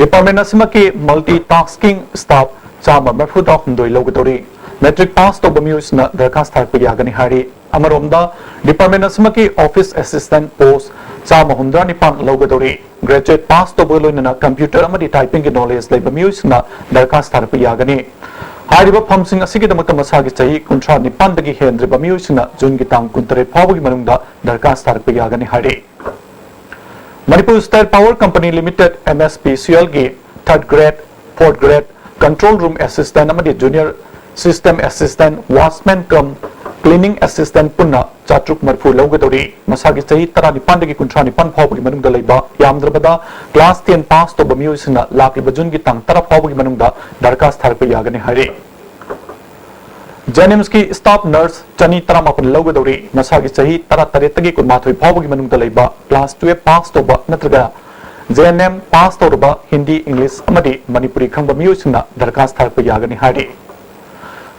ꯗꯤꯄꯥꯔꯠꯃꯦꯟ ꯑꯁꯤꯃꯛꯀꯤ ꯃꯜꯇꯤ ꯇꯥꯁꯀꯤꯡ ꯁ꯭ꯇꯥꯐ ꯆꯥꯝꯃ ꯃꯔꯤꯐꯨꯇꯔꯥꯍꯨꯝꯗꯣꯏ ꯂꯧꯒꯗꯧꯔꯤ꯫ ꯃꯦꯇ꯭ꯔꯤꯛ ꯄꯥꯁ ꯇꯧꯕ ꯃꯤꯑꯣꯏꯁꯤꯡꯅ ꯗꯔꯈꯥꯁ ꯊꯥꯔꯛꯄ ꯌꯥꯒꯅꯤ ꯍꯥꯏꯔꯤ꯫ ꯑꯃꯔꯣꯝꯗ, ꯗꯤꯄꯥꯔꯠꯃꯦꯟ ꯑꯁꯤꯃꯛꯀꯤ ꯑꯣꯐꯤꯁ ꯑꯦꯁꯤꯁꯇꯦꯟꯠ ꯄꯣꯁ ꯆꯥꯝꯃ ꯍꯨꯝꯗ꯭ꯔꯥ ꯅꯤꯄꯥꯟ ꯂꯧꯒꯗꯧꯔꯤ꯫ ꯒ꯭ꯔꯦꯖꯨꯑꯦꯠ ꯄꯥꯁ ꯇꯧꯕꯒ ꯂꯣꯏꯅꯅ ꯀꯝꯄ꯭ꯌꯨꯇꯔ ꯑꯃꯗꯤ ꯇꯥꯏꯄꯤꯡꯒꯤ ꯅꯣꯂꯦꯖ ꯂꯩꯕ ꯃꯤꯑꯣꯏꯁꯤꯡꯅ ꯗꯔꯈꯥꯁ ꯊꯥꯔꯛꯄ ꯌꯥꯒꯅꯤ꯫ ꯍꯥꯏꯔꯤꯕ ꯐꯝꯁꯤꯡ ꯑꯁꯤꯒꯤꯗꯃꯛꯇ ꯃꯁꯥꯒꯤ ꯆꯍꯤ ꯀꯨꯟꯊ꯭ꯔꯥ ꯅꯤꯄꯥꯟꯗꯒꯤ ꯍꯦꯟꯗ꯭ꯔꯤꯕ ꯃꯤꯑꯣꯏꯁꯤꯡꯅ ꯖꯨꯟꯒꯤ ꯇꯥꯡ ꯀꯨꯟꯇꯔꯦꯠ ꯐꯥꯎꯕꯒꯤ ꯃꯅꯨꯡꯗ ꯗꯔꯈꯥꯁ ꯊꯥꯔꯛꯄ ꯌꯥꯒꯅꯤ ꯍꯥꯏꯔꯤ꯫ Manipur state power company limited, M S P C ꯑꯦꯜꯒꯤ third grade, fourth grade, control room assistant ꯑꯃꯗꯤ junior system assistant, watchman cum cleaning assistant ꯄꯨꯟꯅ ꯆꯥꯇ꯭ꯔꯨꯛ ꯃꯔꯤꯐꯨ ꯂꯧꯒꯗꯧꯔꯤ꯫ ꯃꯁꯥꯒꯤ ꯆꯍꯤ ꯇꯔꯥꯅꯤꯄꯥꯟꯗꯒꯤ ꯀꯨꯟꯊ꯭ꯔꯥ ꯅꯤꯄꯥꯟ ꯐꯥꯎꯕꯒꯤ ꯃꯅꯨꯡꯗ ꯂꯩꯕ, ꯌꯥꯝꯗ꯭ꯔꯕꯗ ꯀ꯭ꯂꯥꯁ ꯇꯦꯟ ꯄꯥꯁ ꯇꯧꯕ ꯃꯤꯑꯣꯏꯁꯤꯡꯅ ꯂꯥꯛꯂꯤꯕ ꯖꯨꯟꯒꯤ ꯇꯥꯡ ꯇꯔꯥ ꯐꯥꯎꯕꯒꯤ ꯃꯅꯨꯡꯗ ꯗꯔꯈꯥꯁ ꯊꯥꯔꯛꯄ ꯌꯥꯒꯅꯤ ꯍꯥꯏꯔꯤ꯫ ꯖꯦꯅꯤꯝꯁꯀꯤ ꯁ꯭ꯇꯥꯐ ꯅꯔꯁ ꯆꯅꯤ ꯇꯔꯥꯃꯥꯄꯟ ꯂꯧꯒꯗꯧꯔꯤ꯫ ꯃꯁꯥꯒꯤ ꯆꯍꯤ ꯇꯔꯥꯇꯔꯦꯠꯇꯒꯤ ꯀꯨꯟꯃꯥꯊꯣꯏ ꯐꯥꯎꯕꯒꯤ ꯃꯅꯨꯡꯗ ꯂꯩꯕ, ꯀ꯭ꯂꯥꯁ ꯇꯨꯌꯦꯜꯐ ꯄꯥꯁ ꯇꯧꯕ ꯅꯠꯇ꯭ꯔꯒ ꯖꯦ ꯑꯦꯟ ꯑꯦꯝ ꯄꯥꯁ ꯇꯧꯔꯕ, ꯍꯤꯟꯗꯤ, ꯏꯪꯂꯤꯁ ꯑꯃꯗꯤ ꯃꯅꯤꯄꯨꯔꯤ ꯈꯪꯕ ꯃꯤꯑꯣꯏꯁꯤꯡꯅ ꯗꯔꯈꯥꯁ ꯊꯥꯔꯛꯄ ꯌꯥꯒꯅꯤ ꯍꯥꯏꯔꯤ꯫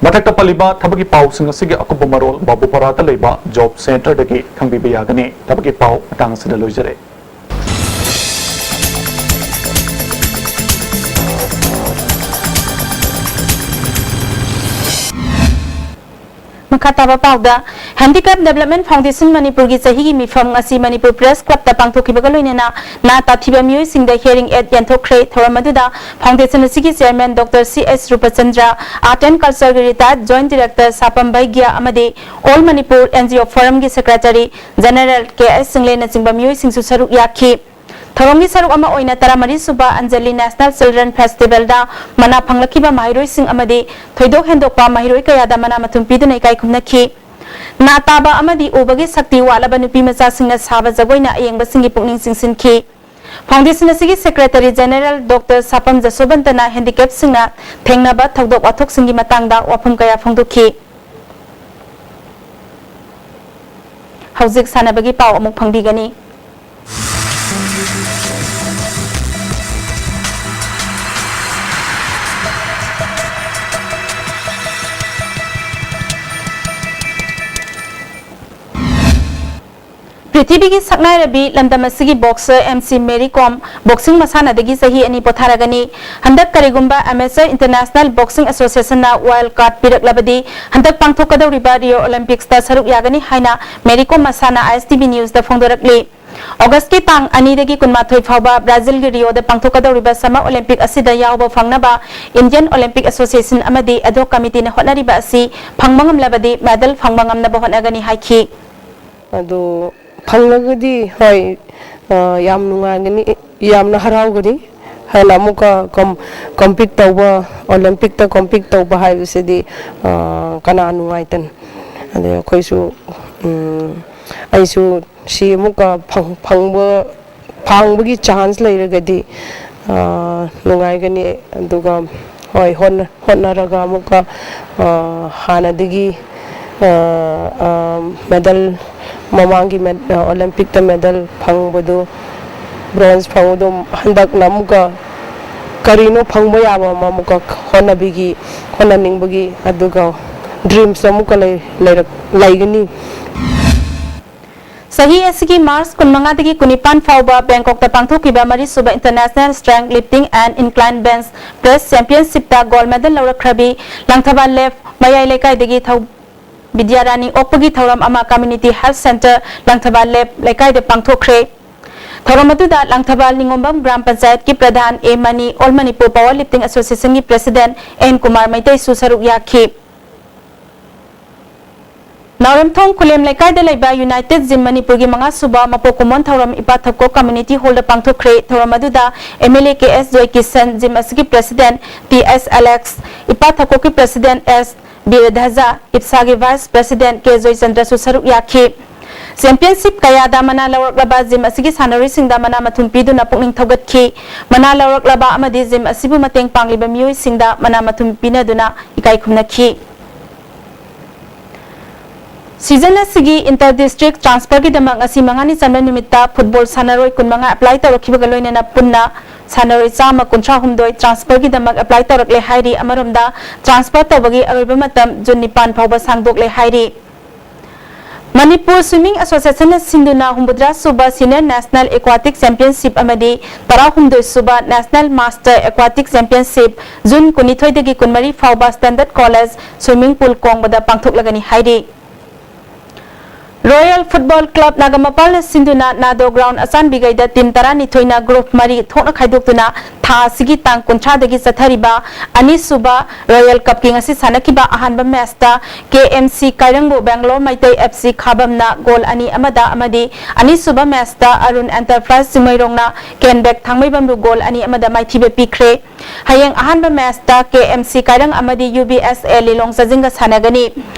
ꯃꯊꯛꯇ ꯄꯜꯂꯤꯕ ꯊꯕꯛꯀꯤ ꯄꯥꯎꯁꯤꯡ ꯑꯁꯤꯒꯤ ꯑꯀꯨꯞꯄ ꯃꯔꯣꯜ ꯕꯥꯕꯨꯄꯥꯔꯥꯗ ꯂꯩꯕ ꯖꯣꯕ ꯁꯦꯟꯇꯔꯗꯒꯤ ꯈꯪꯕꯤꯕ ꯌꯥꯒꯅꯤ꯫ ꯊꯕꯛꯀꯤ ꯄꯥꯎ ꯃꯇꯥꯡ ꯑꯁꯤꯗ ꯂꯣꯏꯖꯔꯦ꯫ ꯃꯈꯥ ꯇꯥꯕ ꯄꯥꯎꯗ, ꯍꯦꯟꯗꯤꯀ꯭ꯔꯦꯐ ꯗꯦꯕꯂꯞꯃꯦꯟ ꯐꯥꯎꯟꯗꯦꯁꯟ ꯃꯅꯤꯄꯨꯔꯒꯤ ꯆꯍꯤꯒꯤ ꯃꯤꯐꯝ ꯉꯁꯤ ꯃꯅꯤꯄꯨꯔ ꯄ꯭ꯔꯦꯁ ꯀ꯭ꯂꯕꯇ ꯄꯥꯡꯊꯣꯛꯈꯤꯕꯒ ꯂꯣꯏꯅꯅ ꯅꯥ ꯇꯥꯊꯤꯕ ꯃꯤꯑꯣꯏꯁꯤꯡꯗ ꯍꯤꯌꯔꯤꯡ ꯑꯦꯗ ꯌꯦꯟꯊꯣꯛꯈ꯭ꯔꯦ꯫ ꯊꯧꯔꯝ ꯑꯗꯨꯗ ꯐꯥꯎꯟꯗꯦꯁꯟ ꯑꯁꯤꯒꯤ chairman doctor C S ꯔꯨꯄꯆꯟꯗ꯭ꯔ, art and ꯀꯜꯆꯔꯒꯤ ꯔꯤꯇꯥꯌꯔꯗ ꯖꯣꯏꯟꯠ ꯗꯤꯔꯦꯛꯇꯔ ꯁꯥꯄꯝ ꯕꯩꯒ꯭ꯌ ꯑꯃꯗꯤ all Manipur and G O ꯐꯣꯔꯝꯒꯤ secretary general ꯀꯦ ꯑꯦꯁ ꯆꯤꯡꯂꯦꯟꯅꯆꯤꯡꯕ ꯃꯤꯑꯣꯏꯁꯤꯡꯁꯨ ꯁꯔꯨꯛ ꯌꯥꯈꯤ꯫ ꯊꯧꯔꯝꯒꯤ ꯁꯔꯨꯛ ꯑꯃ ꯑꯣꯏꯅ ꯇꯔꯥꯃꯔꯤ ꯁꯨꯕ ꯑꯟꯖꯂꯤ ꯅꯦꯁꯅꯦꯜ ꯆꯤꯜꯗ꯭ꯔꯦꯟ ꯐꯦꯁꯇꯤꯚꯦꯜꯗ ꯃꯅꯥ ꯐꯪꯂꯛꯈꯤꯕ ꯃꯍꯩꯔꯣꯏꯁꯤꯡ ꯑꯃꯗꯤ ꯊꯣꯏꯗꯣꯛ ꯍꯦꯟꯗꯣꯛꯄ ꯃꯍꯩꯔꯣꯏ ꯀꯌꯥꯗ ꯃꯅꯥ ꯃꯊꯨꯝ ꯄꯤꯗꯨꯅ ꯏꯀꯥꯏ ꯈꯨꯝꯅꯈꯤ꯫ ꯅꯥ ꯇꯥꯕ ꯑꯃꯗꯤ ꯎꯕꯒꯤ ꯁꯛꯇꯤ ꯋꯥꯠꯂꯕ ꯅꯨꯄꯤ ꯃꯆꯥꯁꯤꯡꯅ ꯁꯥꯕ ꯖꯒꯣꯏꯅ ꯑꯌꯦꯡꯕꯁꯤꯡꯒꯤ ꯄꯨꯛꯅꯤꯡ ꯆꯤꯡꯁꯤꯟꯈꯤ꯫ ꯐꯥꯎꯟꯗꯦꯁꯟ ꯑꯁꯤꯒꯤ ꯁꯦꯀ꯭ꯔꯦꯇꯔꯤ ꯖꯦꯅꯦꯔꯦꯜ ꯗꯣꯛꯇꯔ ꯁꯥꯄꯝ ꯖꯁꯣꯕꯟꯇꯅ ꯍꯦꯟꯗꯤꯀꯦꯞꯁꯤꯡꯅ ꯊꯦꯡꯅꯕ ꯊꯧꯗꯣꯛ ꯋꯥꯊꯣꯛꯁꯤꯡꯒꯤ ꯃꯇꯥꯡꯗ ꯋꯥꯐꯝ ꯀꯌꯥ ꯐꯣꯡꯗꯣꯛꯈꯤ꯫ ꯍꯧꯖꯤꯛ ꯁꯥꯟꯅꯕꯒꯤ ꯄꯥꯎ ꯑꯃꯨꯛ ꯐꯪꯕꯤꯒꯅꯤ꯫ ꯄ꯭ꯔꯤꯊꯤꯕꯤꯒꯤ ꯁꯛꯅꯥꯏꯔꯕꯤ ꯂꯝꯗꯝ ꯑꯁꯤꯒꯤ boxer ꯑꯦꯝ ꯁꯤ ꯃꯦꯔꯤ ꯀꯣꯝ boxing ꯃꯁꯥꯟꯅꯗꯒꯤ ꯆꯍꯤ ꯑꯅꯤ ꯄꯣꯊꯥꯔꯒꯅꯤ꯫ ꯍꯟꯗꯛ ꯀꯔꯤꯒꯨꯝꯕ Amateur International Boxing Association ꯅ wild card ꯄꯤꯔꯛꯂꯕꯗꯤ, ꯍꯟꯗꯛ ꯄꯥꯡꯊꯣꯛꯀꯗꯧꯔꯤꯕ Rio Olympics ꯇ ꯁꯔꯨꯛ ꯌꯥꯒꯅꯤ ꯍꯥꯏꯅ ꯃꯦꯔꯤ ꯀꯣꯝ ꯃꯁꯥꯅ I S T V news ꯗ ꯐꯣꯡꯗꯣꯔꯛꯂꯤ꯫ ꯑꯣꯒꯁꯀꯤ ꯇꯥꯡ ꯑꯅꯤꯗꯒꯤ ꯀꯨꯟꯃꯥꯊꯣꯏ ꯐꯥꯎꯕ ꯕ꯭ꯔꯥꯖꯤꯜꯒꯤ ꯔꯤꯌꯣꯗ ꯄꯥꯡꯊꯣꯛꯀꯗꯧꯔꯤꯕ Summer Olympic ꯑꯁꯤꯗ ꯌꯥꯎꯕ ꯐꯪꯅꯕ Indian Olympic Association ꯑꯃꯗꯤ ad hoc committee ꯅ ꯍꯣꯠꯅꯔꯤꯕ ꯑꯁꯤ ꯐꯪꯕ ꯉꯝꯂꯕꯗꯤ medal ꯐꯪꯕ ꯉꯝꯅꯕ ꯍꯣꯠꯅꯒꯅꯤ ꯍꯥꯏꯈꯤ꯫ ꯑꯗꯨ ꯐꯪꯂꯒꯗꯤ, ꯍꯣꯏ, ꯑ, ꯌꯥꯝ ꯅꯨꯡꯉꯥꯏꯒꯅꯤ, ꯌꯥꯝꯅ ꯍꯔꯥꯎꯒꯅꯤ꯫ ꯍꯥꯏꯅ ꯑꯃꯨꯛꯀ com-, compete ꯇꯧꯕ, Olympic ꯇ compete ꯇꯧꯕ ꯍꯥꯏꯕꯁꯤꯗꯤ, ꯑ, ꯀꯅꯥ ꯅꯨꯡꯉꯥꯏꯇꯅ? ꯑꯗꯩ ꯑꯩꯈꯣꯏꯁꯨ, ꯎꯝ, ꯑꯩꯁꯨ ꯁꯤ ꯑꯃꯨꯛꯀ ꯐꯪ-, ꯐꯪꯕ, ꯐꯪꯕꯒꯤ chance ꯂꯩꯔꯒꯗꯤ, ꯑ, ꯅꯨꯡꯉꯥꯏꯒꯅꯤ꯫ ꯑꯗꯨꯒ, ꯍꯣꯏ, ꯍꯣꯠꯅ-, ꯍꯣꯠꯅꯔꯒ ꯑꯃꯨꯛꯀ, ꯑ, ꯍꯥꯟꯅꯗꯒꯤ, ꯑ, ꯑ, medal, ꯃꯃꯥꯡꯒꯤ med-, ꯑ, Olympic ꯇ medal ꯐꯪꯕꯗꯨ, bronze ꯐꯪꯕꯗꯨ, ꯍꯟꯗꯛꯅ ꯑꯃꯨꯛꯀ ꯀꯔꯤꯅꯣ ꯐꯪꯕ ꯌꯥꯕ ꯑꯃ ꯑꯃꯨꯛꯀ ꯍꯣꯠꯅꯕꯤꯒꯤ, ꯍꯣꯠꯅꯅꯤꯡꯕꯒꯤ, ꯑꯗꯨꯒ dreams ꯑꯃꯨꯛꯀ ꯂꯩ-, ꯂꯩꯔꯛ-, ꯂꯩꯒꯅꯤ꯫ ꯆꯍꯤ ꯑꯁꯤꯒꯤ ꯃꯥꯔꯆ ꯀꯨꯟꯃꯉꯥꯗꯒꯤ ꯀꯨꯟꯅꯤꯄꯥꯟ ꯐꯥꯎꯕ ꯕꯦꯡꯀꯣꯛꯇ ꯄꯥꯡꯊꯣꯛꯈꯤꯕ ꯃꯔꯤꯁꯨꯕ International Strength Lifting and Incline Bench Press Championship ꯇ gold medal ꯂꯧꯔꯛꯈ꯭ꯔꯕꯤ ꯂꯥꯡꯊꯕꯥꯜ ꯂꯦꯞ ꯃꯌꯥꯏ ꯂꯩꯀꯥꯏꯗꯒꯤ ꯊꯧ-, ꯕꯤꯗ꯭ꯌꯥꯔꯥꯅꯤ ꯑꯣꯛꯄꯒꯤ ꯊꯧꯔꯝ ꯑꯃ Community Health Centre ꯂꯥꯡꯊꯕꯥꯜ ꯂꯦꯞ ꯂꯩꯀꯥꯏꯗ ꯄꯥꯡꯊꯣꯛꯈ꯭ꯔꯦ꯫ ꯊꯧꯔꯝ ꯑꯗꯨꯗ ꯂꯥꯡꯊꯕꯥꯜ ꯅꯤꯉꯣꯝꯕꯝ ꯒ꯭ꯔꯥꯝ ꯄꯟꯆꯥꯌꯠꯀꯤ pradhan A Mani, All Manipur Power Lifting Association ꯒꯤ president ꯑꯦꯟ ꯀꯨꯃꯥꯔ ꯃꯩꯇꯩꯁꯨ ꯁꯔꯨꯛ ꯌꯥꯈꯤ꯫ ꯅꯥꯎꯔꯦꯝꯊꯣꯡ ꯈꯨꯂꯦꯝ ꯂꯩꯀꯥꯏꯗ ꯂꯩꯕ United Gym ꯃꯅꯤꯄꯨꯔꯒꯤ ꯃꯉꯥꯁꯨꯕ ꯃꯄꯣꯛ ꯀꯨꯝꯑꯣꯟ ꯊꯧꯔꯝ ꯏꯄꯥ ꯊꯛꯀꯣꯛ Community Hall ꯗ ꯄꯥꯡꯊꯣꯛꯈ꯭ꯔꯦ꯫ ꯊꯧꯔꯝ ꯑꯗꯨꯗ M L A K S Joykishan, gym ꯑꯁꯤꯒꯤ president ꯇꯤ ꯑꯦꯁ ꯑꯦꯂꯦꯛꯁ, ꯏꯄꯥ ꯊꯛꯀꯣꯛꯀꯤ president ꯑꯦꯁ ꯕꯤꯔꯙꯖ, ꯏꯞꯁꯥꯒꯤ vice president ꯀꯦ ꯖꯣꯏꯆꯟꯗ꯭ꯔꯁꯨ ꯁꯔꯨꯛ ꯌꯥꯈꯤ꯫ Championship ꯀꯌꯥꯗ ꯃꯅꯥ ꯂꯧꯔꯛꯂꯕ gym ꯑꯁꯤꯒꯤ ꯁꯥꯟꯅꯔꯣꯏꯁꯤꯡꯗ ꯃꯅꯥ ꯃꯊꯨꯝ ꯄꯤꯗꯨꯅ ꯄꯨꯛꯅꯤꯡ ꯊꯧꯒꯠꯈꯤ꯫ ꯃꯅꯥ ꯂꯧꯔꯛꯂꯕ ꯑꯃꯗꯤ gym ꯑꯁꯤꯕꯨ ꯃꯇꯦꯡ ꯄꯥꯡꯂꯤꯕ ꯃꯤꯑꯣꯏꯁꯤꯡꯗ ꯃꯅꯥ ꯃꯊꯨꯝ ꯄꯤꯅꯗꯨꯅ ꯏꯀꯥꯏ ꯈꯨꯝꯅꯈꯤ꯫ ꯁꯤꯖꯟ ꯑꯁꯤꯒꯤ ꯏꯟꯇꯔ ꯗꯤꯁꯇ꯭ꯔꯤꯛ ꯇ꯭ꯔꯥꯟꯁꯐꯔꯒꯤꯗꯃꯛ ꯉꯁꯤ ꯃꯉꯥꯅꯤ ꯆꯟꯕ ꯅꯨꯃꯤꯠꯇ ꯐꯨꯠꯕꯣꯜ ꯁꯥꯟꯅꯔꯣꯏ ꯀꯨꯟꯃꯉꯥ ꯑꯦꯄ꯭ꯂꯥꯏ ꯇꯧꯔꯛꯈꯤꯕꯒ ꯂꯣꯏꯅꯅ ꯄꯨꯟꯅ ꯁꯥꯟꯅꯔꯣꯏ ꯆꯥꯝꯃ ꯀꯨꯟꯊ꯭ꯔꯥ ꯍꯨꯝꯗꯣꯏ ꯇ꯭ꯔꯥꯟꯁꯐꯔꯒꯤꯗꯃꯛ ꯑꯦꯄ꯭ꯂꯥꯏ ꯇꯧꯔꯛꯂꯦ ꯍꯥꯏꯔꯤ꯫ ꯑꯃꯔꯣꯝꯗ, ꯇ꯭ꯔꯥꯟꯁꯐꯔ ꯇꯧꯕꯒꯤ ꯑꯔꯣꯏꯕ ꯃꯇꯝ ꯖꯨꯟ ꯅꯤꯄꯥꯟ ꯐꯥꯎꯕ ꯁꯥꯡꯗꯣꯛꯂꯦ ꯍꯥꯏꯔꯤ꯫ ꯃꯅꯤꯄꯨꯔ ꯁ꯭ꯋꯤꯃꯤꯡ ꯑꯦꯁꯣꯁꯤꯌꯦꯁꯟꯅ ꯁꯤꯟꯗꯨꯅ ꯍꯨꯝꯐꯨꯇꯔꯥ ꯁꯨꯕ ꯁꯤꯅꯤꯌꯔ ꯅꯦꯁꯅꯦꯜ ꯑꯦꯀ꯭ꯋꯥꯇꯤꯛ ꯆꯦꯝꯄꯤꯌꯟꯁꯤꯞ ꯑꯃꯗꯤ ꯇꯔꯥꯍꯨꯝꯗꯣꯏ ꯁꯨꯕ ꯅꯦꯁꯅꯦꯜ ꯃꯥꯁꯇꯔ ꯑꯦꯀ꯭ꯋꯥꯇꯤꯛ ꯆꯦꯝꯄꯤꯌꯟꯁꯤꯞ ꯖꯨꯟ ꯀꯨꯟꯅꯤꯊꯣꯏꯗꯒꯤ ꯀꯨꯟꯃꯔꯤ ꯐꯥꯎꯕ ꯁ꯭ꯇꯦꯟꯗꯔꯗ ꯀꯣꯂꯦꯖ ꯁ꯭ꯋꯤꯃꯤꯡ ꯄꯨꯜ ꯀꯣꯡꯕꯗ ꯄꯥꯡꯊꯣꯛꯂꯒꯅꯤ ꯍꯥꯏꯔꯤ꯫ ꯔꯣꯌꯦꯜ ꯐꯨꯠꯕꯣꯜ ꯀ꯭ꯂꯕ ꯅꯥꯒꯥꯃꯄꯥꯜꯅ ꯁꯤꯟꯗꯨꯅ ꯅꯥꯗꯣ ꯒ꯭ꯔꯥꯎꯟ ꯑꯆꯥꯟꯕꯤꯒꯩꯗ ꯇꯤꯝ ꯇꯔꯥꯅꯤꯊꯣꯏꯅ ꯒ꯭ꯔꯨꯞ ꯃꯔꯤ ꯊꯣꯛꯅ ꯈꯥꯏꯗꯣꯛꯇꯨꯅ ꯊꯥ ꯑꯁꯤꯒꯤ ꯇꯥꯡ ꯀꯨꯟꯊ꯭ꯔꯥꯗꯒꯤ ꯆꯠꯊꯔꯤꯕ ꯑꯅꯤꯁꯨꯕ ꯔꯣꯌꯦꯜ ꯀꯞꯀꯤ ꯉꯁꯤ ꯁꯥꯟꯅꯈꯤꯕ ꯑꯍꯥꯟꯕ ꯃꯦꯆꯇ ꯀꯦ M C ꯀꯥꯏꯔꯪꯕꯨ Bangalore Meitei F C ꯈꯥꯕꯝꯅ goal ꯑꯅꯤ ꯑꯃꯗ ꯑꯃꯗꯤ ꯑꯅꯤꯁꯨꯕ ꯃꯦꯆꯇ ꯑꯔꯨꯟ ꯑꯦꯟꯇꯔꯄ꯭ꯔꯥꯏꯖ ꯆꯤꯡꯃꯩꯔꯣꯡꯅ ꯀꯦꯟꯕꯦꯛ ꯊꯥꯡꯃꯩꯕꯟꯕꯨ ꯒꯣꯜ ꯑꯅꯤ ꯑꯃꯗ ꯃꯥꯏꯊꯤꯕ ꯄꯤꯈ꯭ꯔꯦ꯫ ꯍꯌꯦꯡ ꯑꯍꯥꯟꯕ ꯃꯦꯆꯇ ꯀꯦ ꯑꯦꯝ ꯁꯤ ꯀꯥꯏꯔꯪ ꯑꯃꯗꯤ ꯌꯨ ꯕꯤ ꯑꯦꯁ ꯑꯦ ꯂꯤꯂꯣꯡ ꯆꯥꯖꯤꯡꯒ ꯁꯥꯟꯅꯒꯅꯤ꯫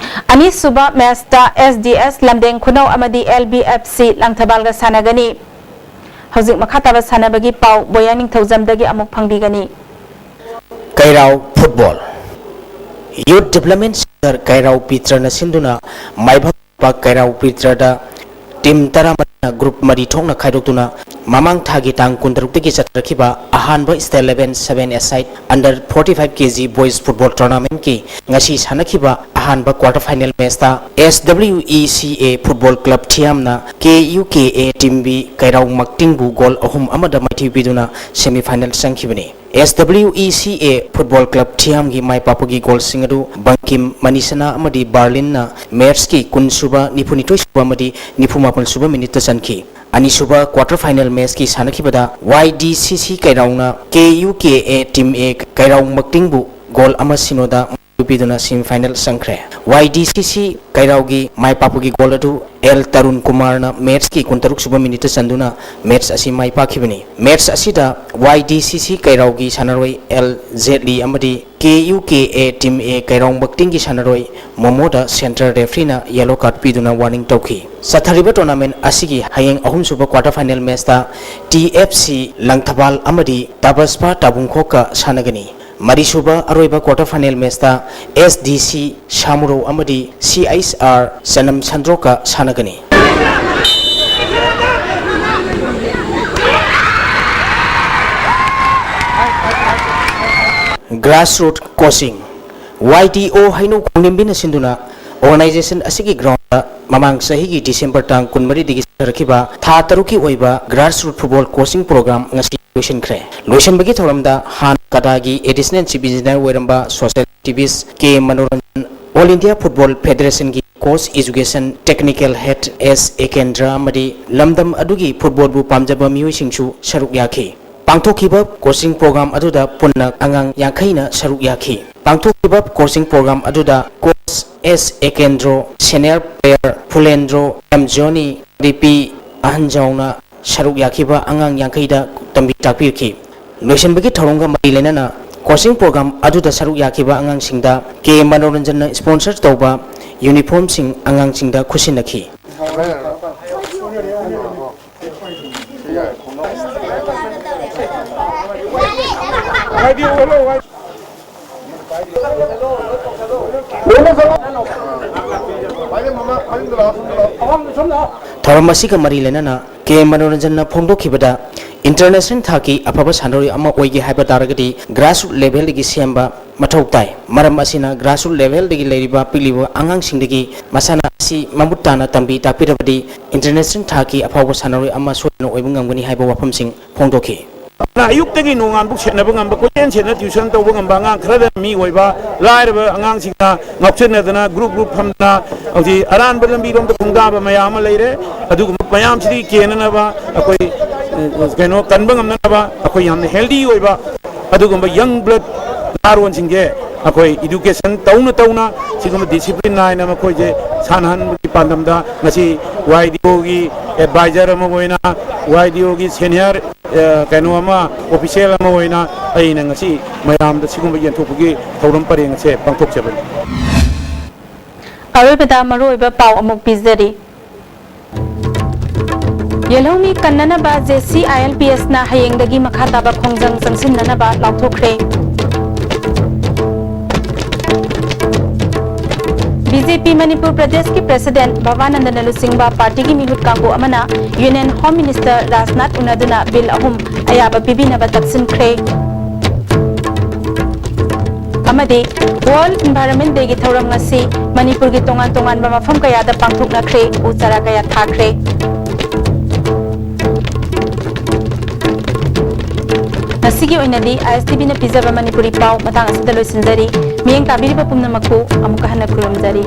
ꯑꯅꯤꯁꯨꯕ ꯃꯦꯆꯇ ꯑꯦꯁ ꯗꯤ ꯑꯦꯁ ꯂꯝꯗꯦꯡ ꯈꯨꯅꯧ ꯑꯃꯗꯤ ꯑꯦꯜ ꯕꯤ ꯑꯦꯐ ꯁꯤ ꯂꯪꯊꯕꯥꯜꯒ ꯁꯥꯟꯅꯒꯅꯤ꯫ ꯍꯧꯖꯤꯛ ꯃꯈꯥ ꯇꯥꯕ ꯁꯥꯟꯅꯕꯒꯤ ꯄꯥꯎ ꯕꯣꯌꯥ ꯅꯤꯡꯊꯧꯖꯝꯗꯒꯤ ꯑꯃꯨꯛ ꯐꯪꯕꯤꯒꯅꯤ꯫ ꯀꯩꯔꯥꯎ ꯐꯨꯠꯕꯣꯜ꯫ ꯌꯨꯠ ꯗꯤꯕ꯭ꯂꯞꯃꯦꯟ ꯁꯦꯟꯇꯔ ꯀꯩꯔꯥꯎ ꯄꯤꯇ꯭ꯔꯅ ꯁꯤꯟꯗꯨꯅ ꯃꯥꯏꯕꯝ ꯀꯩꯔꯥꯎ ꯄꯤꯇ꯭ꯔꯗ ꯇꯤꯝ ꯇꯔꯥꯃꯔꯤꯅ ꯒ꯭ꯔꯨꯞ ꯃꯔꯤ ꯊꯣꯛꯅ ꯈꯥꯏꯗꯣꯛꯇꯨꯅ ꯃꯃꯥꯡ ꯊꯥꯒꯤ ꯇꯥꯡ ꯀꯨꯟꯇꯔꯨꯛꯇꯒꯤ ꯆꯠꯊꯔꯛꯈꯤꯕ ꯑꯍꯥꯟꯕ State Level Seven Aside Under Forty Five K G Boys Football Tournamentꯀꯤ ꯉꯁꯤ ꯁꯥꯟꯅꯈꯤꯕ ꯑꯍꯥꯟꯕ quarter final matchꯇ S W E C A Football Club ꯊꯤꯌꯥꯝꯅ K U K A Team B ꯀꯩꯔꯥꯎ ꯃꯛꯇꯤꯡꯕꯨ ꯒꯣꯜ ꯑꯍꯨꯝ ꯑꯃꯗ ꯃꯥꯏꯊꯤꯕ ꯄꯤꯗꯨꯅ semi final ꯆꯪꯈꯤꯕꯅꯤ꯫ S W E C A Football Club ꯊꯤꯌꯥꯝꯒꯤ ꯃꯥꯏ ꯄꯥꯛꯄꯒꯤ ꯒꯣꯜꯁꯤꯡ ꯑꯗꯨ ꯕꯪꯀꯤꯝ, ꯃꯅꯤꯁꯅꯥ ꯑꯃꯗꯤ ꯕꯥꯔꯂꯤꯟꯅ matchꯀꯤ ꯀꯨꯟ ꯁꯨꯕ, ꯅꯤꯐꯨ ꯅꯤꯊꯣꯏ ꯁꯨꯕ ꯑꯃꯗꯤ ꯅꯤꯐꯨ ꯃꯥꯄꯟ ꯁꯨꯕ minuteꯇ ꯆꯟꯈꯤ꯫ ꯑꯅꯤꯁꯨꯕ quarter final matchꯀꯤ ꯁꯥꯟꯅꯈꯤꯕꯗ Y D C C ꯀꯩꯔꯥꯎꯅ K U K A Team A ꯀꯩꯔꯥꯎ ꯃꯛꯇꯤꯡꯕꯨ ꯒꯣꯜ ꯑꯃ ꯁꯤꯅꯣꯗ ꯄꯤꯗꯨꯅ semi final ꯆꯪꯈ꯭ꯔꯦ꯫ Y D C C ꯀꯩꯔꯥꯎꯒꯤ ꯃꯥꯏ ꯄꯥꯛꯄꯒꯤ ꯒꯣꯜ ꯑꯗꯨ ꯑꯦꯜ ꯇꯔꯨꯟ ꯀꯨꯃꯥꯔꯅ matchꯀꯤ ꯀꯨꯟꯇꯔꯨꯛ ꯁꯨꯕ minuteꯇ ꯆꯟꯗꯨꯅ match ꯑꯁꯤ ꯃꯥꯏ ꯄꯥꯛꯈꯤꯕꯅꯤ꯫ Match ꯑꯁꯤꯗ Y D C C ꯀꯩꯔꯥꯎꯒꯤ ꯁꯥꯟꯅꯔꯣꯏ ꯑꯦꯜ ꯖꯦꯠꯂꯤ ꯑꯃꯗꯤ K U K A Team A ꯀꯩꯔꯥꯎ ꯃꯛꯇꯤꯡꯒꯤ ꯁꯥꯟꯅꯔꯣꯏ ꯃꯣꯃꯣꯗ centre refereeꯅ yellow card ꯄꯤꯗꯨꯅ warning ꯇꯧꯈꯤ꯫ ꯆꯠꯊꯔꯤꯕ tournament ꯑꯁꯤꯒꯤ ꯍꯌꯦꯡ ꯑꯍꯨꯝꯁꯨꯕ quarter final matchꯇ T F C Langthabal ꯑꯃꯗꯤ ꯇꯕꯁꯄꯥ ꯇꯥꯕꯨꯡꯈꯣꯛꯀ ꯁꯥꯟꯅꯒꯅꯤ꯫ ꯃꯔꯤꯁꯨꯕ ꯑꯔꯣꯏꯕ quarter final matchꯇ S D C ꯁꯥꯃꯨꯔꯧ ꯑꯃꯗꯤ C H R ꯆꯅꯝ ꯁꯟꯗ꯭ꯔꯣꯛꯀ ꯁꯥꯟꯅꯒꯅꯤ꯫ Grassroot coaching, Y D O ꯍꯩꯅꯧ ꯈꯣꯡꯅꯤꯡꯕꯤꯅ ꯁꯤꯟꯗꯨꯅ organization ꯑꯁꯤꯒꯤ groundꯗ ꯃꯃꯥꯡ ꯆꯍꯤꯒꯤ December ꯇꯥꯡ ꯀꯨꯟꯃꯔꯤꯗꯒꯤ ꯆꯠꯊꯔꯛꯈꯤꯕ ꯊꯥ ꯇꯔꯨꯛꯀꯤ ꯑꯣꯏꯕ grassroot football coaching program ꯉꯁꯤ ꯂꯣꯏꯁꯤꯟꯈ꯭ꯔꯦ꯫ ꯂꯣꯏꯁꯤꯟꯕꯒꯤ ꯊꯧꯔꯝꯗ ꯍꯥꯟ ꯀꯗꯥꯒꯤ additional chief engineer ꯑꯣꯏꯔꯝꯕ social activist K Manoranjan, All India Football Federationꯒꯤ coach education technical head S ꯑꯦꯀꯦꯟꯗ꯭ꯔ ꯑꯃꯗꯤ ꯂꯝꯗꯝ ꯑꯗꯨꯒꯤ footballꯕꯨ ꯄꯥꯝꯖꯕ ꯃꯤꯑꯣꯏꯁꯤꯡꯁꯨ ꯁꯔꯨꯛ ꯌꯥꯈꯤ꯫ ꯄꯥꯡꯊꯣꯛꯈꯤꯕ coaching program ꯑꯗꯨꯗ ꯄꯨꯟꯅ ꯑꯉꯥꯡ ꯌꯥꯡꯈꯩꯅ ꯁꯔꯨꯛ ꯌꯥꯈꯤ꯫ ꯄꯥꯡꯊꯣꯛꯈꯤꯕ coaching program ꯑꯗꯨꯗ coach S Akendro, senior player Phulendro, M Joni, B P ꯑꯍꯟꯖꯥꯎꯅ ꯁꯔꯨꯛ ꯌꯥꯈꯤꯕ ꯑꯉꯥꯡ ꯌꯥꯡꯈꯩꯗ ꯇꯝꯕꯤ ꯇꯥꯛꯄꯤꯈꯤ꯫ ꯂꯣꯏꯁꯤꯟꯕꯒꯤ ꯊꯧꯔꯝꯒ ꯃꯔꯤ ꯂꯩꯅꯅ coaching program ꯑꯗꯨꯗ ꯁꯔꯨꯛ ꯌꯥꯈꯤꯕ ꯑꯉꯥꯡꯁꯤꯡꯗ K ꯃꯅꯣꯔꯟꯖꯟꯅ sponsor ꯇꯧꯕ uniformꯁꯤꯡ ꯑꯉꯥꯡꯁꯤꯡꯗ ꯈꯨꯠꯁꯤꯟꯅꯈꯤ꯫ ꯊꯧꯔꯝ ꯑꯁꯤꯒ ꯃꯔꯤ ꯂꯩꯅꯅ K ꯃꯅꯣꯔꯟꯖꯟꯅ ꯐꯣꯡꯗꯣꯛꯈꯤꯕꯗ, international ꯊꯥꯛꯀꯤ ꯑꯐꯕ ꯁꯥꯟꯅꯔꯣꯏ ꯑꯃ ꯑꯣꯏꯒꯦ ꯍꯥꯏꯕ ꯇꯥꯔꯒꯗꯤ grassroot levelꯗꯒꯤ ꯁꯦꯝꯕ ꯃꯊꯧ ꯇꯥꯏ꯫ ꯃꯔꯝ ꯑꯁꯤꯅ grassroot levelꯗꯒꯤ ꯂꯩꯔꯤꯕ ꯄꯤꯛꯂꯤꯕ ꯑꯉꯥꯡꯁꯤꯡꯗꯒꯤ ꯃꯁꯥꯟꯅ ꯑꯁꯤ ꯃꯃꯨꯠ ꯇꯥꯅ ꯇꯝꯕꯤ ꯇꯥꯛꯄꯤꯔꯕꯗꯤ international ꯊꯥꯛꯀꯤ ꯑꯐꯥꯎꯕ ꯁꯥꯟꯅꯔꯣꯏ ꯑꯃ ꯁꯣꯏꯗꯅ ꯑꯣꯏꯕ ꯉꯝꯒꯅꯤ ꯍꯥꯏꯕ ꯋꯥꯐꯝꯁꯤꯡ ꯐꯣꯡꯗꯣꯛꯈꯤ꯫ ꯑꯌꯨꯛꯇꯒꯤ ꯅꯣꯡꯉꯥꯟꯕꯨꯛ ꯁꯦꯟꯅꯕ ꯉꯝꯕ, ꯀꯣꯏꯆꯦꯟ ꯆꯦꯟꯅ tuition ꯇꯧꯕ ꯉꯝꯕ ꯑꯉꯥꯡ ꯈꯔꯗ ꯃꯤ ꯑꯣꯏꯕ, ꯂꯥꯏꯔꯕ ꯑꯉꯥꯡꯁꯤꯡꯅ ꯉꯥꯎꯁꯤꯟꯅꯗꯅ group group ꯐꯝꯗꯅ ꯍꯧꯖꯤꯛ ꯑꯔꯥꯟꯕ ꯂꯝꯕꯤꯔꯣꯝꯗ ꯈꯣꯡꯗꯥꯕ ꯃꯌꯥꯝ ꯑꯃ ꯂꯩꯔꯦ꯫ ꯑꯗꯨꯒꯨꯝꯕ ꯃꯌꯥꯝꯁꯤꯗꯒꯤ ꯀꯦꯅꯅꯕ ꯑꯩꯈꯣꯏ, ꯑ, ꯀꯩꯅꯣ, ꯀꯟꯕ ꯉꯝꯅꯅꯕ ꯑꯩꯈꯣꯏ ꯌꯥꯝꯅ healthy ꯑꯣꯏꯕ ꯑꯗꯨꯒꯨꯝꯕ young blood ꯅꯍꯥꯔꯣꯟꯁꯤꯡꯁꯦ ꯑꯩꯈꯣꯏ education ꯇꯧꯅ ꯇꯧꯅ ꯁꯤꯒꯨꯝꯕ discipline ꯅꯥꯏꯅ ꯃꯈꯣꯏꯁꯦ ꯁꯥꯟꯅꯍꯟꯕꯒꯤ ꯄꯥꯟꯗꯝꯗ ꯉꯁꯤ Y D Oꯒꯤ advisor ꯑꯃ ꯑꯣꯏꯅ, Y D Oꯒꯤ senior, ꯑ, ꯀꯩꯅꯣ ꯑꯃ, official ꯑꯃ ꯑꯣꯏꯅ ꯑꯩꯅ ꯉꯁꯤ ꯃꯌꯥꯝꯗ ꯁꯤꯒꯨꯝꯕ ꯌꯦꯟꯊꯣꯛꯄꯒꯤ ꯊꯧꯔꯝ ꯄꯔꯦꯡ ꯑꯁꯦ ꯄꯥꯡꯊꯣꯛꯆꯕꯅꯤ꯫ ꯑꯔꯣꯏꯕꯗ ꯃꯔꯨꯑꯣꯏꯕ ꯄꯥꯎ ꯑꯃꯨꯛ ꯄꯤꯖꯔꯤ꯫ ꯌꯦꯜꯍꯧꯃꯤ ꯀꯟꯅꯅꯕ J C I L P Sꯅ ꯍꯌꯦꯡꯗꯒꯤ ꯃꯈꯥ ꯇꯥꯕ ꯈꯣꯡꯖꯪ ꯆꯪꯁꯤꯟꯅꯅꯕ ꯂꯥꯎꯊꯣꯛꯈ꯭ꯔꯦ꯫ ꯕꯤ ꯖꯦ ꯄꯤ ꯃꯅꯤꯄꯨꯔ ꯄ꯭ꯔꯗꯦꯁꯀꯤ ꯄ꯭ꯔꯦꯁꯤꯗꯦꯟꯠ ꯚꯕꯥꯅꯟꯗꯅ ꯂꯨꯆꯤꯡꯕ ꯄꯥꯔꯇꯤꯒꯤ ꯃꯤꯍꯨꯠ ꯀꯥꯡꯕꯨ ꯑꯃꯅ ꯌꯨꯅꯤꯌꯟ ꯍꯣꯝ ꯃꯤꯅꯤꯁꯇꯔ ꯔꯥꯖꯅꯥꯊ ꯎꯅꯗꯨꯅ ꯕꯤꯜ ꯑꯍꯨꯝ ꯑꯌꯥꯕ ꯄꯤꯕꯤꯅꯕ ꯇꯛꯁꯤꯟꯈ꯭ꯔꯦ꯫ ꯑꯃꯗꯤ ꯋꯥꯔꯜꯗ ꯏꯟꯚꯥꯏꯔꯟꯃꯦꯟꯠ ꯗꯦꯒꯤ ꯊꯧꯔꯝ ꯉꯁꯤ ꯃꯅꯤꯄꯨꯔꯒꯤ ꯇꯣꯉꯥꯟ ꯇꯣꯉꯥꯟꯕ ꯃꯐꯝ ꯀꯌꯥꯗ ꯄꯥꯡꯊꯣꯛꯅꯈ꯭ꯔꯦ, ꯎ ꯆꯥꯔꯥ ꯀꯌꯥ ꯊꯥꯈ꯭ꯔꯦ꯫ ꯉꯁꯤꯒꯤ ꯑꯣꯏꯅꯗꯤ ꯑꯥꯏ ꯑꯦꯁ ꯇꯤ ꯚꯤꯅ ꯄꯤꯖꯕ ꯃꯅꯤꯄꯨꯔꯤ ꯄꯥꯎ ꯃꯇꯥꯡ ꯑꯁꯤꯗ ꯂꯣꯏꯁꯤꯟꯖꯔꯤ꯫ ꯃꯤꯠꯌꯦꯡ ꯇꯥꯕꯤꯔꯤꯕ ꯄꯨꯝꯅꯃꯛꯄꯨ ꯑꯃꯨꯛꯀ ꯍꯟꯅ ꯈꯨꯔꯨꯝꯖꯔꯤ꯫